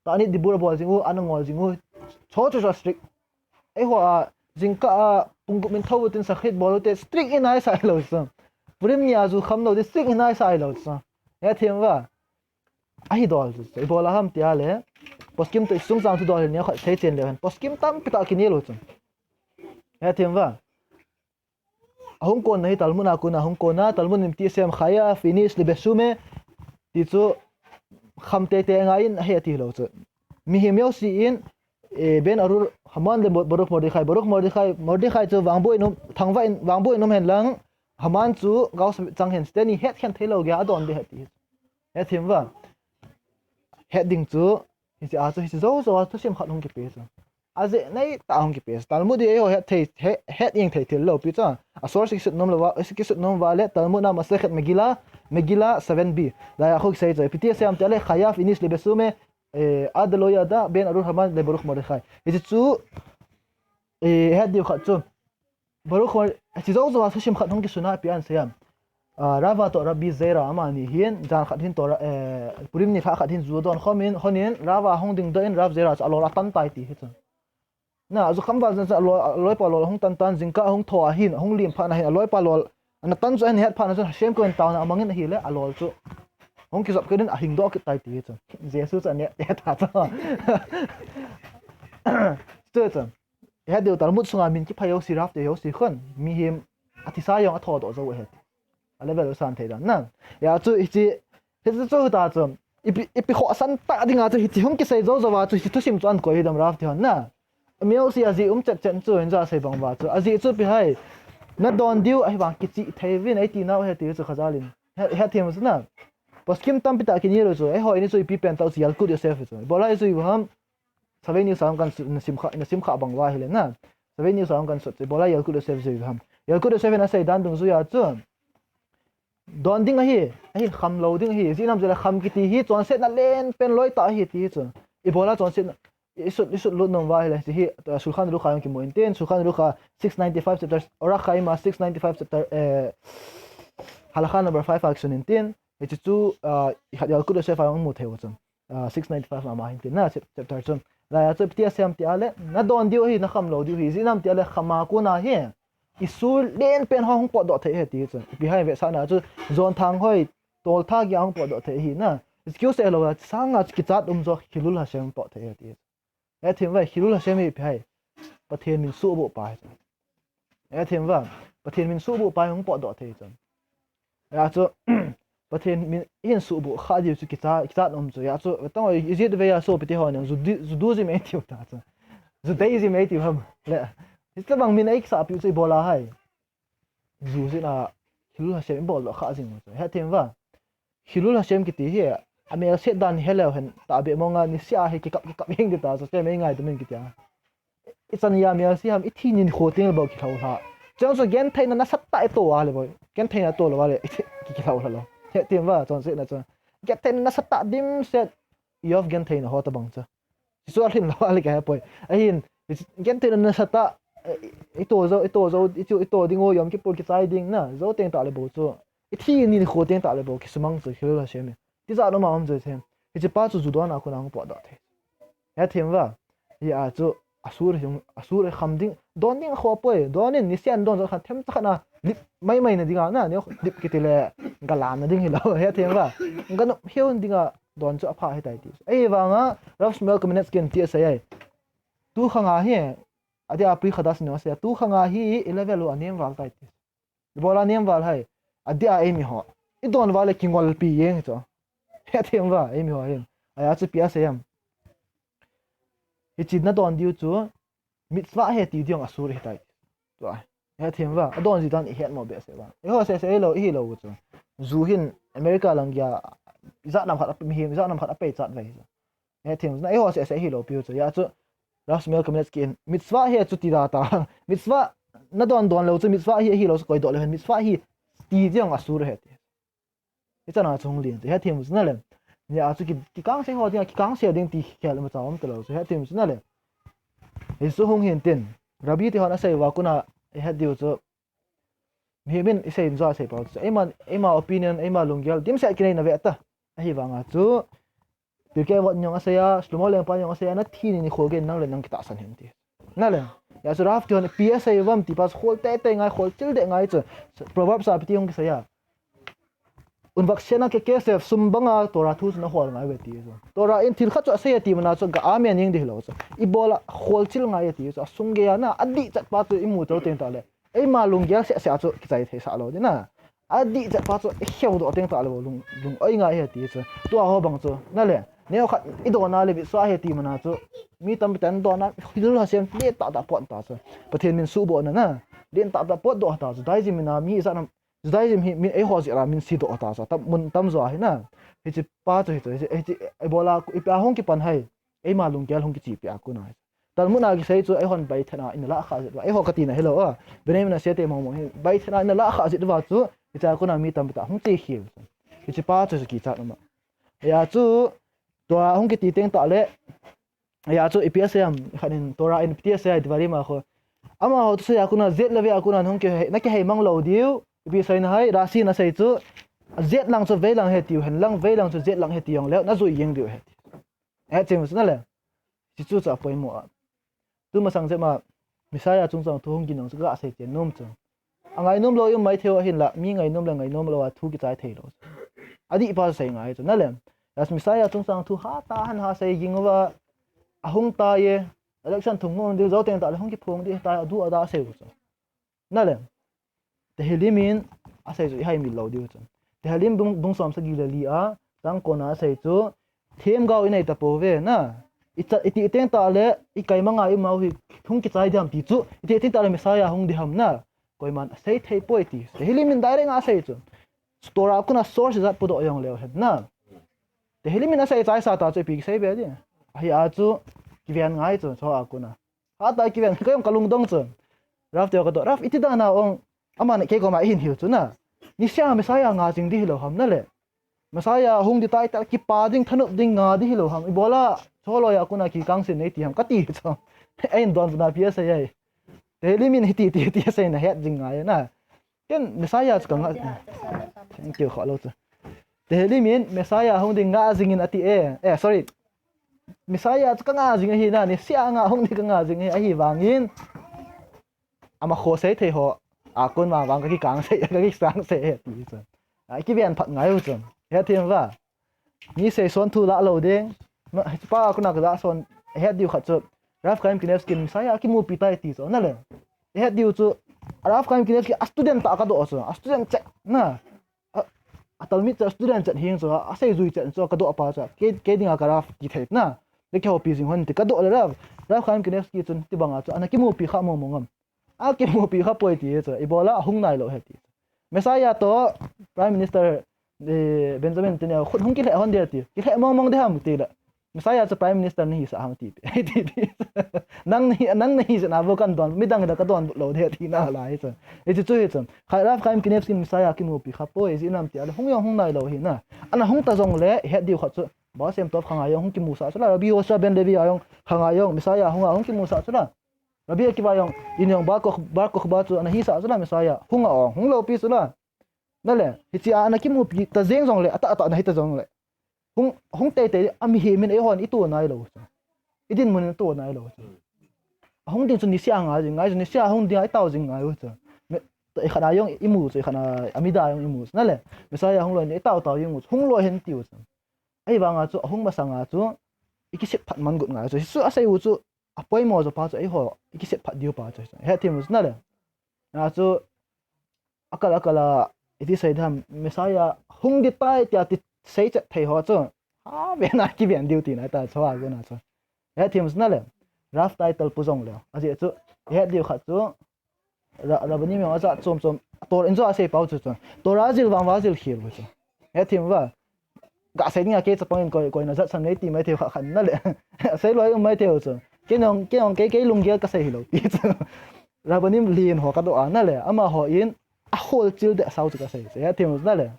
Ta'anit dibur abol jing u, ana ngol jing u. Chu chu chu strict. Eiho a, jingkah a, pung gup in thou u tin shachrit bol u te, strict in ahi sai lou chu. Purim ni a ju kham lou ding, strict in ahi sai lou chu. Hethem uva. Ahi dol chu. Ibola ham tia le. Poskim toh isung chang thu dol hin neo khat sei chen leu hen. Poskim tampi tah kinel u chu. Hethem uva. Ahung konna hi Talmud a kona ahung konna, Talmud in ipi asei em, Chayav, Inish, Lebeshumeh, ti chu kham teitei angai in ahi ati lou chu. Mihem jouse in, eh, Ben Arur, Haman le Mo-, Baruch Mordechai, Baruch Mordechai, Mordechai chu vangboh in um, thangvah in, vangboh in um hen lang, Haman chu gaosap chang hen, teni het khen thei lou geiya adon ding ahi ati. Hethem uva. Het ding chu, hiche a chu, hiche jou jou a thusim khat hung kipe chu. Ajeh nei tah a hung kipe chu. Talmud hi eiho het thei, he-, het jeng thei thil lou pi chu. A source kisut nom lou va, kisut nom uva le Talmud a Masechet Megillah, Megillah seven B. Lai a khu kisei chu. Ipi ti asei em tia le Chayav, Inish, Lebeshumeh, eh, Ad Lo Yada, Ben Arur, Haman, le Baruch Mordechai. Hiche chu, eh, het diu khat chu. Baruch Mor-, hiche jou jou a thusim khat hung kisun a ipi asei em. Ah, Rava toh Rabbi Zera amani hin, jan khat hin Torah, eh, Purim ni lha khat hin ju adon khom in, hon in, Rava hung dingdoh in, Rav Zera chu alol atan tai ti hi chu. Na, ju kham val jan chu alol, aloipa lol hung tan tan, jingkah hung thou a hin, hung lim phat na hin, aloipa lol, ana tan chu ahin het phat na chun, Hashem koma taona amang in ahile, alol chu. Hung kijop kit in, ahing doh kit tai ti hi chu. Jesu chu ane, te ta chu. Chu chu. Het diu Talmud sunga min kiphah jouse, Rav te jouse khun, mihem athisa jong athodoh jou ahi. A level u san thei dan na. Hijeh chun hiche, hiche chu ta chu, ipi, ipi khohsah tah dinga chu hiche hung kisei jou jou a chu hiche thusim chu ahin koi hi dam Rav te hon na. Mi jouse ajeh um chet chet chu hin ja sei bang uva chu. Ajeh chu ipi ham. Nadon diu ahivang kichih thei uvin eiti nau ahi ti chu Chazal in. He, hethem u chu na. Poskim tampi tah kinel u chu. Eiho in chu ipi pen tah u chu Yalkut Yosef chu. Ibola ijui u ham. Survey News a hung kan su-, na sim kha, na sim kha bang uva ahile na. Survey News a hung kan sut chu, ibola Yalkut Yosef jui ham. Yalkut Yosef in asei dan dungjuia chu. Don ding ahi, ahin kham lou ding ahi. Ijeh inem itile kham kiti hi, chonsetna len pen loi tah ahi ti chu. Ibola chonsetna, isut, isut lut nom uva ahile, hiche hi, uh, Shulchan Aruch a jong kimu intin, Shulchan Aruch a six ninety-five chapter, Orach Chaim a six ninety-five chapter, eh, Halakha number five a kisun intin, hiche chu, uh, Yalkut Yosef a jong mu thei u chun. Uh, six ninety-five mama hintin na, chap-, chapter chun. Laiya chu ipi ti asei em ti ahile, nadon diu hi, nakham lou diu hi, ijeh inem ti ahile, kham a kona hi, isur lenpen ho hung potdoh thei ahi ti chun. Ipi ham vetsahna chu, John Thanghoi, toltha geiya hung potdoh thei ahi na. Excuse lou a, sanga chu kichat um jo, Chillul Hashem pot thei ahi ti. Hethem uva, Chillul Hashem hi ipi ham. Pathen min suhboh pa ahi. Hethem uva, Pathen min suhboh pa hi hung potdoh thei chun. Hijeh chun, Pathen min hin suhboh kha diu chu kicha, kichat um chu. Hijeh chun, tang oi, Egypt veiya sopite ho nang Judu-, Judaism eitiu ta chu. Judaism eitiu ham. Le, hitobang min eikisah piu chu ibola ham. Ju jeh a, Chillul Hashem ibol doh kha jing u chu. Hethem uva. Chillul Hashem kiti hi, amelse dan heleu hen, tahbeh monga niseh a hi kikap, kikap jeng ding ta chu, Hashem eingaidam in kiti a. Ichan a melse ham, ithi nikho teng le bou kilhou lha. Chang chu gentheina nasatah a ito a le bou. Gentheina ito lou a le, ithi, ki, kilhou lha lou. Hethem uva, chonsetna chu. Gentheina nasatah dimset, Iyov gentheina ho tobang chu. Hichu alhin lou a le kahe poi. Ahin, gentheina nasatah, eh, ito jou, ito jou, ito, ito ding u, Yom Kippur kichai ding na, jou teng tah le bou chu. Ithi nikho teng tah le bou, kisumang chu, Chillul Hashem hi. Tijat um a um chu, hethem. Hiche pa chu ju don a kona hung potdoh thei. Hethem uva. Hijeh chun, asur hi, asur hi kham ding, don ding akhoh poi, don in, niseh a don jou khan, themcha khat na, lip, mai mai na dinga, na, ni, lip kiti le, galam na ding hilou, hethem uva. Ganop hih un dinga, don chu apha ahitai ti. Ahivanga, Rav Shmuel Kamenetsky in ti asei e. Tu khang a hi, adeh a Pri Chadash in asei, tu khang a hi, eleven u anem val tai ti. Ibola anem val ham, adeh a eimi ho. Idon uva le kingolpi jeng chu. Hethem uva, eimi ho hin. Hijeh chun ipi asei em. Hiche nadon diu chu, mitzvah ahi ti ding asur ahitai. Tua. Hethem uva, adon ji dan ihet mo behseh uva. Eiho seh seh hilou, ihilou u chu. Ju hin America lang geiya, ijat nam khat, mihem, ijat nam khat apeichat uva hi chu. Hethem uva, eiho seh seh hilou piu chu. Hijeh chun, Rav Shmuel Kamenetsky in, mitzvah ahi chu ti da ta. Mitzvah, nadon don leu chu, mitzvah ahi, ahilou chu koidoh leu hen, mitzvah ahi ti ding asur ahi ti. Ichan a chu hung len chu, hethem u chu na le. Hijeh chun ki, kikangse ho dinga, kikangse ding ti khel imacha um talou chu, hethem u chu na le. Hichu hung hintin, Rabbi te hon asei uva kona, ihet diu chu. Mihem in isei in jo asei pau chu. Eima, eima opinion, eima lunggel, dimset kinei na ve ta. Ahivanga chu, Pirkei Avot in jong asei a, Shlomo lengpa in jong asei a, nathi nikho gei in nang le nang kitahsan hih un ti. Na le, hijeh chun Rav te hon ipi asei uvam ti pa chu khol teitei ngai, khol chil deh ngai chu. Proverbs a ipi ti hung kisei a. Unvakshe'ena kekesef, sum banga Torah thu chu nahol ngai uve ti chu. Torah in thil khat chu asei e ti mana chu ga amen jeng ding hilou chu. Ibola khol chil ngai e ti chu. Asung geiya na, adih chet pa chu imu cheu teng tah le. Eima lunggel seh seh a chu kichai thei sah lou ding na. Adih chet pa chu ikheudoh teng tah le bou lung, lung oi ngai ahi ti chu. Tua ho bang chu, na le. Neo khat idon a le mitzvah ahi ti mana chu. Mi tampi ten don a, Chillul Hashem len tah tah pot ta chu. Pathen min suhboh na na. Len tah tah potdoh ta chu. Judaism mina mi ijat nam, Judaism hi min eiho jeh a min sidoh ta chu. Tam, mun tamjo ahi na. Hiche pa chu hi chu. Hiche, hiche, ibola, ipi a hung kipan ham. Eima lunggel hung kichepi a kona. Talmud a kisei chu eihon Beit Din a ina lah kha jeh uva. Eiho kati na hilou a. Bnei Menashe te mong mong hi Beit Din a ina lah kha jeh uva chu, hiche a kona mi tampi tah hung che khel chu. Hiche pa chu kichat um a. Hijeh chun, Torah hung kiti teng tah le, hijeh chun ipi asei em, khat in Torah in ipi asei em, Devarim a kho. Amaho thusei a kona, jet le vei a kona hung kihei, nakihei mang lou diu, ipi asei na ham, Rashi in asei chu, jet lang chu vei lang ahi tiu hen lang, vei lang chu jet lang ahi ti jong le, najui jeng diu ahi ti. Hethem u chu na le. Hichu chu apoimo a. Tu masang jep ma Messiah chungchang thu hung ginang chu gasei chen nom chu. Angainom lou i um mai thei u ahinla, mi ngainom le ngainom lou a thu kichai thei lou chu. Adih pa sei ngai chu. Na le. Hijeh chun Messiah chungchang thu hatah a hin asei ging uva. Ahung tai e. Election thum hung ding jou teng tah le hung kiphong ding tai, adu ada sei u chu. Na le. Tehillim in asei chu ihai mil lou diu chun. Tehillim bung, bung som sagi le li a, chang kona asei chu, themgao inei tapouve na. Icha, iti teng tah le, ikai manga i um u hi hung kichai diam ti chu, iti teng tah le Messiah hung ding ham na. Koiman asei thei poi ti. Tehillim in direct a asei chu. Torah kona source ijat pudoh jong leu hen na. Tehillim in asei chai sa ta chu ipi kisei be ding. Ahia chu, kiven ngai chu, chu a kona. Hatah kiven, kei jong kalungdong chu. Rav te ho kadoh, Rav, iti dan a ong, aman kei koma eihin hil chu na. Niseh a Messiah nga jing ding hilou ham na le. Messiah hung ding tai tia kipa ding, thanop ding nga ding hilou ham. Ibola, cholo ya kuna kikang sin nei ti ham, kati chu. Ei don na P S A ai. Tehillim in hiti, ti, ti asei na het jing ngai na. Ken Messiah chu ka nga. Thank you, kholou chu. Tehillim in Messiah hung ding nga jing in ati e. Eh, sorry. Messiah chu ka nga jing ahi na, nisea nga hung ding ka nga jing ahi, ahivangin. Ama kho sei thei ho. A kon ma vang ka kikang sei, ka kisang sei he ti chu. A kiven phat ngai u chu. He thim va. Mi sei son thu la lo ding. Ma, pa kuna ka la son. He diu khat chu. Rav Chaim Kanievsky in Messiah kimupi tai ti chu. Na le. He diu chu. Rav Chaim Kanievsky a student ta ka do chu. A student che. Na. A, a Talmud cha student chet hing chu, a seijui chet chu ka do pa chu, ke, ke dinga ka Rav ti thei na. Le ke hopi jing hon ti ka do le Rav. Rav Chaim Kanievsky chun ti banga chu, ana kimupi kha mong mong am. A kimupi kha poi ti chu, ibola hung nai lou he ti. Messiah to Prime Minister, eh, Benjamin Netanyahu khut hung kile hon dia ti. Kile mong mong de ham ti le. Messiah chu Prime Minister nahi sa ham ti. Ti, ti. Nang nahi, nang nahi sa na bo kan don, midang da ka don lou de ti na lai chu. Hichu chu hi chu. Kha Rav Chaim Kanievsky in Messiah kimupi kha poi, ijeh inem ti a le hung jong hung nai lou hi na. Ana hung ta jong le, he diu khat chu. Baal Shem Tov khang a jong hung kimu sa chu la, Rabbi Yehoshua ben Levi a jong khang a jong, Messiah hung a hung kimu sa chu la. Rabbi Akiva jong, in jong Bar Koch-, Bar Kokhba chu ana hi sa chu la, Messiah hung a ong, hung lou pi chu la. Na le, hichi a ana kimupi ta jeng jong le, ata, ata na hi ta jong le. Hung, hung tei tei, a mihem in eihon i to nai lou chu. I dinmun in to nai lou chu. A hung ding chu nisea nga jing ngai chu, nisea hung ding a i tao jing ngai u chu. Me, to i khat a jong i mu chu, i khat a, a mida jong i mu chu. Na le, Messiah hung lou in i tao tao jing u chu, hung lou hen ti u chu. Ahivanga chu, a hung masanga chu, i kisit phat man got ngai chu. Hichu a sei u chu, a poimo jo pa chu, eiho, i kisit phat diu pa chu. He thim u chu na le. Na chu, a kal a kal a, iti sei ding ham, Messiah hung ding tai tia ti sei chet thei ho chu. Ha, ven a kiven diu ti na ta chu a guna chu. He thim chu na le. Rav title pu jong le. Ajeh chu, he diu khat chu. Ra, Rabbanim jong aja chom chom. Tor in jo a sei pau chu chu. Torah jil vang va jil khel u chu. He thim va. Ga sei ding a kei chapang in koi, koi na jat san nei ti mai thei kha khan na le. Sei loi um mai thei u chu. Kei nong, kei nong, kei, kei lunggel ka sei hilou ti chu. Rabbanim lien ho ka do a na le, amaho in a hol chil de sau chu ka sei. Sei a thim na le.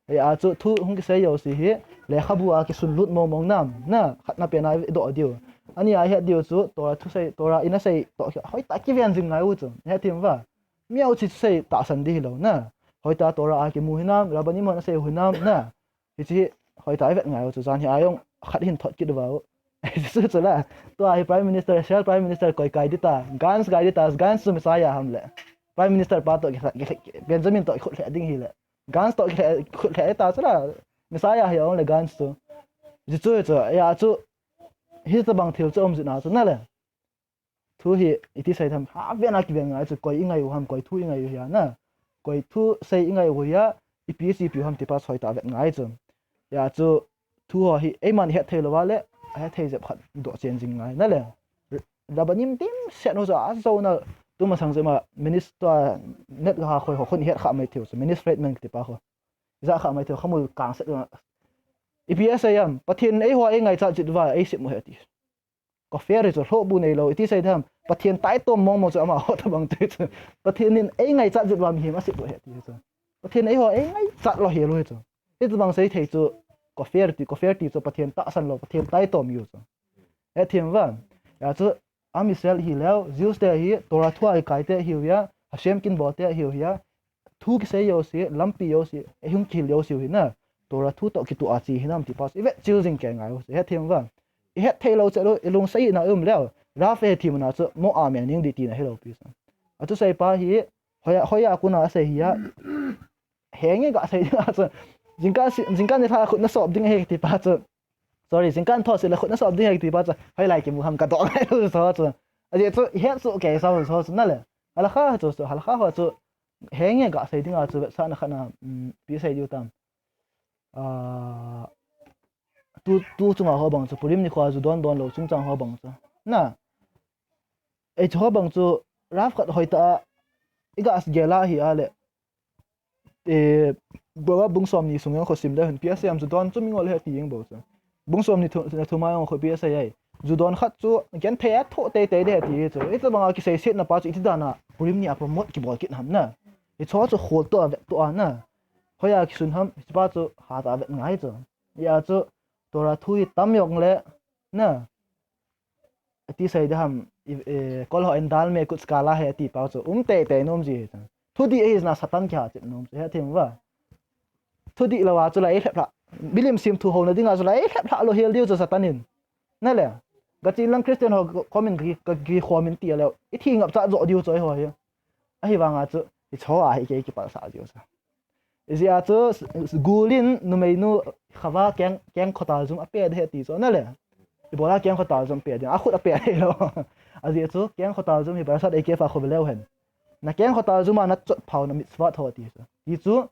Hei a chu thu hung kisei jouse hi, lekhabu a kisun lut mong mong nam, na, khatna pen a i do diu. Ani a het diu chu, Torah thusei, Torah in a sei, to, hoitah kiven jing ngai u chu. He thim va. Miau chi sei tahsan di hilou na. Hoitah Torah a kimu hinam, Rabbanim hon a sei u hinam, na. Hichi, hoitah i vet ngai u chu, jan hi a jong khat hin thot kit uva u. Chu chu la, tua hi Prime Minister, Israel Prime Minister koi kai di ta, Gantz kai di ta, Gantz chu Messiah ham le. Prime Minister pa to ki, ki, ki, Benjamin to khut le ding hi le. Gantz to khut le ta chu la, Messiah hi a um le Gantz chu. Chu chu chu, ya chu, hi tabang thil chu um jing na chu na le. Thu hi, iti sei tham, ha ven a kiven ngai chu, koi i ngai u ham, koi thu i ngai u hia na. Koi thusei i ngai u hia, ipi, ipi u ham ti pa chu hoitah vet ngai chu. Ya chu, thu ho hi, eiman het thei lou va le, het thei jep khat i do chen jing ngai na le. Rabbanim dimset ho chu a jo na, tu masang jep ma, minister, net ga ha khoi ho, khun het kha mai thei u chu, minister Friedman ti pa ho. Ja kha mai thei u, khamul kang set u. Ipi a sei am, Pathen in eiho ei ngaichat jeh uva, ei sep u ahi ti. Kofar hi chu lhohbu neilou, iti sei ding ham, Pathen taitom mong mong chu amaho tabang te chu. Pathen in ei ngaichat jeh uva mihem asep u ahi ti chu. Pathen in eiho ei ngaichat lou hel u hi chu. Hitabang sei thei chu, kofar ti, kofar ti chu Pathen tahsan lou, Pathen taitom u chu. He thim va. Ya chu, Am Israel hi leu, Jews te hi, Torah thu a kikai te hi u hia, Hashem kin bol te hi u hia, thu kisei jouse, lampi jouse, ei hung kihil jouse u hi na, Torah thu to kitu a chi hinam ti pa chu, i vet chil jing kei ngai u, he thim va. I het thei lou che lou, i lungsei na um leu, Rav he thim na chu, mo a me ning di ti na hilou pi sa. A chu sei pa hi, hoiya, hoiya kuna sei hia, henge ga sei ding a chu, jingkah si, jingkah ni lha khut na sop ding he ti pa chu. Sorry, jingkah thot si le khut na sop ding he ti pa chu. Hoilai kimu ham ka do ngai lou so chu. Ajeh chu, het chu kei sa so chu na le. Halakha chu, chu, halakha ho chu. Henge ga sei ding a chu, vetsahna khat na, um, ipi sei diu tam. Ah, tu, tu chunga ho bang chu, Purim nikho a ju don don lou chungchang ho bang chu. Na. Ei chu ho bang chu, Rav khat hoitah a, i ga gel a hi a le. Eh, Proverb bung somni sung jong kho sim le hin, ipi asei am, ju don chu mingol he ti jeng bou chu. Bung somni thu, na thum a jong kho ipi asei ai. Ju don khat chu, genthei a thoh tei tei de ti chu. Hitabang a kiseiset na pa chu, iti dan a, Purim ni a promote kibol kit ham na. Hicho chu khol to a, vet to a na. Hoiya kisun ham, hichepa chu hatah a vet ngai chu. Hia chu, Torah thu hi tam jongle, na, ati sei ding ham, i, eh, kol ho in dal meh kuch kala hai ati pau chu, um teitei nom ji chu. Thudih ahi jeh a Satan kiha chet nom chu, hethem uva. Thudih lou a chu la eilhep lhah, milim semthu houna dinga chu la eilhep lhah lou hel diu chu Satan in. Nale, gachen lang Christian ho comment ki, ka, kikhom in ti a leh, ithi ngap cha jo diu chu eiho hi. Ahivanga chu, hicheho a hi kei kipalsah jiu chu. Ijeh a chu, s-, s-, gul in numeinu Chava keng, keng khotal jum ape ding ahi ti chu, nale. Ibola keng khotal jum ape ding, akhut ape ding lou. Ajeh chu, keng khotal jum hi Parshat Eikev a khu ve leu hen. Na keng khotal jum a na chot phau na mitzvot ho ti chu. Ti chu,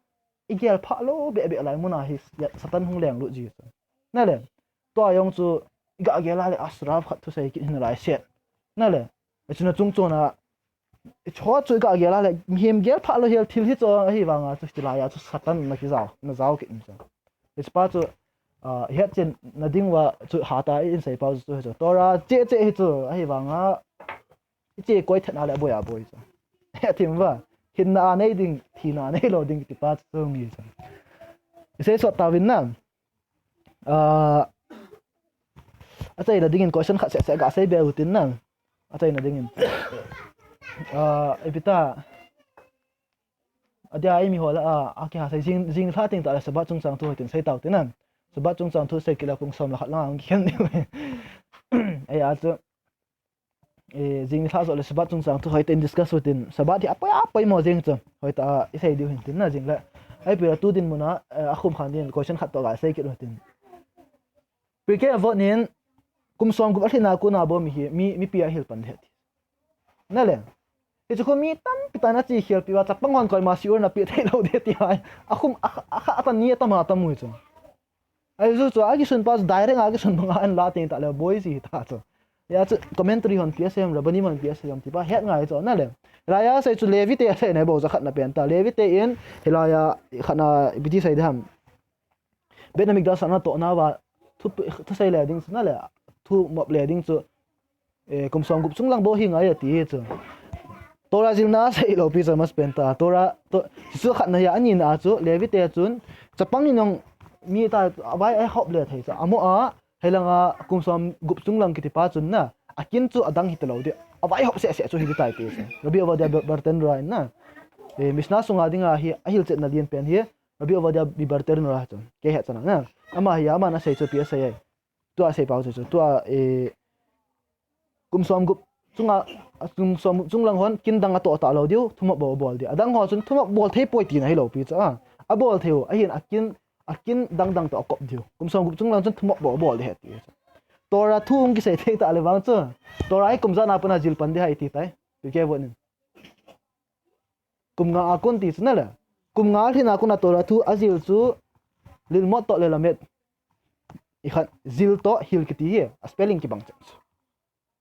igel phah lou behbeh lai mun a hi Satan hung lenglut ji chu. Nale, tua jong chu, iga gel a leh Ashraf khat thusei kit hin lai set. Nale, ichuna chung chon a, hicheho chu iga gel a leh, mihem gel phah lou hel thil hi chu ahivanga chu, hiche laiya chu Satan na kijao, na jao kit in chu. Hichepa chu, ah, ihet chen na ding uva chu hatah a i sei pau chu hichu. Torah cheh cheh hi chu, ahivanga, iche koi thet na leh aboi aboi chu. Hethem uva, hinna a nei ding, thina a nei lou ding kiti pa chu hung hi chu. Isei sot tauvin na. Ah, achaina dingin question khat seh seh ga sei be utin na. Achaina dingin. Ah, ipi ta. Adia eimi ho lah a, akiha sei jing, jing lha teng tah leh Shabbat chungchang thu hoitin sei tau tin na. Shabbat chungchang thu sei kit leh pung som le khat lang a hung kikhen diu. Hia chu, eh, jing lha joh leh Shabbat chungchang thu hoitin discuss utin. Shabbat hi apoi, apoimo jeng chu. Hoitah a isei diu hin tin na jing leh. Ahipi leh tu dinmun a, eh, akhum khan dingin question khat toh ga sei kit utin. Pirkei Avot in, kum somgup alhin a kona bou mi hi, mi, mipi ahil pan ding ahi ti. Nale. Hichu khu mi tampi tah in ache khel pi uva, chapang hon koima shiur na pe thei lou ding ti hai. Akhum, a, a, a, atan ni atam a tam u chu. Ahi chu chu, akisun pa chu direct a kisun banga ahin la teng tah leh boi ji ta chu. Hia chu commentary hon pi asei ham, Rabbanim hon pi asei ham ti pa het ngai chu, nale. Hilaiya sei chu Levi te asei na bou ja khat na pen ta. Levi te in, hilaiya khat na ipi ti sei ding ham. Beit Hamikdash ana tohna uva, thu, thusei le ding chu nale, thumop le ding chu, eh, kum somgup chung lang bou hi ngai ati chu. Torah jilna asei lou pi chu amasapen ta. Torah, to, chu khatna hia, anina a chu, Levi te chun, chapang in jong mi ta, avai ahop le thei chu. Amo a, hilanga kum somgup chung lang kiti pa chun na, akin chu adang hita lou ding. Avai hop seh seh chu hi ding tai ti chu. Rabbi Ovadia Ber-, Bartenura in na. Eh, Mishnah sunga dinga hi, ahilchetna lian pen hi, Rabbi Ovadia Bartenura chu, kei hetchan a na. Ama hi, aman asei chu ipi asei ai. Tua asei pau chu chu. Tua, eh, kum somgup chunga, kum somgup chung lang hon, kin dang atoh ta lou diu, thumop bou abol diu. Adang ho chun thumop bol thei poi tina hilou pi chu a. Abol thei u, ahin akin, akin dang dang toh akop diu. Kum somgup chung lang chun thumop bou abol ding ahi ti chu. Torah thu hung kisei thei ta le vang chu. Torah hi kum ijat na pat a jil pan ding ahi ti tai. Pirkei Avot in. Kum nga a kon ti chu nale. Kum nga alhin a kona Torah thu ajil chu lilmod toh lelamed. Ikhat jil toh hil kiti hi, a spelling kibang chet chu.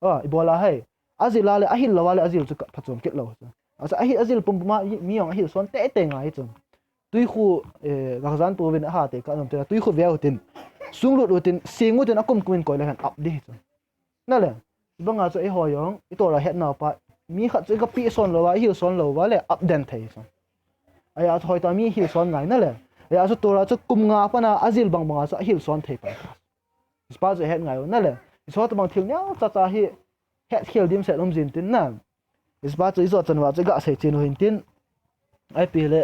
A, ibola hai. Ajil a le, ahil lou a le, ajil chu ka phachom kit lou chu. Achu ahi, ajil pumpum a, i, mi jong ahil son teitei ngai chu. Tuikhu, eh, gakjan pouvin aha te ka nom te, tuikhu ve utin. Sunglut utin, sing utin, akum kum in koi le hen ap ding chu. Nale, hibanga chu eiho jong, i Torah hetnau pa, mi khat chu i kapeh son lou a, i hil son lou a le, ap den thei chu. Ahi a chu hoitah mi hil son ngai nale. Ahi a chu Torah chu kum nga pat a ajil bang banga chu ahil son thei pai. Hichepa chu het ngai u nale. Hiche tobang thil neo cha cha hi het khel dimset um jin tin na. Hichepa chu i jot chan uva chu i ga sei chen u hin tin. Ahipi le,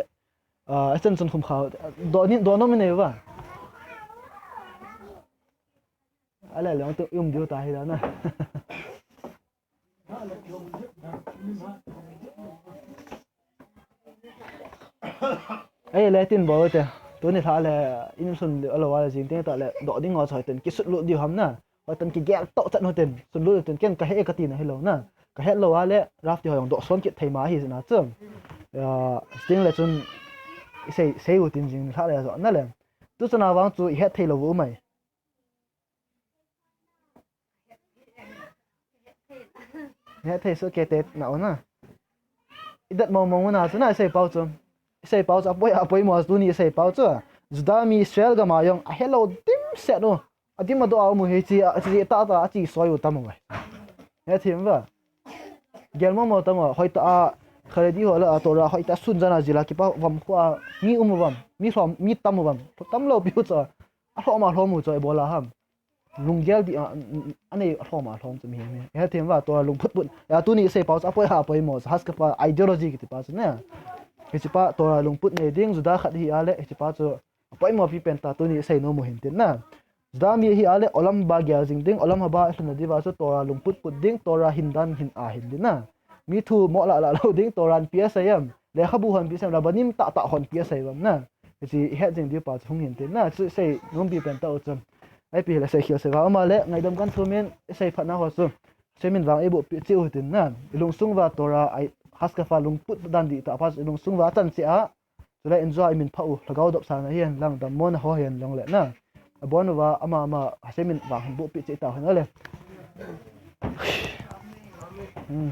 ah, a chan chun khum kha. Doh nin, doh nom i nei uva. Ale le, tu um diu ta hi la na. Ei, le tin bol te. Tuni lha le, in sun lou a le jing teng tah le, doh ding ho chu hoiten kisutlut diu ham na. Hoiten kigel toh chan hoiten, sutlut hoiten, ken ka he ka tina hilou na. Ka het lou a le, Rav te ho jong doh son kit thei ma ahi jeh a chu. Ya, sting le chun, i sei, sei u tin jing lha le jo na le. Tu chan a vang chu i het thei lou u mai. Hethei soh kei te na u na. I dat mong mong u na chu na i sei pau chu. I sei pau chu apoi, apoi mo tuni i sei pau chu. Juda mi Israel gam a jong ahelou dimset u. Adim adoh a um u hi chi a, chi tah tah a chi soi u tam u vai. Hethem uva. Gel mong mong tam u, hoitah a, Haredi ho lah a Torah hoitah sun jan a jil a kipa uvam khu a mi um uvam, mi lhom, mi tam uvam, tamlou pi u chu. Alhom alhom u chu ibola ham. Lunggel dih a, anei alhom alhom chu mihem hi. Hethem uva Torah lungput put. Ya tuni isei pau chu apoi ha apoi mo chu Haskafa ideology kiti pa chu na. Hiche pa Torah lungput nei ding Juda khat hi a le hiche pa chu apoi mo pi pen ta tuni isei nom u hin tin na. Juda mi hi a le Olam Haba gel jing ding, Olam Haba lhun na diuva chu Torah lungput put ding, Torah hin dan hin a hin ding na. Mi thu mo lah lah lou ding, Torah hin pi asei em. Lekhabu hon pi asei em, Rabbanim tah tah hon pi asei em na. Hiche ihet jing diu pa chu hung hin tin na, chu isei nom pi pen ta u chu. Ipi hile sei khel sei va um a le, ngaidam kan thum in, isei phat na ho chu. Hashem in vang eiboh pi cheh u tin na. Ilungsung uva Torah, ai, Haskafa lungput dan dih tah pa chu ilungsung uva chan cheh a. Chule injua imin pha u, lhagao dopsang na hihen lang, dammo na ho hihen lang le na. Abon uva ama ama Hashem in vang hin boh pi cheh ta hen le. Hmm.